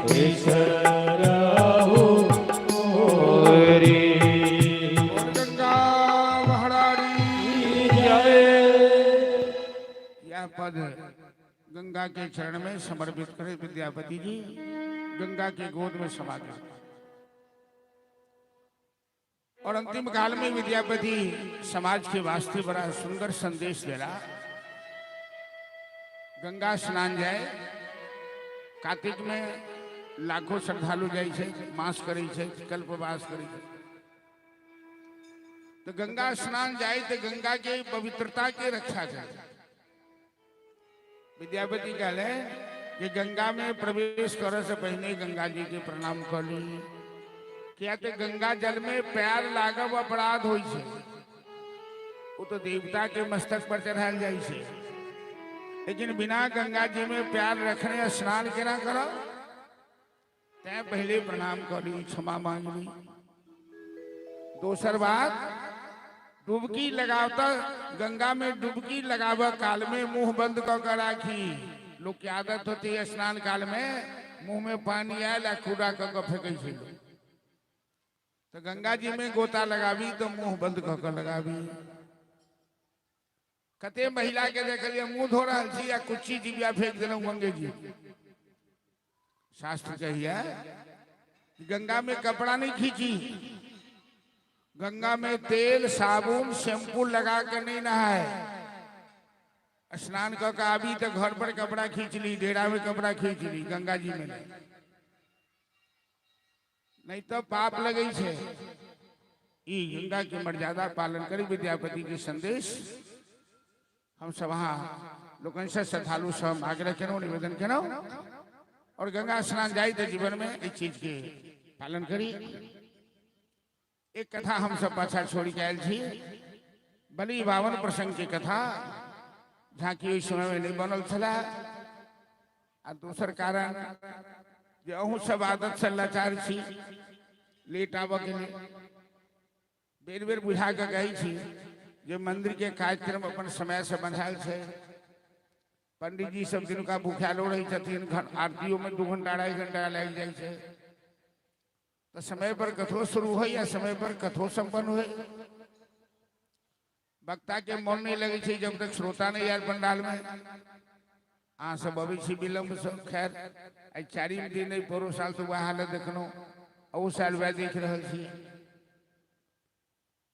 વિસરહુ મોરી. गंगा महारानी. જય. यह पद गंगा के चरण में समर्पित करे विद्यापति जी गंगा के गोद में समा गए और अंतिम काल में विद्यापति समाज के वास्ते बड़ा सुंदर संदेश देला। गंगा स्नान जाए, कार्तिक में लाखों श्रद्धालु जाइ छै, मास करै छै, कल्पवास करै छै। तो गंगा स्नान जाए तो गंगा के पवित्रता के रक्षा करे। विद्यापति कहले कि गंगा में प्रवेश करे से पहले गंगा जी के प्रणाम कर ली, किया तो गंगा जल में पैर लागब अपराध होइ छै। वो तो देवता के मस्तक पर चढ़ायल जाइ छै, लेकिन बिना गंगा जी में पैर रखने स्नान केना करब? तैं पहले प्रणाम कर ली, क्षमा मांग ली। दोसर बात, डुबकी लगावता, गंगा में डुबकी लगाव काल में मुंह बंद कर के राखी। लोग की आदत होती है, स्नान काल में मुंह में पानी आयल आ कूड़ा कर के फेंकै छै लोग। तो गंगा जी में गोता लगाबी तो मुंह बंद कर के लगाबी। कते महिला के देखलिए, मुंह धो रहल छी आ कुच्ची जिबिया फेंक देलहुं गंगे जी। शास्त्र कहिए कि गंगा में कपड़ा नहीं खींची, गंगा में तेल साबुन शैम्पू लगा के नहीं नहाए। स्नान कर के आबी तो घर पर कपड़ा खींच ली, डेरा में कपड़ा खींच ली, गंगा जी में नहीं, नहीं तो पाप लगे छै। ई गंगा के मर्यादा पालन करी। विद्यापति के संदेश हम सब वहाँ लोगन से, श्रद्धालु सब आग्रह केलहुँ, निवेदन केलहुँ और गंगा स्नान जाए तो जीवन में इस चीज के पालन करी। एक कथा हम सब पाछा छोड़ी के आयल छी, बलि बावन प्रसंग के कथा। झांकी ओहि समय में नहीं बनल छला आ दोसर कारण जे अहूँ सब आदत से लाचार छी लेट आबऽ के लेल। बेर बेर बुझा कऽ कहै छी जे मंदिर के कार्यक्रम अपन समय से बन्हायल छै। पंडित जी सब दिनका भूखालो रहै छथिन, आरतियो में 2 घंटा 2.5 घंटा लागि जाइ छै। तऽ समय पर कथो शुरू होइ या समय पर कथो संपन्न होइ। वक्ता के मन नहीं लगै छै जब तक श्रोता नहीं आयल पंडाल में। अहाँ सब अबै छी विलम्ब से। खैर, आइ चारिम दिन अइ, परो साल तऽ वएह हालत देखलहुँ, अहू साल वएह देख रहल छी।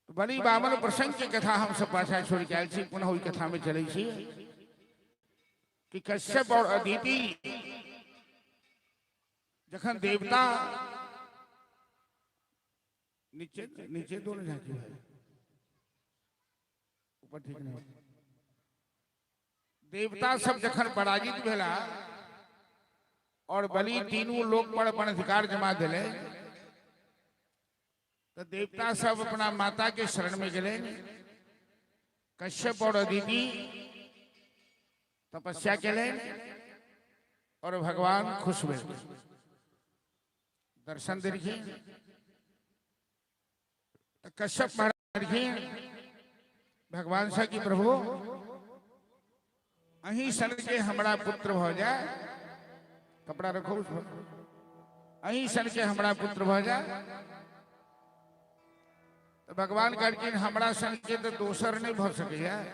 बलि बामन प्रसंग के कथा हम सब पाछा छोड़ के आयल छी। पुनः ओहि कथा में चलै छी कि कश्यप और अदिति जखन देवता नीचे नीचे दोनों झांकी भाई, ऊपर ठीक नहीं। देवता सब जखन पराजित भेला और बलि तीनू लोक पर अपन अधिकार जमा दिले, तो देवता सब अपना माता के शरण में गेले। कश्यप और अदिति तपस्या केले और भगवान खुश भेल, दर्शन देलखिन। तो कश्यप महाराज कहलखिन भगवान से कि प्रभु, अहीं सन के हमरा पुत्र भऽ जाय। कपड़ा रखो उस पर। अहीं सन के हमरा पुत्र भऽ जाय। तो भगवान कहलखिन, हमरा सन के तो दोसर नहीं भऽ सकैया,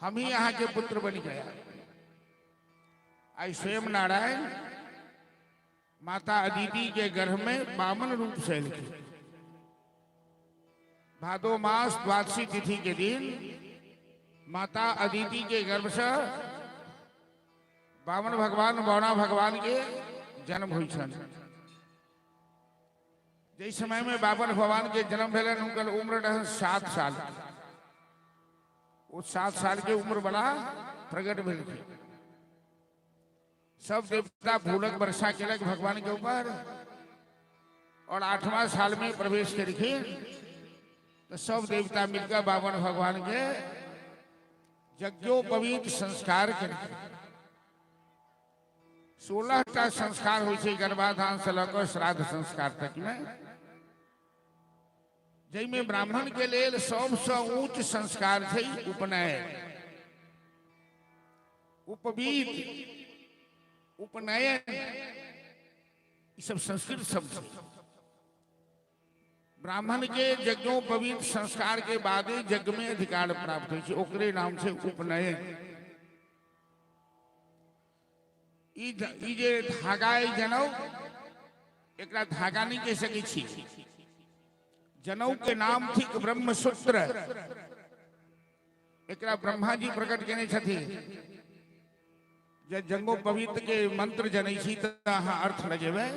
हम ही अहाँ के पुत्र बनि गया। आई स्वयं नारायण माता अदिति के गर्भ में वामन रूप से एलखिन। भादो मास द्वादशी तिथि के दिन माता अदिति के गर्भ से बामन भगवान बौना भगवान के जन्म होइ छनि। जाहि समय में बामन भगवान के जन्म भेलनि हुनकर उम्र रहनि 7 साल। ओ 7 साल के उम्र वाला प्रकट भेलखिन। सब देवता फूलक वर्षा केलक भगवान के ऊपर और 8वां साल में प्रवेश केलखिन तो सब देवता मिलकर बावन भगवान के यज्ञोपवीत संस्कार केलखिन। 16टा संस्कार होइ छै गर्भाधान से लऽ कऽ श्राद्ध संस्कार तक में, जाहिमे ब्राह्मण के लेल सबसँ ऊंच संस्कार छै उपनयन। उपवीत, उपनयन, ई सब संस्कृत शब्द छै। ब्राह्मण के यज्ञोपवीत संस्कार के बादे यज्ञ में अधिकार प्राप्त होइ छै, ओकरे नाम छै उपनयन। ई जे धागा अइ जनउ, एकरा धागा नहि कहि सकै छी। जनउ के नाम थिक ब्रह्मसूत्र। एकरा ब्रह्मा जी प्रकट केने छथिन। जे यज्ञोपवीत के मंत्र जनै छी तऽ अहाँ अर्थ लगेबै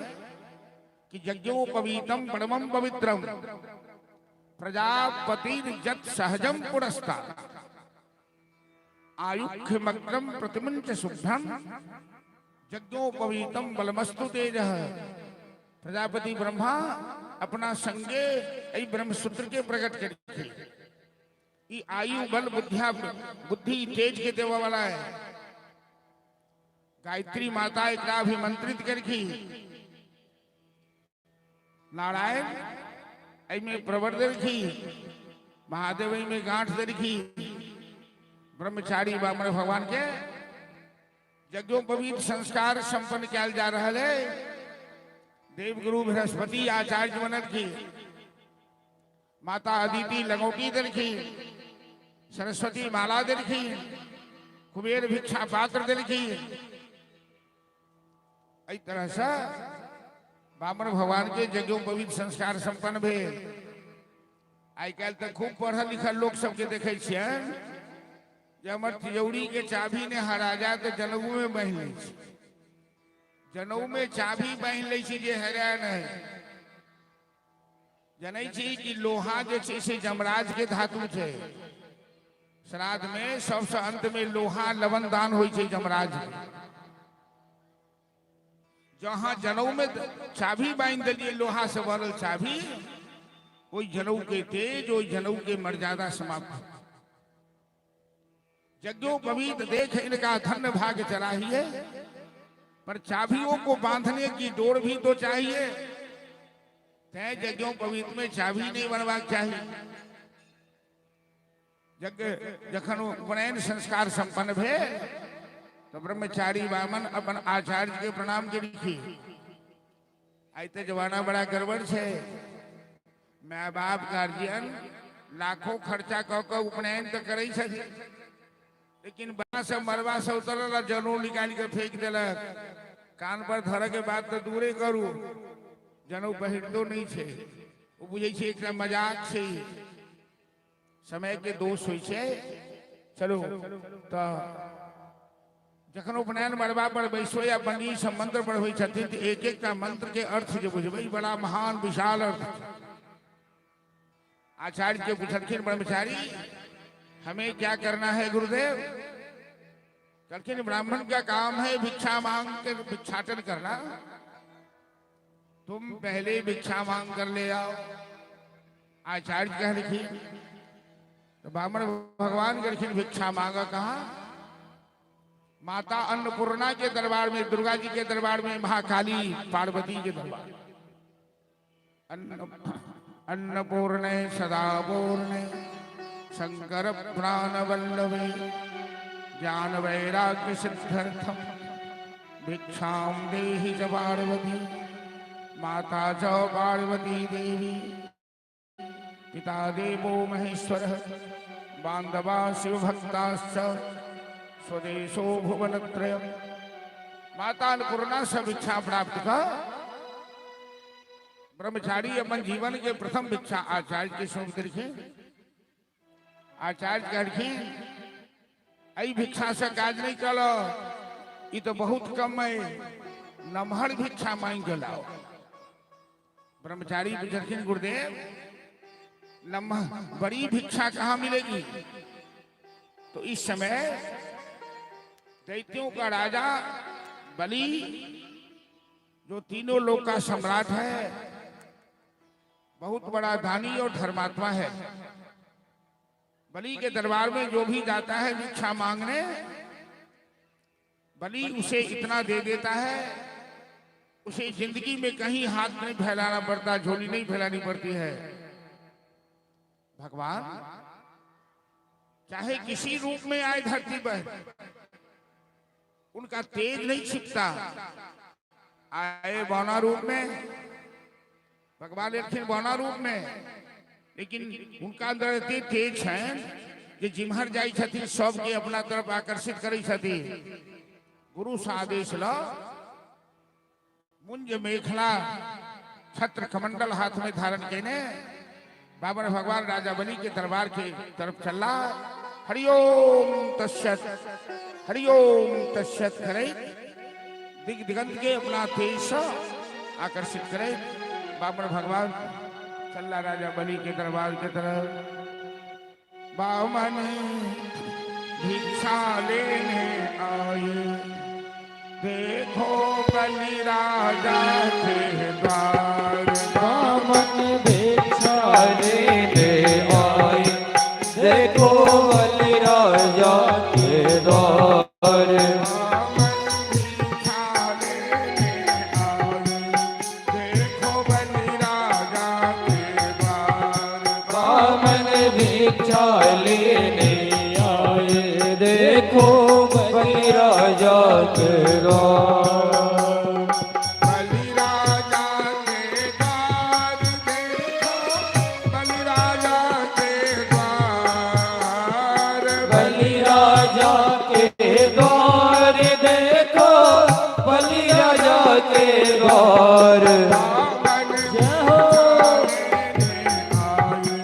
कि यज्ञोपवीतम परमम पवित्रम प्रजापतिर जत सहजम पुरस्ता आयुख्यमग्रम प्रतिमंच शुभ्रम यज्ञोपवीतम बलमस्तु तेजः। प्रजापति ब्रह्मा अपना संगे एहि ब्रह्मसूत्र के प्रकट केलखिन। ई आयु बल बुद्धिया बुद्धि तेज के देवा वाला है। गायत्री माता एकरा अभिमंत्रित केलखिन। नारायण एहिमे प्रवर देलखिन, महादेव एहिमे गांठ देलखिन। ब्रह्मचारी ब्राह्मण भगवान के यज्ञोपवीत संस्कार संपन्न कयल जा रहल है। देवगुरु बृहस्पति आचार्य बनलखिन, माता अदिति लंगोटी देलखिन, सरस्वती माला देलखिन, कुबेर भिक्षा पात्र देलखिन। एहि तरह से ब्राह्मण भगवान के यज्ञोपवीत संस्कार संपन्न भेल। आइ काल्हि तऽ खूब पढ़ल लिखल लोक सबके देखै छियनि जे हमर तिजौरी के चाभी ने हरा जाय तऽ जनउ में बान्हि लै छै। जनउ में चाभी बान्हि लै छै जे हेराय नहि। जनै छी कि लोहा जे छै से जमराज के धातु छै। श्राद्ध में सबसे अंत में लोहा लवण दान होइ छै जमराज के। जहाँ जनउ में चाभी बांधि देलियै लोहा से बनल चाभी, ओहि जनउ के तेज, ओहि जनउ के मर्यादा समाप्त। यज्ञोपवीत देख इनका धन्य भाग्य चलाइए, पर चाभियों को बांधने की डोर भी तो चाहिए। तैं यज्ञोपवीत में चाभी नहीं बनबाक चाही। यज्ञ जखन उपनयन संस्कार संपन्न भेल तो ब्रह्मचारी वामन अपन आचार्य के प्रणाम केलखिन। आइ तऽ जमाना बड़ा गड़बड़ छै। My बाप गार्जियन लाखों खर्चा कऽ कऽ उपनयन तऽ करै छथिन, लेकिन बना से मरबा से उतरल आ जनउ निकालि कऽ फेंक देलक। कान पर धरऽ के बात तऽ दूरे करू, जनउ पहिरतो नहि छै। ओ बुझै छै एकटा मजाक छै। समय के दोष होइ छै। चलू, तऽ जखन उपनयन मड़बा पर बैसो या पंडित सब मंत्र पढ़बै छथिन तऽ एक एकटा मंत्र के अर्थ जे बुझबै, बड़ा महान विशाल अर्थ छै। आचार्य के पूछलखिन ब्रह्मचारी, हमें क्या करना है गुरुदेव? कहलखिन ब्राह्मण का काम है भिक्षा मांग कर भिक्षाटन करना, तुम पहले भिक्षा मांग कर ले आओ। आचार्य कहलखिन तो ब्राह्मण भगवान कहलखिन भिक्षा मांगा कहा? माता अन्नपूर्णा के दरबार में, दुर्गा जी के दरबार में, महाकाली पार्वती के दरबार। अन्नपूर्णे सदा पूर्णे शंकर प्राण वल्लभे ज्ञान वैराग्य सिद्ध्यर्थम भिक्षां देहि च पार्वती। माता च पार्वती देवी, पिता देवो महेश्वरः, बांधवा शिवभक्ताश्च, स्वदेशो भुवनत्रयम्। माता अन्नपूर्णा से भिक्षा प्राप्त कर ब्रह्मचारी अपन जीवन के प्रथम भिक्षा आचार्य के सौंप देलखिन। आचार्य कहलखिन एहि भिक्षा से काज नहीं चलो, ई तो बहुत कम है, नमहर भिक्षा मांग के लाओ। ब्रह्मचारी पूछलखिन गुरुदेव नमहर बड़ी भिक्षा कहाँ मिलेगी? तो इस समय दैत्यों का राजा बलि, जो तीनों लोक का सम्राट है, बहुत बड़ा दानी और धर्मात्मा है। बलि के दरबार में जो भी जाता है भिक्षा मांगने, बलि उसे इतना दे देता है, उसे जिंदगी में कहीं हाथ नहीं फैलाना पड़ता, झोली नहीं फैलानी पड़ती है। भगवान चाहे किसी रूप में आए धरती पर, उनका तेज नहीं छिपता। आए बौना रूप में, भगवान एलखिन बौना रूप में, लेकिन उनका अंदर एते तेज है जे जिम्हर जाइ छथिन सबके अपना तरफ आकर्षित करै छथिन। गुरु से आदेश ल मुंज मेखला छत्र कमंडल हाथ में धारण केने बाबर भगवान राजा बलि के दरबार के तरफ चलला। हरिओम तत्सत हरिओम तत्सत करे दिग दिगंत के अपना तेज से आकर्षित करे बाबर भगवान चलला राजा बलि के दरबार के तरफ। बामन भिक्षा लेने आए, देखो बलि राजा के द्वार। बामन भिक्षा लेने आए, देखो बलि राजा के द्वार। बामन भिक्षा लेने आए, देखो बलि राजा के द्वार। बामन भिक्षा लेने आए, देखो बलि राजा के द्वार। बलि राजा के द्वार देखो, बलि राजा के द्वार। बलि राजा के द्वार देखो, बलि राजा के द्वार। बामन जय हो। आए,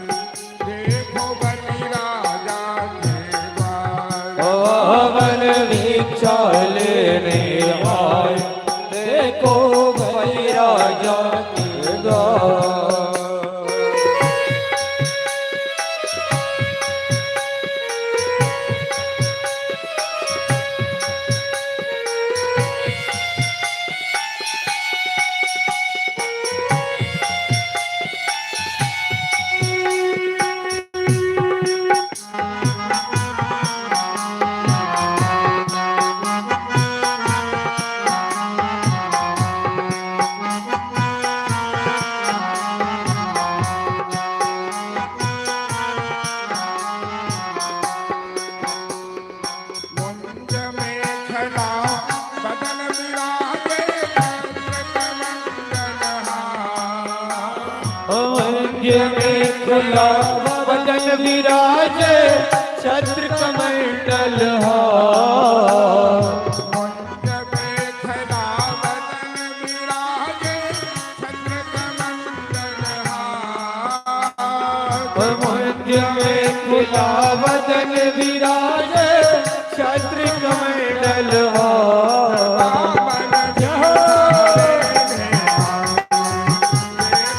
देखो बलि राजा के द्वार। बामन भिक्षा लेने आए, देखो बलि राजा के द्वार। मुंज मेखला बदन विराजे चंद्र कमंडल हार। अंग में खुला बदन विराजे छत्र कमंडल हार। मुंज मेखला बदन विराजे चंद्र कमंडल हार। मुंज में खुला बदन विराजे छत्र कमंडल हार। बामन जय हो। देखो बलि राजा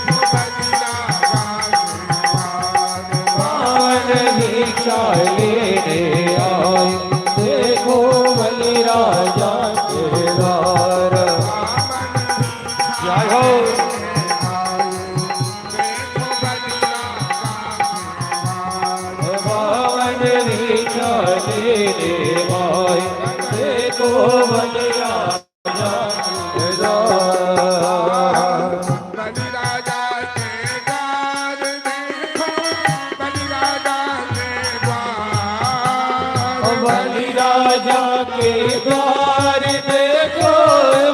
के द्वार। बामन भिक्षा लेने आए, देखो बलि राजा के द्वार। बामन जय हो। देखो बलि राजा के द्वार। बामन भिक्षा लेने आए, देखो बलि राजा के द्वार। बलि राजा के द्वार देखो, बलि राजा के द्वार। बलि राजा के द्वार देखो,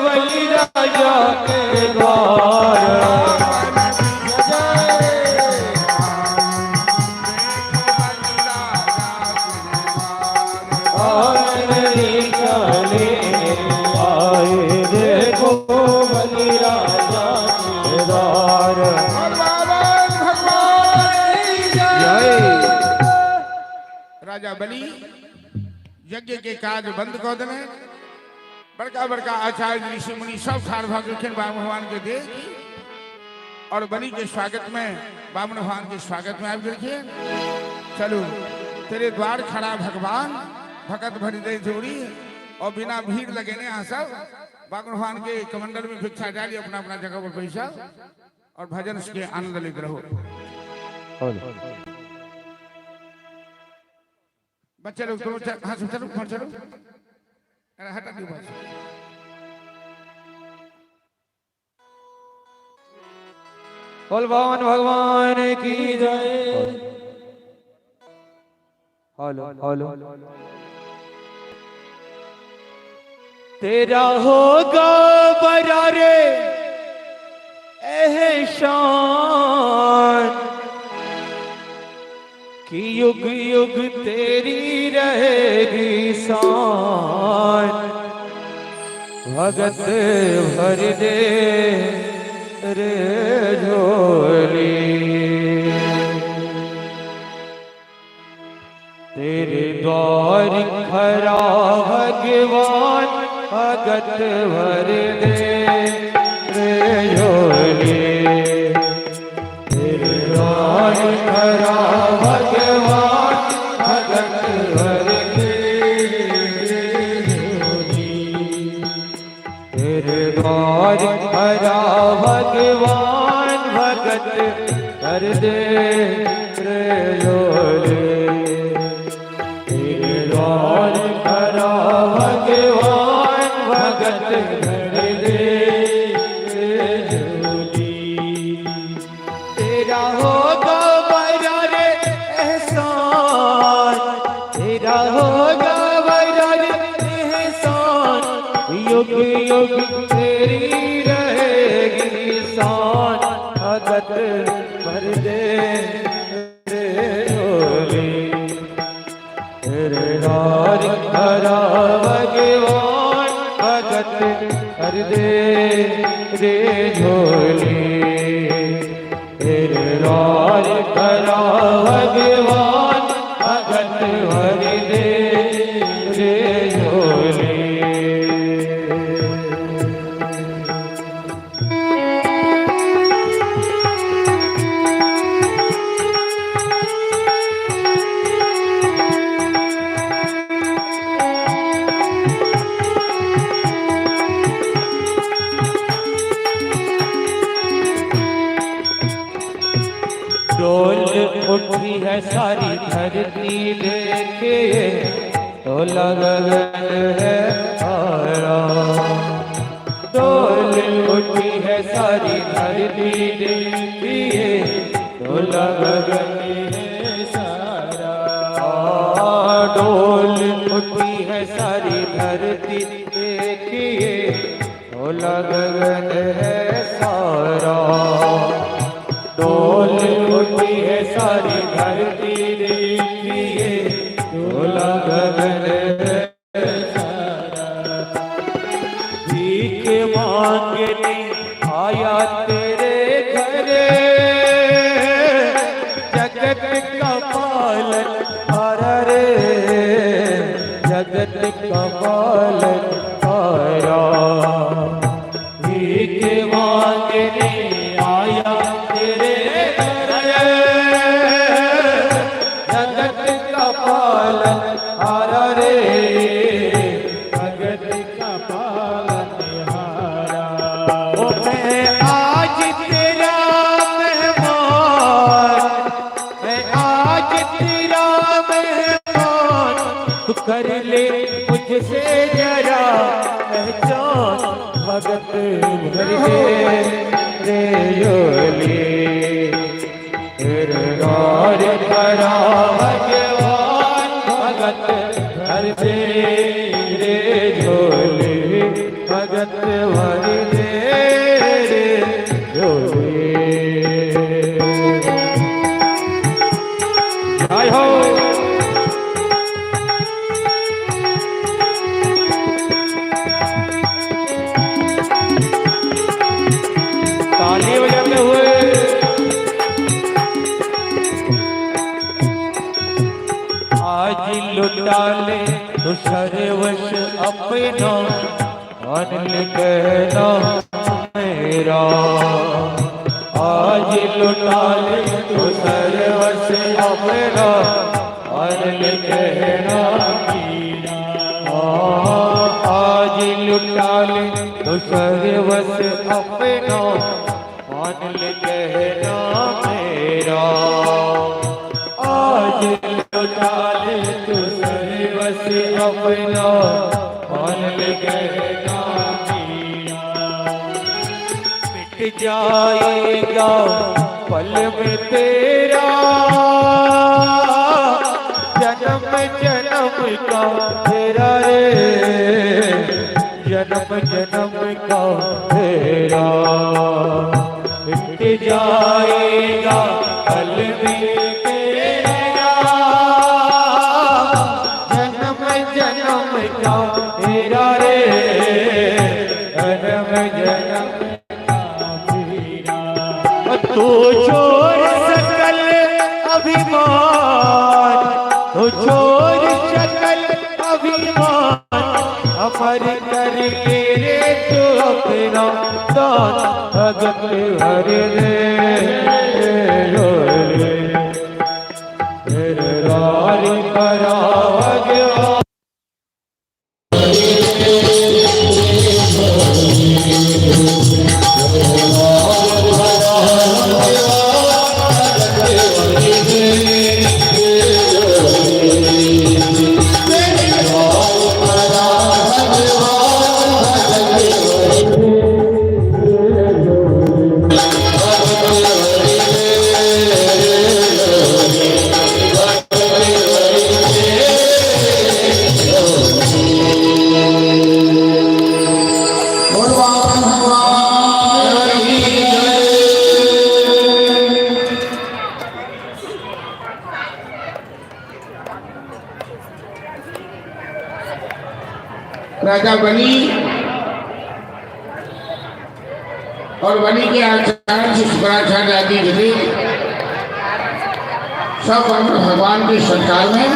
बलि राजा के द्वार। जय। देखो बलि राजा के द्वार। बामन भिक्षा लेने आए, देखो बलि राजा के द्वार। राजा बलि यज्ञ के काज बंद कऽ देने। बड़का बड़का आचार्य ऋषि मुनि सब ठाढ़ भऽ गेलखिन बामन भगवान के देख और बलि के स्वागत में, बामन भगवान के स्वागत में आबि गेलखिन। चलू, तेरे द्वार खड़ा भगवान, भगत भरी दे जोड़ी। और बिना भीड़ लगेने अहाँ सब बामन भगवान के कमंडल में भिक्षा डाली, अपना अपना जगह पर पैसा और भजन के आनंद लेते रहो। बच्चे लोग तुम हाँ चलो चलो, अरे हटा दियो बस। बोल भगवान भगवान की जय। हेलो हेलो, तेरा होगा बड़ा रे एहसान कि युग युग तेरी रहेगी शान। भगत भर दे रे झोली, तेरे द्वार खरा भगवान, भगत भर दे रे झोली। तेरे द्वार खरा भगवान, भगत भर दे रे झोली। तेरे द्वार खरा भगवान, भगत भर दे रे झोली। तेरे द्वार खरा भगवान, भगत भर दे रे झोली। तेरा होगा बड़ा रे एहसान, तेरा होगा बड़ा रे एहसान, युग युग तेरी रहेगी शान। भगत भर दे रे झोली, तेरे द्वार खरा भगवान, भगत भर दे रे झोली। तेरे द्वार खरा भगवान, भगत भर दे रे झोली। डोल उठी है सारी धरती देखे तो लगन है सारा। डोल उठी है सारी धरती देखिए तो लगन है सारा। डोल उठी है सारी धरती देखिए तो लगन है सारा। डोल उठी है सारी धरती देखिए डोला गगन है सारा। भीख मांगने आया तेरे घरे, जगत का पालन हारा रे, जगत का पालन हारा। भीख मांगने आया तेरे घरे, जगत का पालन हारा रे, जगत का पालन हारा। ओ मैं आज तेरा मेहमान, मैं आज तेरा मेहमान, तू कर ले मुझसे जरा पहचान। भगत भर दे रे झोली, तेरे द्वार खरा भगवान, भगत भर दे रे झोली। भगत भर दे रे झोली। जय हो। ताली बजाते हुए आज लुटा ले तू सर्वश अपना, मान ले कहना मेरा। आज लुटा ले तू सर्वश अपना, मान ले कहना मेरा। आज लुटा ले तू सर्वश अपना, मान ले कहना मेरा। आज लुटा ले तू सर्वस अपना, मान ले कहना मेरा। मिट जाएगा पल में तेरा जन्म जन्म का तेरा रे, जन्म जन्म का तेरा। मिट जाएगा पल में तेरा जन्म जन्म का तेरा रे, जन्म जन्म का तेरा। तू छोड़ सकल अभिमान, तू छोड़ सकल अभिमान, अमर कर ले रे तू अपना दान, भगत हर रे रे लाल करा भगवान। भगवान की जय। राजा बलि और बलि के आचार्य शुक्राचार्य आदि थे, सब भगवान के सरकार में।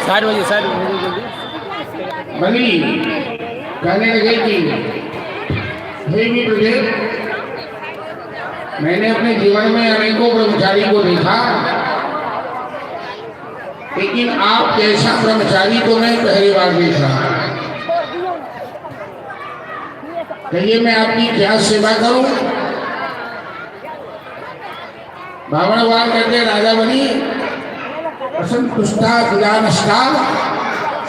7 बजे, 7 बजे जल्दी। बलि कहने लगे कि हे विप्रदेव, मैंने अपने जीवन में अनेकों ब्रह्मचारी को देखा, लेकिन आप जैसा ब्रह्मचारी को मैं पहली बार देख रहा हूं। कहिए, मैं आपकी क्या सेवा करूं? बावनवार करके राजा बलि, असंतुष्टा नष्टा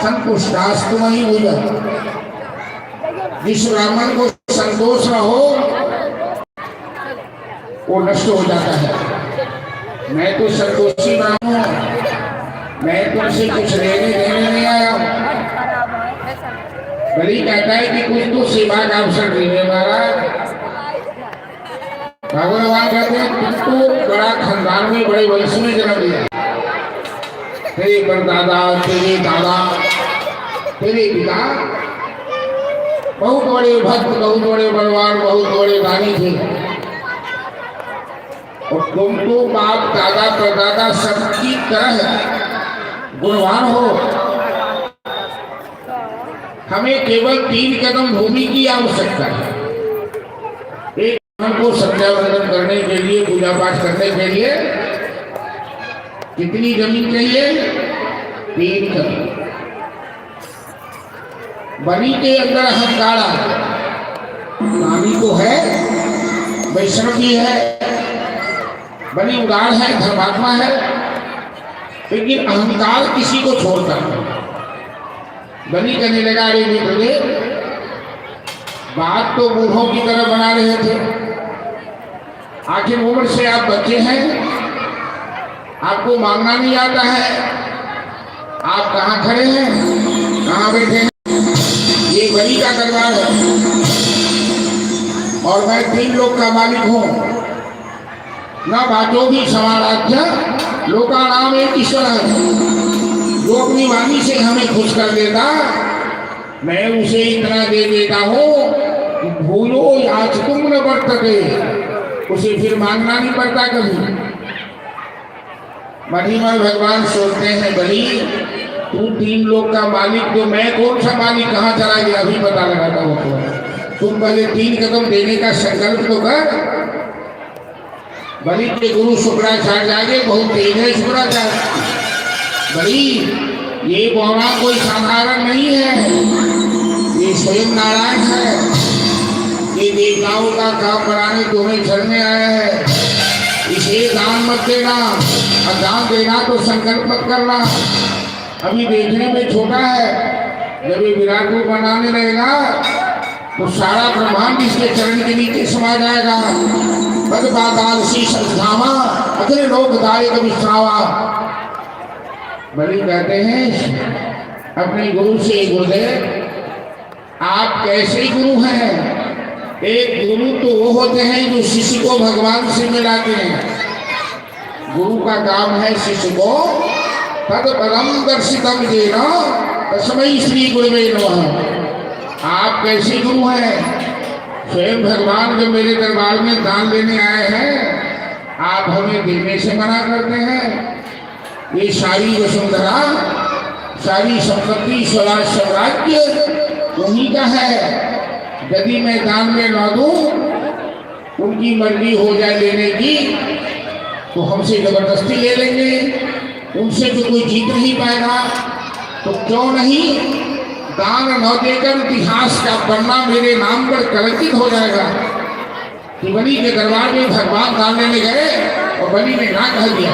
संतुष्टास्तु मयि भूय। जिस ब्राह्मण को संतोष न हो, वो नष्ट हो जाता है। मैं तो संतोषी ब्राह्मण हूं, मैं तुमसे कुछ लेने देने नहीं आया हूं। बलि कहता है कि कुछ तो सेवा का अवसर देने महाराज। भगवान कहते हैं, तुम तो बड़ा खानदान में, बड़े वंश में जन्म लिया। तेरे परदादा, तेरे दादा, तेरे पिता बहुत बड़े भक्त, बहुत बड़े बलवान, बहुत बड़े दानी थे और तुम तो बाप दादा परदादा सबकी तरह गुणवान हो। हमें केवल 3 कदम भूमि की आवश्यकता है। एक हमको संध्या वंदन करने के लिए, पूजा पाठ करने के लिए कितनी जमीन चाहिए? 3 कदम। बलि के अंदर अहंकार आ गया। दानी तो है, वैष्णव भी है, बलि उदार है, धर्मात्मा है, लेकिन अहंकार किसी को छोड़ता नहीं। बलि कहने लगा, अरे विप्रदेव, बात तो बूढ़ों की तरह बना रहे थे, आखिर उम्र से आप बच्चे हैं, आपको मांगना नहीं आता है। आप कहाँ खड़े हैं, कहाँ बैठे हैं? ये बलि का दरबार है और मैं तीन लोक का मालिक हूं। न वाचोभिः समाराध्य लोकानाम एक ईश्वर है। जो अपनी वाणी से हमें खुश कर देता, मैं उसे इतना दे देता हूं कि भूयो याचितुम न वर्तते। उसे फिर मांगना नहीं पड़ता कभी। मन ही मन भगवान सोचते हैं, बलि तू 3 लोग का मालिक तो मैं कौन सा मालिक, कहाँ चला गया? अभी पता लगाता हूँ। तुम पहले 3 कदम देने का संकल्प तो कर। बलि के गुरु शुक्राचार्य आगे, बहुत तेज है शुक्राचार्य। बलि ये बौरा कोई साधारण नहीं है, ये स्वयं नारायण है। ये देवताओं का काम बनाने तुम्हें चलने आया है। इसे दान मत देना, और दान देना तो संकल्प मत करना। अभी देखने में छोटा है, जब ये विराट रूप बनाने लगेगा तो सारा ब्रह्मांड इसके चरण के नीचे समा जाएगा। पद पाताल सी संस्थावा अखिल लोकदायक विश्रावा। बलि कहते हैं अपने गुरु से, गुरुदेव आप कैसे गुरु हैं? एक गुरु तो वो होते हैं जो शिष्य को भगवान से मिलाते हैं। गुरु का काम है शिष्य को तद पदम दर्शितम येन तस्मै श्री गुरुवे नमः। आप कैसे गुरु हैं? स्वयं भगवान जो मेरे दरबार में दान लेने आए हैं, आप हमें देने से मना करते हैं। ये सारी वसुंधरा, सारी संपत्ति, स्वराज साम्राज्य उन्हीं का है। यदि मैं दान में ना दूं, उनकी मर्जी हो जाए लेने की, तो हमसे जबरदस्ती ले लेंगे। उनसे तो कोई जीत नहीं पाएगा। तो क्यों नहीं दान न देकर इतिहास का पन्ना मेरे नाम पर कलंकित हो जाएगा कि बलि के दरबार में भगवान दान लेने गए और बलि ने ना कह दिया।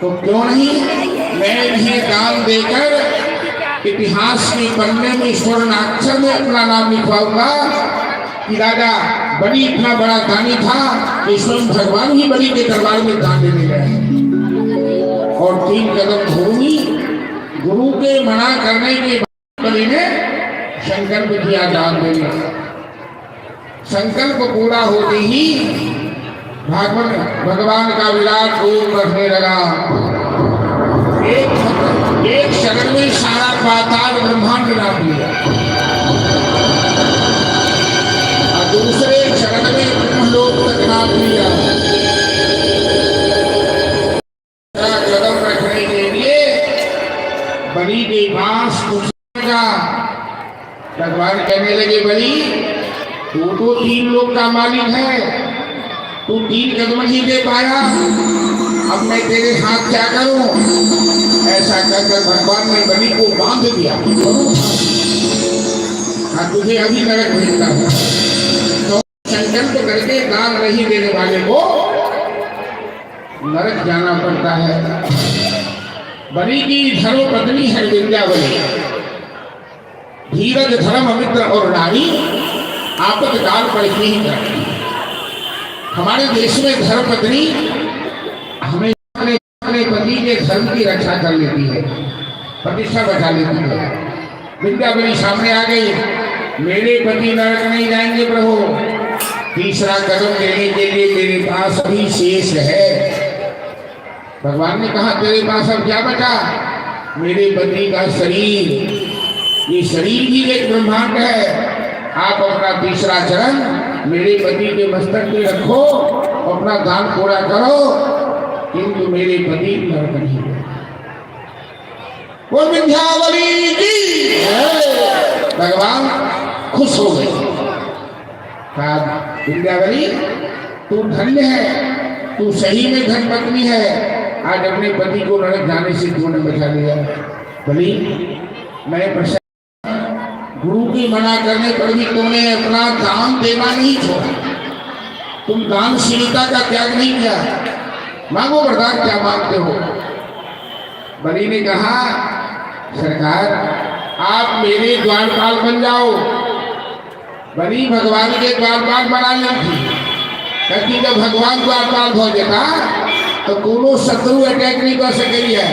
तो क्यों नहीं मैं इन्हें दान देकर इतिहास के पन्ने में स्वर्णाक्षर में अपना नाम लिखवाऊंगा कि राजा बलि इतना बड़ा दानी था कि स्वयं भगवान ही बलि के दरबार में दान लेने गए। और 3 कदम भूमि गुरु के मना करने के बाद बलि ने संकल्प किया दान देने का। संकल्प पूरा होते ही भगवान भगवान का विराट रूप बढ़ने लगा। एक एक शरण में सारा पाताल ब्रह्मांड नाप लिया और दूसरे चरण में ब्रह्मलोक तक नाप लिया। कदम रखने के लिए बलि के पास कुछ लगा। भगवान कहने लगे, बलि तू तो 3 लोक का मालिक है, तू 3 कदम नहीं दे पाया, अब मैं तेरे साथ क्या करूं? ऐसा कहकर भगवान ने बलि को बांध दिया। हाँ, तुझे अभी नरक भेजता हूं। तो संकल्प करके दान नहीं देने वाले को नरक जाना पड़ता है। बलि की धर्म पत्नी है विंध्यावली। धीरज धर्म मित्र और नारी आपत काल पर ही करती। हमारे देश में धर्म पत्नी हमें अपने अपने पति के धर्म की रक्षा कर लेती है, प्रतिष्ठा बचा लेती है। विंध्यावली सामने आ गई, मेरे पति नरक नहीं जाएंगे प्रभु। तीसरा कदम देने के लिए मेरे पास अभी शेष है। भगवान ने कहा, तेरे पास अब क्या बचा? मेरे पति का शरीर, ये शरीर भी एक ब्रह्मांड है। आप अपना तीसरा चरण मेरे पति के मस्तक पे रखो, अपना दान पूरा करो, किंतु मेरे पति नरक नहीं गए। बोल विंध्यावली की। भगवान खुश हो गए। कहा, विंध्यावली तू धन्य है, तू सही में धर्मपत्नी है। आज अपने पति को नरक जाने से तूने बचा लिया। बलि मैं प्रसन्न, गुरु की मना करने पर भी तुमने अपना दान देना नहीं छोड़ा। तुम दानशीलता का त्याग नहीं किया। मांगो वरदान, क्या मांगते हो? बलि ने कहा, सरकार आप मेरे द्वारपाल बन जाओ। बलि भगवान के द्वारपाल बना ली थी, क्योंकि जब भगवान द्वारपाल हो जाता तो कोनो शत्रु अटैक नहीं कर सके है।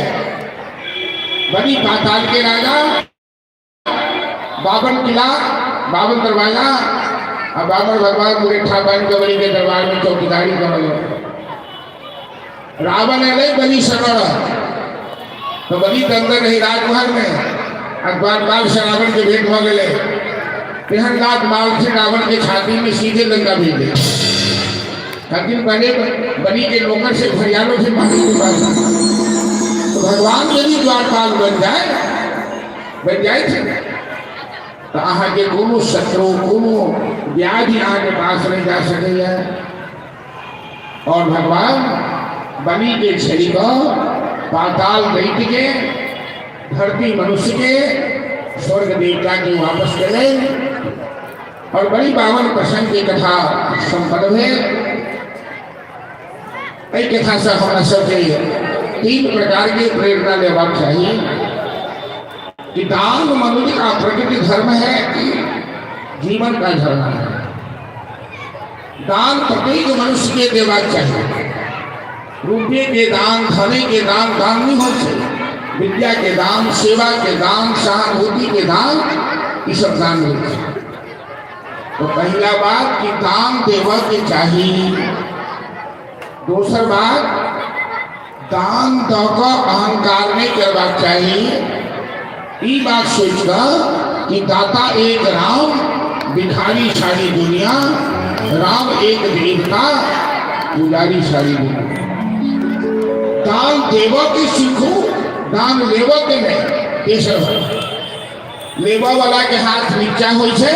बलि पाताल के राजा, 52 किला, 52 दरवाजा और 52 भगवान मुरेठा बन के बलि के दरबार में चौकीदारी कर। रावण अलै बलि शरण तो बलि के अंदर रही राजमहल में और द्वारपाल से रावण के भेंट हो गए। तेहन लात मारथे रावण के छाती में, सीधे लंका भेज दे। लेकिन पहले बलि के नौकर से फरियादों से मांगे के पास तो भगवान यदि द्वारपाल बन जाए, बन जाए छै तऽ अहाँके कोनो शत्रु, कोनो व्याधि अहाँके पास नहि जा सकैए। और भगवान बलि के छड़ी कऽ पाताल दैत्य के, धरती मनुष्य के, स्वर्ग देवता के वापस केलनि। और बड़ी 52 प्रसंग के कथा संपन्न भेल। एहि कथा से हमरा सबके 3 प्रकार के प्रेरणा लेबाक चाही कि दान मनुष्य का प्रकृति धर्म है, जीवन का झरना है। दान प्रत्येक मनुष्य के देबाक चाही। रुपये के दान, धने के दान दान नहीं होते। विद्या के दान, सेवा के दान, सहानुभूति के दान, ये सब दान होते। तो पहला बात कि दान देवा के चाहिए। दोसर बात, दान दऽ कऽ अहंकार नहीं करबाक चाही। ई बात सोच कऽ कि दाता एक राम, भिखारी सारी दुनिया, राम एक देवता, पुजारी सारी दुनिया। दान देव के सीखू, दान लेव के नहीं। तेसर बात, लेबऽ वाला के हाथ नीचा होइ छै,